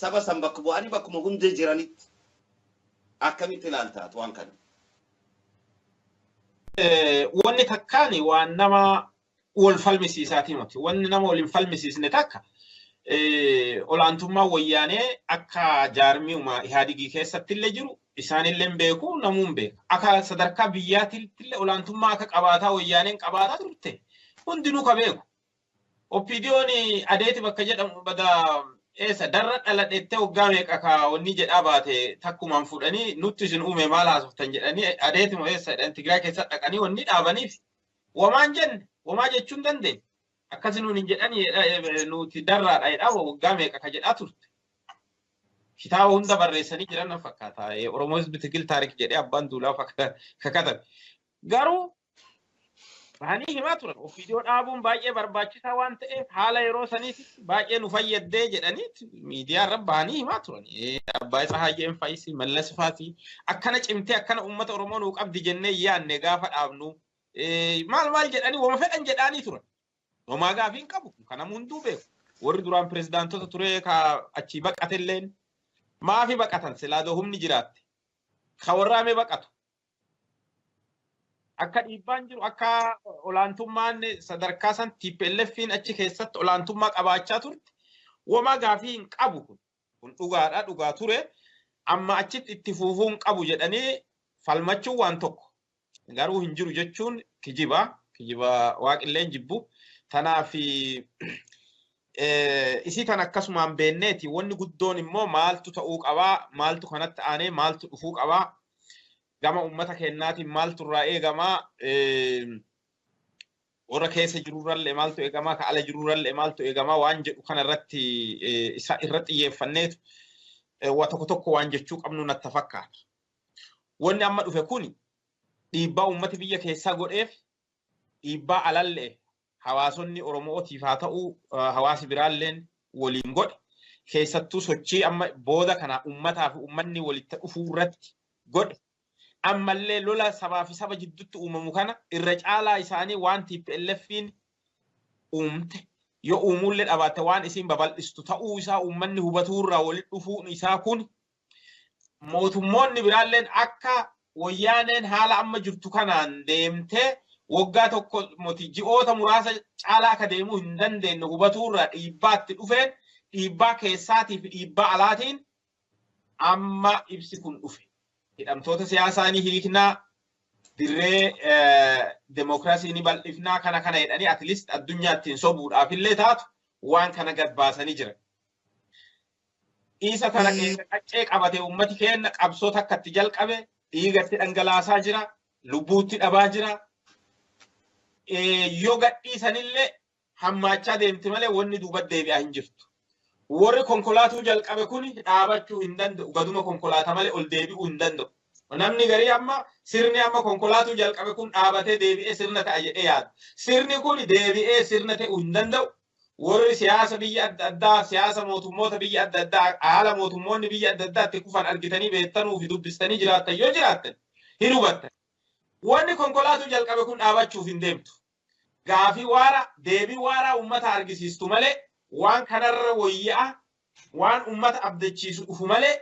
saba san bakka bu'anii bakkuma hunda jiranitti akkamitti ilaaltaatu waan kana? Wanni takkaani waan nama wal falmisiisaatii miti. Wanni nama wal hin falmisiisne takka olaantummaan wayyaanee akka jaarmiuma Ihaadigii keessatti illee jiru isaanillee hin beeku, namuu hin beeka. Akka sadarkaa biyyaatti illee olaantummaa akka qabaataa wayyaaneen qabaataa turte hundinuu ka beeku. OPDO'n adeeti bakka jedhamu bada eessa darra dhaladhettee waggaa meeqa ka wanni jedhaa baate takkumaan fuudhanii nutti isin uume maal haasoftan jedhanii adeeti moo eessa jedhan Tigraay keessa dhaqanii wanni dhaabaniif wamaan jenne wamaa jechuun dandeenye. Akkasi nuun hin jedhani nuti darraadha jedhaa waggaa meeqa ka jedhaa turte. Kitaaba hunda barreessanii jiran na fakkaata. Oromoo Hizbi Tigil Taarik jedhee abbaan duulaa kakatabe. Garuu bahanii himaa turan. OPDO dhaabuun baay'ee barbaachisaa waan ta'eef haala yeroo saniitti baay'ee nu fayyadee jedhanii miidiyaa irra bahanii himaa turan. Abbaa Tsahaayyeen Faayisii, Mallas Faatii akkana cimtee akkana uummata Oromoo nuu qabdi jennee yaadne gaafa dhaabnu maal maal jedhanii wama fedhan jedhaanii turan. Homaa gaafii hin qabu. Kana hunduu beeku. Warri duraan pirezidaantota ture ka achii baqatelleen maafi baqatan silaa humni jiraatte? Ka warraamee baqatu. Akka dhiibbaan jiru, akka olaantummaan sadarkaa san TPLFin achi keessatti olaantummaa qabaachaa turte wamaa gaafii hin qabu kun. Kun dhugaadha, dhugaa ture. Amma achitti itti fufuu hin qabu jedhanii falmachuun waan tokko. Garuu hin jiru jechuun kijiba. Kijiba waaqillee hin jibbu. Tanaaf isii kan akkasumaan beekneeti. Wanni guddoon immoo maaltu ta'uu qabaa, maaltu kanatti aanee maaltu dhufuu qabaa, gama uummata kennaatiin maaltu irraa eegamaa? Warra keessa jirurrallee maaltu eegamaa, ka ala jirurrallee maaltu eegamaa waan jedhu kana irratti isa irratti xiyyeeffanneetu waa tokko tokko waan jechuu qabnu natti fakkaata. Wanni amma dhufe kuni dhiibbaa uummati biyya keessaa godheef, dhiibbaa alallee hawaasonni Oromootiif haa ta'u hawaasi biraalleen waliin godhe, keessattuu sochii amma booda kana uummataa fi uummanni walitti dhufuu irratti godhe, ammallee lola sabaa fi saba jidduutti uumamu kana irra caalaa isaanii waan TPLF'n uumte, yoo uumuullee dhabaatte waan isiin babal'istu ta'uu isaa uummanni hubatuurraa walitti dhufuun isaa kun, mootummoonni biraalleen akka Wayyaaneen haala amma jirtu kanaan deemtee waggaa tokko moti ji'oota muraasa caalaa akka deemuu hin dandeenye hubatuurraa dhiibbaatti dhufeen, dhiibbaa keessaatii fi dhiibbaa alaatiin amma ibsi kun dhufe. Hidhamtoota siyaasaa ni hiiknaa, dirree demokiraasii ni bal'ifnaa, kana kana jedhanii at least addunyaattiin sobuudhaaf illee taatu waan kana gad baasanii jiran. Isa kana keessa qaccee qabate uummati keenya qabsoo takkatti jalqabe, dhiigatti dhangalaasaa jira, lubbuutti dhabaa jira. Yoo gadhiisanillee hammaachaa deemti malee wanni duuba deebi'aa hin jirtu. Warri konkolaatuu jalqabe kun dhaabachuu hin danda'u. Gaduma konkolaataa malee ol deebi'uu hin danda'u. Namni garii amma sirni amma konkolaatuu jalqabe kun dhaabatee deebi'ee sirna ta'a jedhee yaada. Sirni kun deebi'ee sirna ta'uu hin danda'u. Warri siyaasa biyya adda addaa, siyaasa mootummoota biyya adda addaa, haala mootummoonni biyya adda addaatti kufan argitanii beektanuu fi dubbistanii jiraattan yoo jiraattan hin hubattan. Wanni konkolaatuu jalqabe kun dhaabachuuf hin deemtu. Gaafii waara, deebii waaraa uummata argisiistu malee, waan kanarra wayya'a, waan uummata abdachiisu dhufu malee,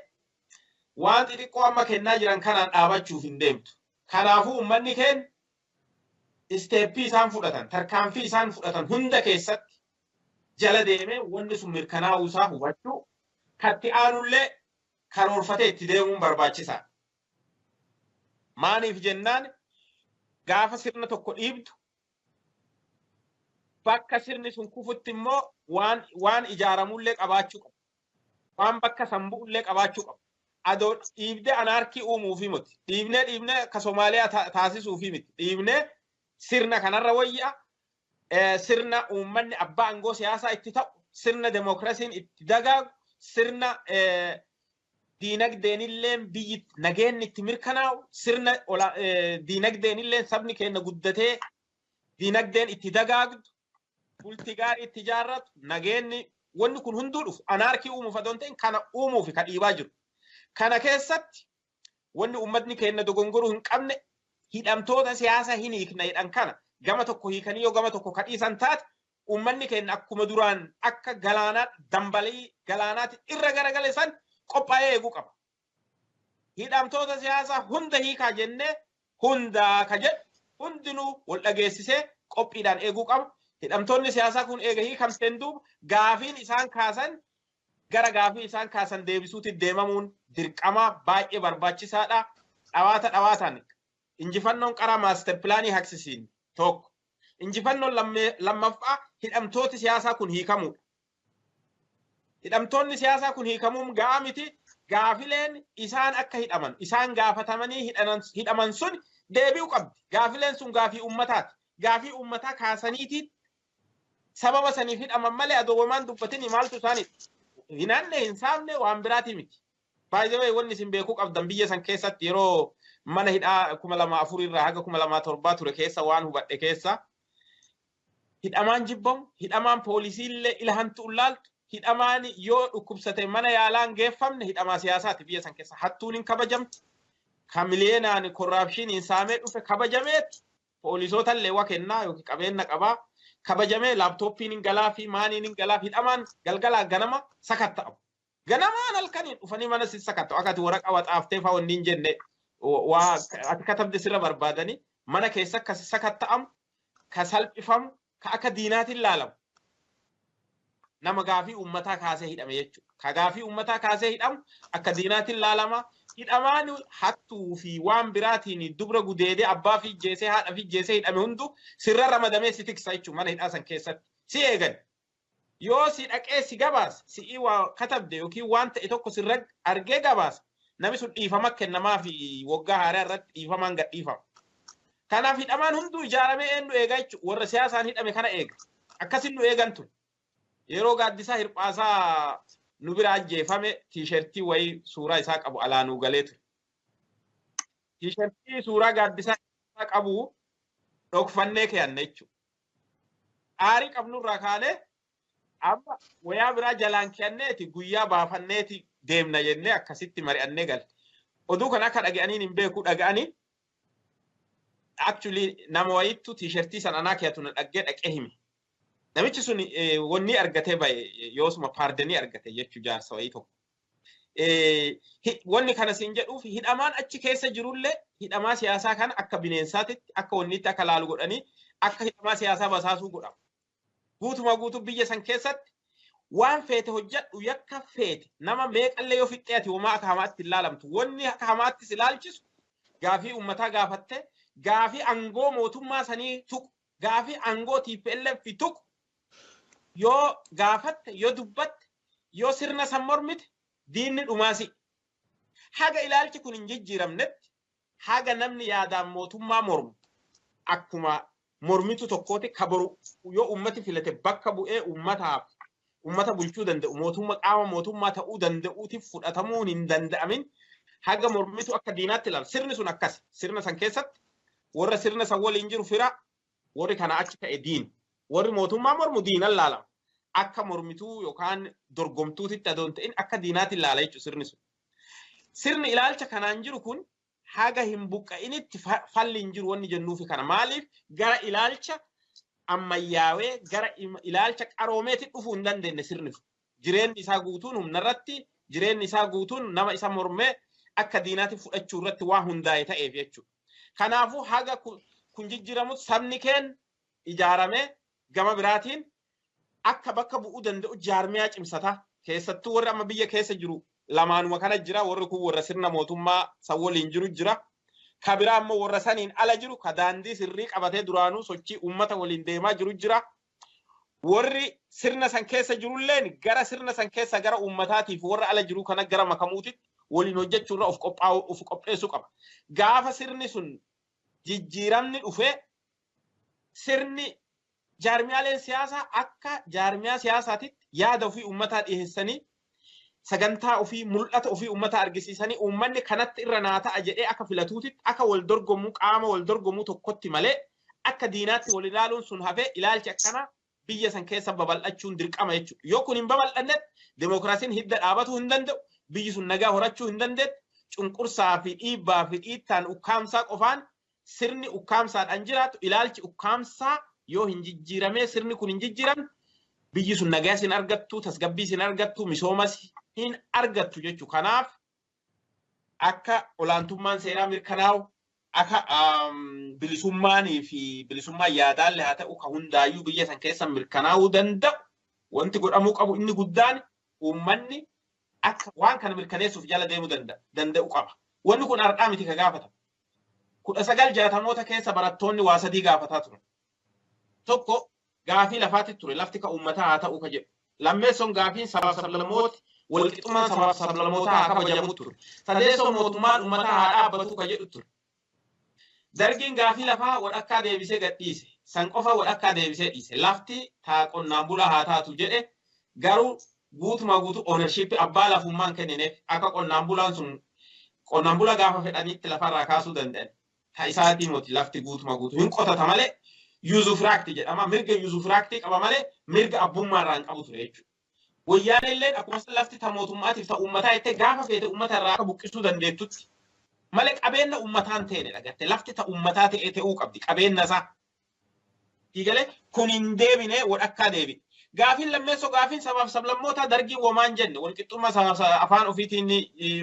waan xixiqqoo amma kennaa jiran kanaan dhaabachuuf hin deemtu. Kanaafuu uummanni keenya step isaan fudhatan, tarkaanfii isaan fudhatan hunda keessatti jala deemee wanni sun mirkanaa'uu isaa hubachuu, katti aanullee karoorfatee itti deemuun barbaachisaadha. Maaliif jennaan, gaafa sirna tokko dhiibdu bakka sirni sun kufutti immoo waan ijaaramullee qabaachuu qabu. Waan bakka san bu'ullee qabaachuu qabu. Adoo dhiibdee anarchy uumuufi miti. Dhiibnee dhiibnee akka Somaaliyaa taasisuufi miti. Dhiibnee sirna kanarra wayyaa, sirna uummanni abbaa aangoo siyaasaa itti ta'u, sirna demokiraasiin itti dagaagu, sirna diinagdeenillee biyyi nageenni itti mirkanaa'u, sirna diinagdeenillee sabni keenya guddatee diinagdeen itti dagaagdu, bultii gaarii itti ijaarratu, nageenni wanni kun hunduu dhufu anarchy uumuuf adoon ta'in kana uumuuf ka dhiibaa jiru. Kana keessatti wanni uummatni keenya dogongoruu hin qabne, hidhamtoota siyaasaa hin hiikna jedhan kana gama tokko hiikanii yoo gama tokko kadhiisan taate, uummanni keenya akkuma duraan akka galaanaa dambalii galaanaatti irra garagale san qophaa'ee eeguu qaba. Hidhamtoota siyaasaa hunda hiikaa jennee hundaa ka jedhu hundinuu wal dhageessisee qophiidhaan eeguu qaba. Hidhamtoonni siyaasaa kun eega hiikamteen duuba gaafiin isaan kaasan, gara gaafii isaan kaasan deebisuutti deemamuun dirqama baay'ee barbaachisaadha. Dhawaata dhawaataan injifannoon qaraa master plan haqsisiin tokko. Injifannoon lammaffaa hidhamtooti siyaasaa kun hiikamuudha. Hidhamtoonni siyaasaa kun hiikamuun ga'aa miti. Gaafileen isaan akka hidhaman, isaan gaafatamanii hidhaman sun deebi'uu qabdi. Gaafileen sun gaafii uummataati. Gaafii uummataa kaasaniitiin sababa saniif hidhaman malee adoobamaan dubbatini maaltu isaanii hinaanne hin saamne waan biraati miti. Baay'ee wanni isin beekuu qabdan, biyya san keessatti yeroo mana hidhaa 2004 irraa haga 2007 ture keessa waan hubadhe keessa, hidhamaan jibbamu, hidhamaan poolisiillee ila hantu ulaaltu, hidhamaan yoo dhukkubsate mana yaalaan geeffamne hidhamaa siyaasaati biyya san keessa. Hattuun hin kabajamtu. Ka miliyeenaan corruptioniin saamee dhufe kabajameet poolisootallee waa kennaa yookiin qabeenya qabaa. Kabajamee laptopiin hin galaa fi maaniin hin galaa, hidhamaan galgalaa ganama sakatta'amu. Ganamaan halkaniin dhufanii mana si sakatta'u. Akka ati waraqaa waxaaftee fa'aa wanni hin jenne waa ati katabde sirra barbaadanii mana keessa akka sakatta'amu, ka salphifamu, ka akka diinaatiin laalamu. Nama gaafii uummataa kaasee hidhame jechuudha. Ka gaafii uummataa kaasee hidhamu akka diinaatiin laalama. Hidhamaan hattuu fi waan biraatiin dubra gudeedee, abbaa fi jeesee, haadha fi jeesee hidhame hundu sirra ramadamee si tiksa jechuudha mana hidhaa san keessatti. Si eegan. Yoo si dhaqee si gabaase, si'ii waa katabde yookiin waan ta'e tokko sirra argee gabaase, namni sun dhiifama kennamaa fi waggaa haaraa irratti dhiifamaan gad dhiifama. Kanaaf hidhamaan hunduu ijaaramee eenyu eega jechuudha. Warra siyaasaan hidhame kana eega. Akkasin nu eegan ture. Yeroo Gaaddisaa Hirphaasaa nu bira ajjeefame tiishertii wayii suuraa isaa qabu alaa nuu galee ture. Tiishertii suuraa Gaaddisaa qabu dhokfannee keeyanne jechuudha. Aarii qabnurraa kaanee amma wayaa biraa jalaan keeyanneeti guyyaa baafanneeti deemna jennee akkasitti mari'annee galle. Oduu kana akka dhaga'aniin hin beeku dhaga'anii actually nama wayittu tiishertii sana anaa keeyatu na dhaggee dhaqee hime. Namichi sun wanni argatee bahe yoosuma paardenii argate jechuu jaarsa wayii tokko. Wanni kana siin jedhuuf hidhamaan achi keessa jirullee hidhamaa siyaasaa kana akka bineensaatitti akka wanniitti akka laalu godhanii akka hidhamaa siyaasaa basaasuu godhama. Guutumaa guutuu biyya san keessatti waan feete hojjedhu yakka feete nama meeqallee yoo fixxee ati homaa akka hamaatti hin laalamtu. Wanni akka hamaattis ilaalchisu gaafii uummataa gaafatte gaafii aangoo mootummaa sanii tuqu gaafii aangoo TPLF tuqu yoo gaafatte yoo dubbatte yoo sirna san mormite diinni dhumaasi. Haga ilaalchi kun hin jijjiiramnetti haga namni yaadaan mootummaa mormu akkuma mormitu tokkooti kabaru yoo uummati filate bakka bu'ee uummataaf uummata bulchuu danda'u mootummaa qaama mootummaa ta'uu danda'uutiif fudhatamuun hin danda'amin haga mormitu akka diinaatti ilaala. Sirni sun akkas sirna san keessatti warra sirna san waliin jiru fira warri kana achi ta'e diin warri mootummaa mormu diinan laalama. Akka mormituu yookaan dorgomtuutitti adoon ta'in akka diinaatti ilaala jechuudha sirni sun. Sirni ilaalcha kanaan jiru kun haga hin buqqa'initti falli hin jiru wanni jennuufi kana. Maaliif gara ilaalcha ammayyaawee gara ilaalcha qaroomeetti dhufuu hin dandeenye sirni sun. Jireenyi isaa guutuun humnarratti jireenyi isaa guutuun nama isa mormee akka diinaatti fudhachuu irratti waa hundaa'e ta'eef jechuudha. Kanaafuu haga kun jijjiiramu sabni keen ijaaramee gama biraatiin akka bakka bu'uu danda'u jaarmiyaa cimsata. Keessattuu warri amma biyya keessa jiru lamaanuma kana jira. Warri kun warra sirna mootummaa san waliin jiru jira. Ka biraa immoo warra saniin ala jiru ka daandii sirrii qabatee duraanuu sochii uummata waliin deemaa jiru jira. Warri sirna san keessa jirulleen gara sirna san keessa gara uummataatiif warra ala jiru kana gara makamuutitti waliin hojjechuurra of qophaa'u of qopheessuu qaba. Gaafa sirni sun jijjiiramni dhufee sirni jaarmiyaaleen siyaasaa akka jaarmiyaa siyaasaatitti yaada ofii uummataa dhiyeessanii sagantaa ofii mul'ata ofii uummataa argisiisanii uummanni kanatti irra naa ta'a jedhee akka filatuutitti akka wal dorgomuu qaama wal dorgomuu tokkotti malee akka diinaatti wal ilaaluun sun hafee ilaalchi akkanaa biyya san keessa babal'achuun dirqama jechuudha. Yoo kun hin babal'annetti demookiraasiin hidda dhaabatuu hin danda'u biyyi sun nagaa horachuu hin dandeettu cunqursaa fi dhiibbaa fi dhiittaan ukkaamsaa qofaan sirni ukkaamsaadhaan jiraatu ilaalchi ukkaamsaa yoo hin jijjiiramee sirni kun hin jijjiiramne biyyi sun nagaa hin argattu tasgabbii hin argattu misoomas hin argattu jechuudha. Kanaaf akka olaantummaan seeraa mirkanaa'u akka bilisummaanii fi bilisummaan yaadaallee haa ta'u ka hundaayyuu biyya san keessa mirkanaa'uu danda'u wanti godhamuu qabu inni guddaan uummanni akka waan kana mirkaneessuuf jala deemuu danda'u qaba. Wanni kun har'aa miti ka gaafatamu. 1960moota keessa barattoonni waa sadii gaafataa turan. Tokko gaafii lafaatti ture lafti ka uummataa haa ta'u ka jedhu. Lammeessoon gaafiin sabaaf sablammooti walqixxummaan sabaaf sablammootaa haa kabajamu ture. Sadeessoon mootummaan uummataa haa dhaabbatu ka jedhu ture. Dargiin gaafii lafaa walakkaa deebisee gadhiise. San qofa walakkaa deebisee dhiise. Lafti taa qonnaan bulaa haa taatu jedhe garuu guutumaa guutuu oonershiippii abbaa lafummaan kennineef akka qonnaan bulaan sun qonnaan bulaa gaafa fedhanitti lafarraa kaasuu danda'an. Ta isaatii moti lafti guutumaa guutuu hin qotata malee yuuzufiraakti jedhama. Mirga yuuzufiraaktii qaba malee mirga abbummaarraa hin qabu ture jechuudha. Wayyaan illee akkuma lafti ta mootummaatiif ta uummataa jettee gaafa feete uummata irraa akka buqqisuu dandeettutti malee qabeenya uummataan ta'e dhagatte lafti ta uummataa ta'ee ta'uu qabdi qabeenya isaa. Diigalee kun hin deebine walakkaa deebi. Gaafiin lammeessoo gaafiin sabaaf sablammootaa dargii womaan jenne walqixxummaa sabaaf afaan ofiitiin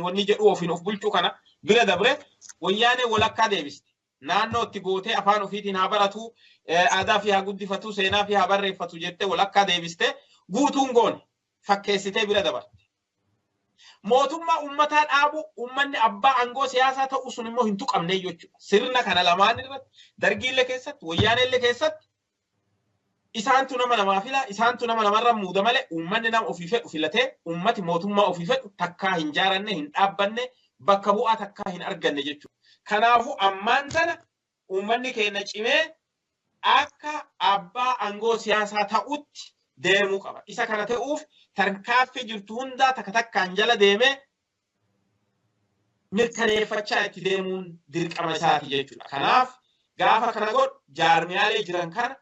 wanni jedhu ofiin of bulchuu kana bira dabre wayyaanee walakkaa deebiste. Naannoo itti gootee afaan ofiitiin haa baratu, aadaa fi haa guddifatu, seenaa fi haa barreeffatu jettee walakkaa deebiste guutuun goone fakkeessitee bira dabarte. Mootummaa uummataa dhaabu uummanni abbaa aangoo siyaasaa ta'u sun immoo hin tuqamne jechuudha. Sirna kana lamaan irratti dargiillee keessatti wayyaaneellee keessatti isaantu nama namaa fila isaantu nama namarra muuda malee uummanni nama ofii fedhu filatee uummati mootummaa ofii fedhu takkaa hin jaaranne hin dhaabbanne bakka bu'aa takkaa hin arganne jechuudha. Kanaafuu ammaan sana Uummanni keenya cimee akka abbaa aangoo siyaasaa ta'utti deemuu qaba. Isa kana ta'uuf tarkaaffii jirtu hundaa takka takkaan jala deemee mirkaneeffachaa itti deemuun dirqama isaati jechuudha. Kanaaf gaafa kana godhu jaarmiyaalee jiran kana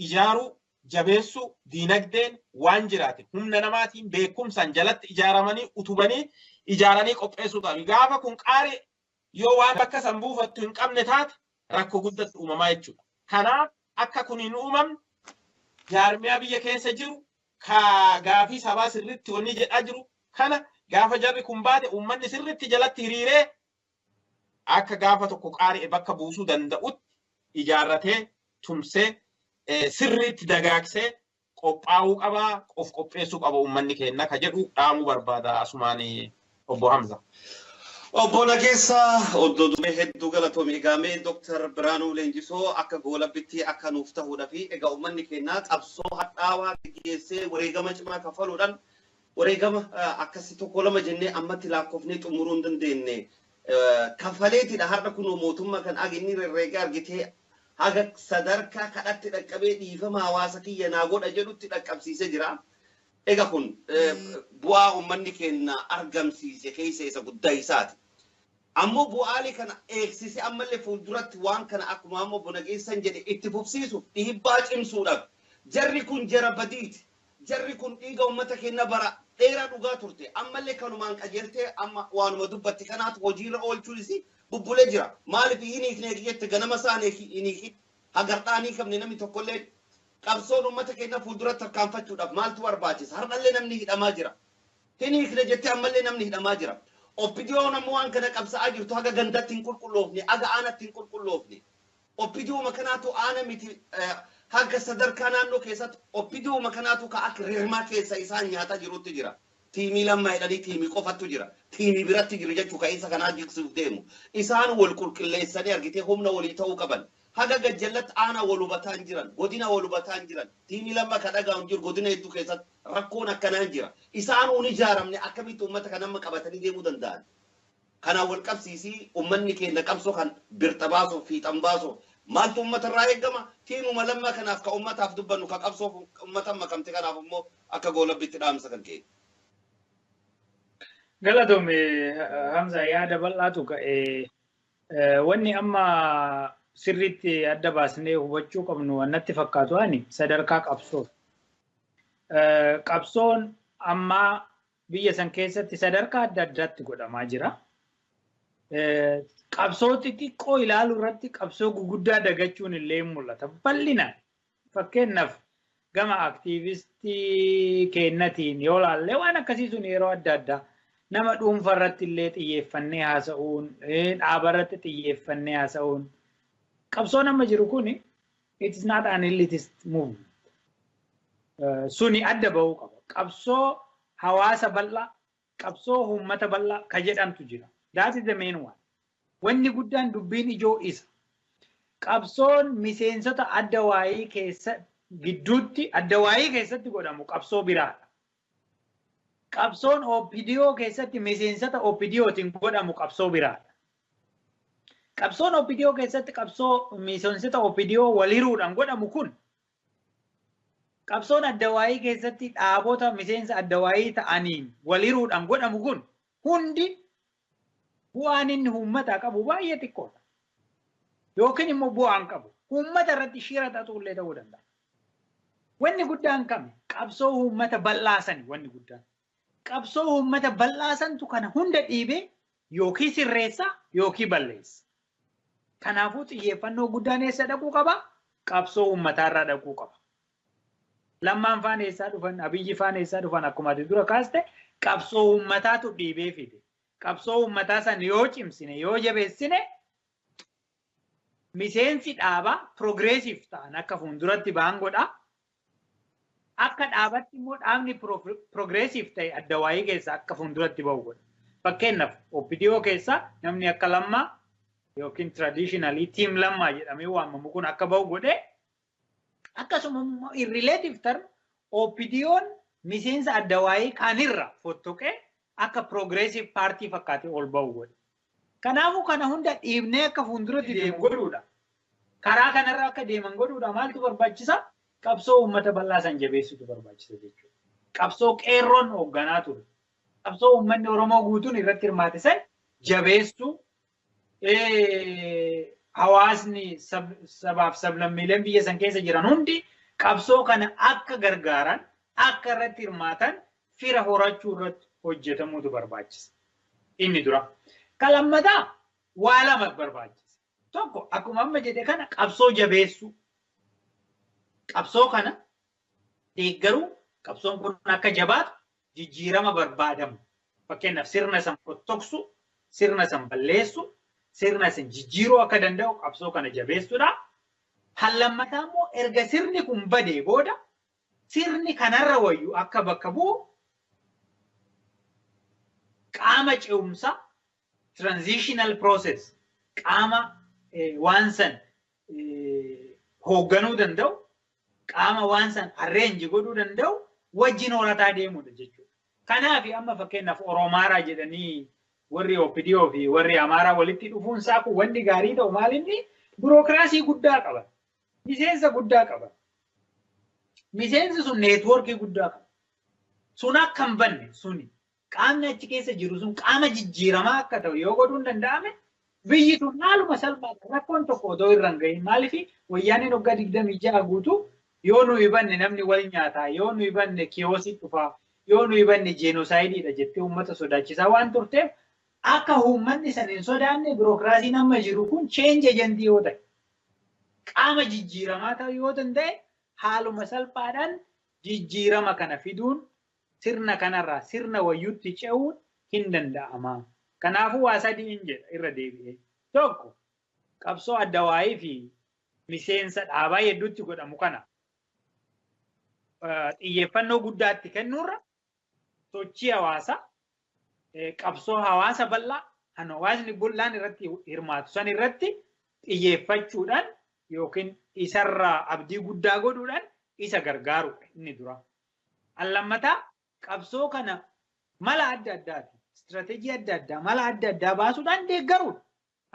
ijaaruu, jabeessuu, diinagdeen waan jiraate humna namaatiin beekumsaan jalatti ijaaramanii utubanii ijaaranii qopheessuu qabu. Gaafa kun qaarii yoo waan bakka san buufattu hin qabne taate rakkoo guddatu uumamaa jechuudha. Kanaaf akka kun hin uumamne jaarmiyaa biyya keessa jiru ka gaafii sabaa sirriitti wanni jedhaa jiru kana gaafa jarri kun baate uummanni sirriitti jalatti hiriiree akka gaafa tokko qaari'e bakka buusuu danda'utti ijaarratee tumsee sirriitti dagaagsee qophaa'uu qabaa, of qopheessuu qaba uummanni keenya ka jedhu dhaamuu barbaada asumaan obbo Hamza. Obbo Nageessaa Oddoo Dumee hedduu galatoomi. Egaa mee Dooktar Biraanuu Leenjisoo akka goolabbitti akka nuuf ta'uudha fi egaa uummanni keenya qabsoo hadhaawaa geggeessee wareegama cimaa kaffaluudhaan wareegama akkasii tokko lama jennee ammatti lakkoofnee xumuruu hin dandeenye. Kaffaleetidha har'a kunoo mootummaa kan inni herreega argitee haga sadarkaa kadhatti dhaqqabee dhiifama hawaasa kiyya naa godha jedhutti dhaqqabsiisee jira. Egaa kun bu'aa uummanni keenya argamsiise keessa isa guddaa isaati. Ammoo bu'aalee kana eegsisee ammallee fuulduratti waan kana akkuma ammoo Obbo Nageessaan jedhe itti fufsiisuuf dhiibbaa cimsuudhaaf jarri kun jara badiiti. Jarri kun dhiiga uummata keenya bara dheeraa dhugaa turte. Ammallee kanumaan qajeeltee amma waanuma dubbatti kanaatu hojiirra oolchuunis bubbulee jira. Maaliif hin hiikne jette ganama isaan hin hiikin hagardhaa hin hiikamne namni tokkollee qabsoon uummata keenya fuulduratti tarkaanfachuudhaaf maaltu barbaachisa? Har'allee namni hidhamaa jira. Hin hiikne jettee ammallee namni hidhamaa jira. OPDOn ammoo waan kana qabsa'aa jirtu haga gandatti hin qulqulloofne, haga aanatti hin qulqulloofne. OPDO kanaatu aana miti haga sadarkaa naannoo keessatti OPDO kanaatu ka akka rirmaa keessa isaan nyaataa jirutti jira. Tiimii lamma jedhanii tiimii qofattu jira. Tiimii biratti jiru jechuu ka'iinsa kanaa jigsuuf deemu. Isaan wal qulqulleessanii argitee humna walii ta'uu qaban. Haga gajjallatti aana wal hubataa hin jiran, godina wal hubataa hin jiran, tiimii lamma ka dhagahu hin jiru godina hedduu keessatti rakkoon akkanaa hin jira. Isaan hin ijaaramne akkamitti uummata kan amma qabatanii deemuu danda'an? Kanaan wal qabsiisii uummanni keenya qabsoo kan birxa baasuuf fiixan baasuuf maaltu uummata irraa eegama? Tiimuma lamma kanaaf ka uummataaf dubbannu ka qabsoof uummata makamte kanaaf immoo akka goolabbitti dhaamsa kan ka'e. Galatoomi Hamza, yaada bal'aatu ka'e. Wanni amma sirriitti adda baasnee hubachuu qabnu natti fakkaatu ani sadarkaa qabsoo. Qabsoon ammaa biyya san keessatti sadarkaa adda addaatti godhamaa jira. Qabsoo xixiqqoo ilaaluu irratti qabsoo guguddaa dagachuun illee mul'ata. Bal'inaan fakkeenyaaf gama aktiivistii keenyatiin yoo laallee waan akkasii sun yeroo adda addaa nama dhuunfaa irratti illee xiyyeeffannee haasa'uun, dhaaba irratti xiyyeeffannee haasa'uun qabsoon amma jiru kun it is not an elitist movement. Suni adda bahuu qaba. Qabsoo hawaasa bal'aa, qabsoo uummata bal'aa ka jedhamtu jira. That is the main one. Wanni guddaan dubbiin ijoo isa. Qabsoon miseensota adda waayii keessa gidduutti adda waayii keessatti godhamu qabsoo biraadha. Qabsoon OPDO keessatti miseensota OPDOtiin godhamu qabsoo biraadha. Qabsoon OPDO keessatti qabsoo miseensota OPDO waliiruudhaan godhamu kun qabsoon adda waayii keessatti dhaabota miseensa adda waayii ta'aniin waliiruudhaan godhamu kun hundi bu'aan inni uummataa qabu baay'ee xiqqoodha. Yookiin immoo bu'aan qabu. Uummata irratti shira xaxuullee ta'uu danda'a. Wanni guddaan kami? Qabsoo uummata bal'aasani wanni guddaan. Qabsoo uummata bal'aasantu kana hunda dhiibee yookiin sirreessa yookiin balleessa. Kanaafuu xiyyeeffannoo guddaan eessa dhaquu qaba? Qabsoo uummataarraa dhaquu qaba. Lammaan faan eessaa dhufan, Abiyyi faan eessaa dhufan akkuma ati dura kaaste qabsoo uummataatu dhiibee fide. Qabsoo uummataa san yoo cimsine, yoo jabeessine miseensi dhaabaa progressive ta'an akka fuulduratti ba'an godha. Akka dhaabatti immoo dhaabni progressive ta'e adda waayii keessa akka fuulduratti ba'u godha. Fakkeenyaaf OPDO keessa namni akka Lammaa yookiin traditionally team Lammaa jedhamee waamamu kun akka ba'u godhee akkasuma immoo in relative term OPDOn miseensa adda waayii kaanirra fottoqee akka progressive party fakkaatee ol ba'u godhe. Kanaafuu kana hunda dhiibnee akka fuulduratti deemu godhuudha. Karaa kanarra akka deeman godhuudha maaltu barbaachisa? Qabsoo uummata bal'aa san jabeessutu barbaachisa jechuudha. Qabsoo qeerroon hoogganaa ture. Qabsoo uummanni Oromoo guutuun irratti hirmaate san jabeessuu, hawaasni sabaaf sablammiileen biyya san keessa jiran hundi qabsoo kana akka gargaaran, akka irratti hirmaatan fira horachuu irratti hojjetamuutu barbaachisa. Inni dura. Kan lammataa waa lama barbaachisa. Tokko, akkuma amma jedhe kana, qabsoo jabeessuu. Qabsoo kana deeggaruu, qabsoon kun akka jabaatu, jijjiirama barbaadamu. Fakkeenyaaf, sirna san fottoksu, sirna san balleessu, sirna san jijjiiruu akka danda'u qabsoo kana jabeessuudha. Kan lammataa immoo, erga sirni kun badee booda sirni kanarra wayyu akka bakka bu'u qaama ce'umsaa, transitional process, qaama waan san hoogganuu danda'u, qaama waan san arrange godhuu danda'u wajjin horataa deemudha jechuudha. Kanaaf amma fakkeenyaaf Oromaaraa jedhanii warri OPDO fi warri Amaaraa walitti dhufuun isaa kun wanni gaarii ta'u maalinni bureaucracy guddaa qaban. Miseensa guddaa qaban. Miseensi sun networkii guddaa qaba. Sun akka hin banne, suni qaamni achi keessa jiru sun qaama jijjiiramaa akka ta'u yoo godhuun danda'ame, biyyi tun haaluma salphaadhaan rakkoon tokko otoo irra hin gahin. Maaliif, wayyaaneen waggaa 26 guutuu yoo nuyi banne namni wal nyaataa, yoo nuyi banne chaosii dhufaa, yoo nuyi banne genocideiidha jettee uummata sodaachisaa waan turteef, akka uummanni san hin sodaanne bureaucracyn amma jiru kun change agentii yoo ta'e, qaama jijjiiramaa ta'uu yoo danda'e, haaluma salphaadhaan jijjiirama kana fiduun, sirna kanarraa sirna wayyuutti ce'uun hin danda'ama. Kanaafuu waa sadii hin jedha irra deebi'ee. Tokko, qabsoo adda waayii fi miseensa dhaabaa hedduutti godhamu kana xiyyeeffannoo guddaatti kennuurra, sochii hawaasaa, qabsoo hawaasa bal'aa kan hawaasni bal'aan irratti hirmaatu san irratti xiyyeeffachuudhaan yookiin isarraa abdii guddaa godhuudhaan isa gargaarudha inni dura. Lammataa, qabsoo kana mala adda addaati, istirateejii adda addaa, mala adda addaa baasuudhaan deeggaruudha.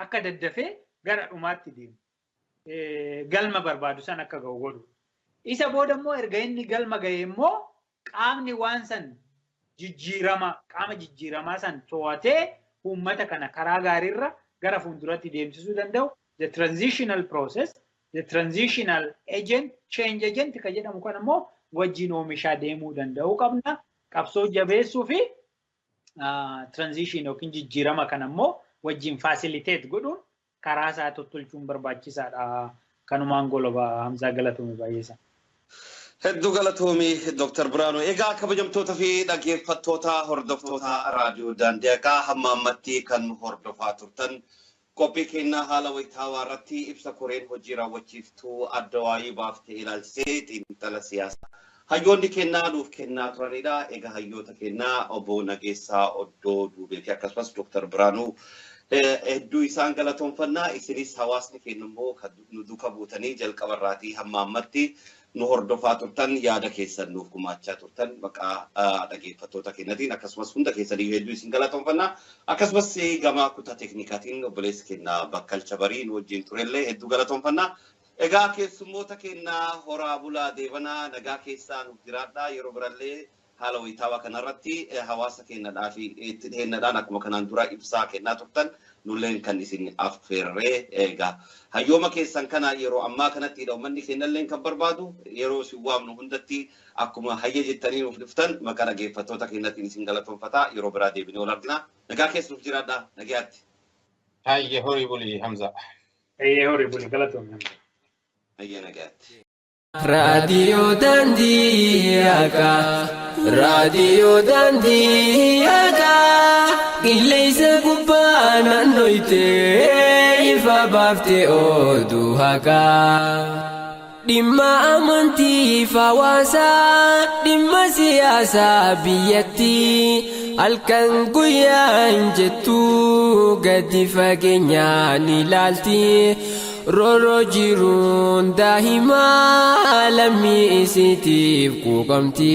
Akka daddafee gara dhumaatti deemu. Galma barbaadu san akka ga'u godhu. Isa booda immoo, erga inni galma ga'e immoo, qaamni waan san jijjiirama, qaama jijjiiramaa san to'atee uummata kana karaa gaariirra gara fuulduratti deemsisuu danda'u, the transitional process, the transitional agent, change agent ka jedhamu kan immoo wajjin oomishaa deemuu danda'uu qabna. Qabsoo jabeessuu fi transition yookiin jijjiirama kana immoo wajjin facilitate godhuun karaa isaa tottolchuun barbaachisaadha. Kanumaan goloba, Hamzaa, galatoome baay'eessa. Hedduu galatoomii, Dr. Biraanuu. Egaa kabajamtoota fi dhaggeeffattoota hordoftoota raadiyoo Daandii Haqaa, hamma ammatti kan hordofaa turtan qophii kennaa haala wayitaawaa irratti ibsa koreen hojii raawwachiiftuu adda waayii baaftee ilaalchisee xiinxala siyaasaa hayyoonni kennaa nuuf kennaa turanidha. Egaa hayyoota kennaa obbo Nageessaa Oddoo Duubee fi akkasumas Dr. Biraanuu hedduu isaan galatoonfannaa. Isinis hawaasni keenya immoo kan nu duuka buutanii jalqabarraatii hamma ammatti nu hordofaa turtan, yaada keessan nuuf gumaachaa turtan, maqaa dhaggeeffattoota keenyatiin akkasumas hunda keessanii hedduu isin galatoonfannaa. Akkasumas gama kutaa teeknikaatiin obboleessi keenya Bakkalcha Barii nu wajjin turellee hedduu galatoonfannaa. Egaa keessummoota keenya, horaa bulaa, deebanaa, nagaa keessaa nuuf jiraadhaa. Yeroo birallee haala wayitaawaa kanarratti hawaasa keenyadhaa fi itti dhiheenyadhaan akkuma kanaan dura ibsaa kennaa turtan nulleen kan isin affeerree. Egaa hayyooma keessan kana yeroo ammaa kanatti uummanni keenyallee kan barbaadu, yeroo isin waamnu hundatti akkuma hayya jettanii nuuf dhuftan maqaa dhaggeeffattoota keenyatiin isin galatoonfataa, yeroo biraa deebinee wal argina. Nagaa keessa nuuf jiraadhaa, nagayaatti. Hayyee, horii bulii, Hamza. Hayyee, horii bulii, galatoomii, Hamza. Hayyee, nagayaatti. Raadiyoo Daandii Haqaa, Raadiyoo Daandii Haqaa, qilleensa gubbaa naannoyte ifa baaftee oduu haqaa. Dhimma amantii fi hawaasaa, dhimma siyaasaa biyyattii, halkan guyyaan jettu gadi fageenyaan ilaalti. Rooroo jiruun daa'imaa lammii isiitiif quuqamti.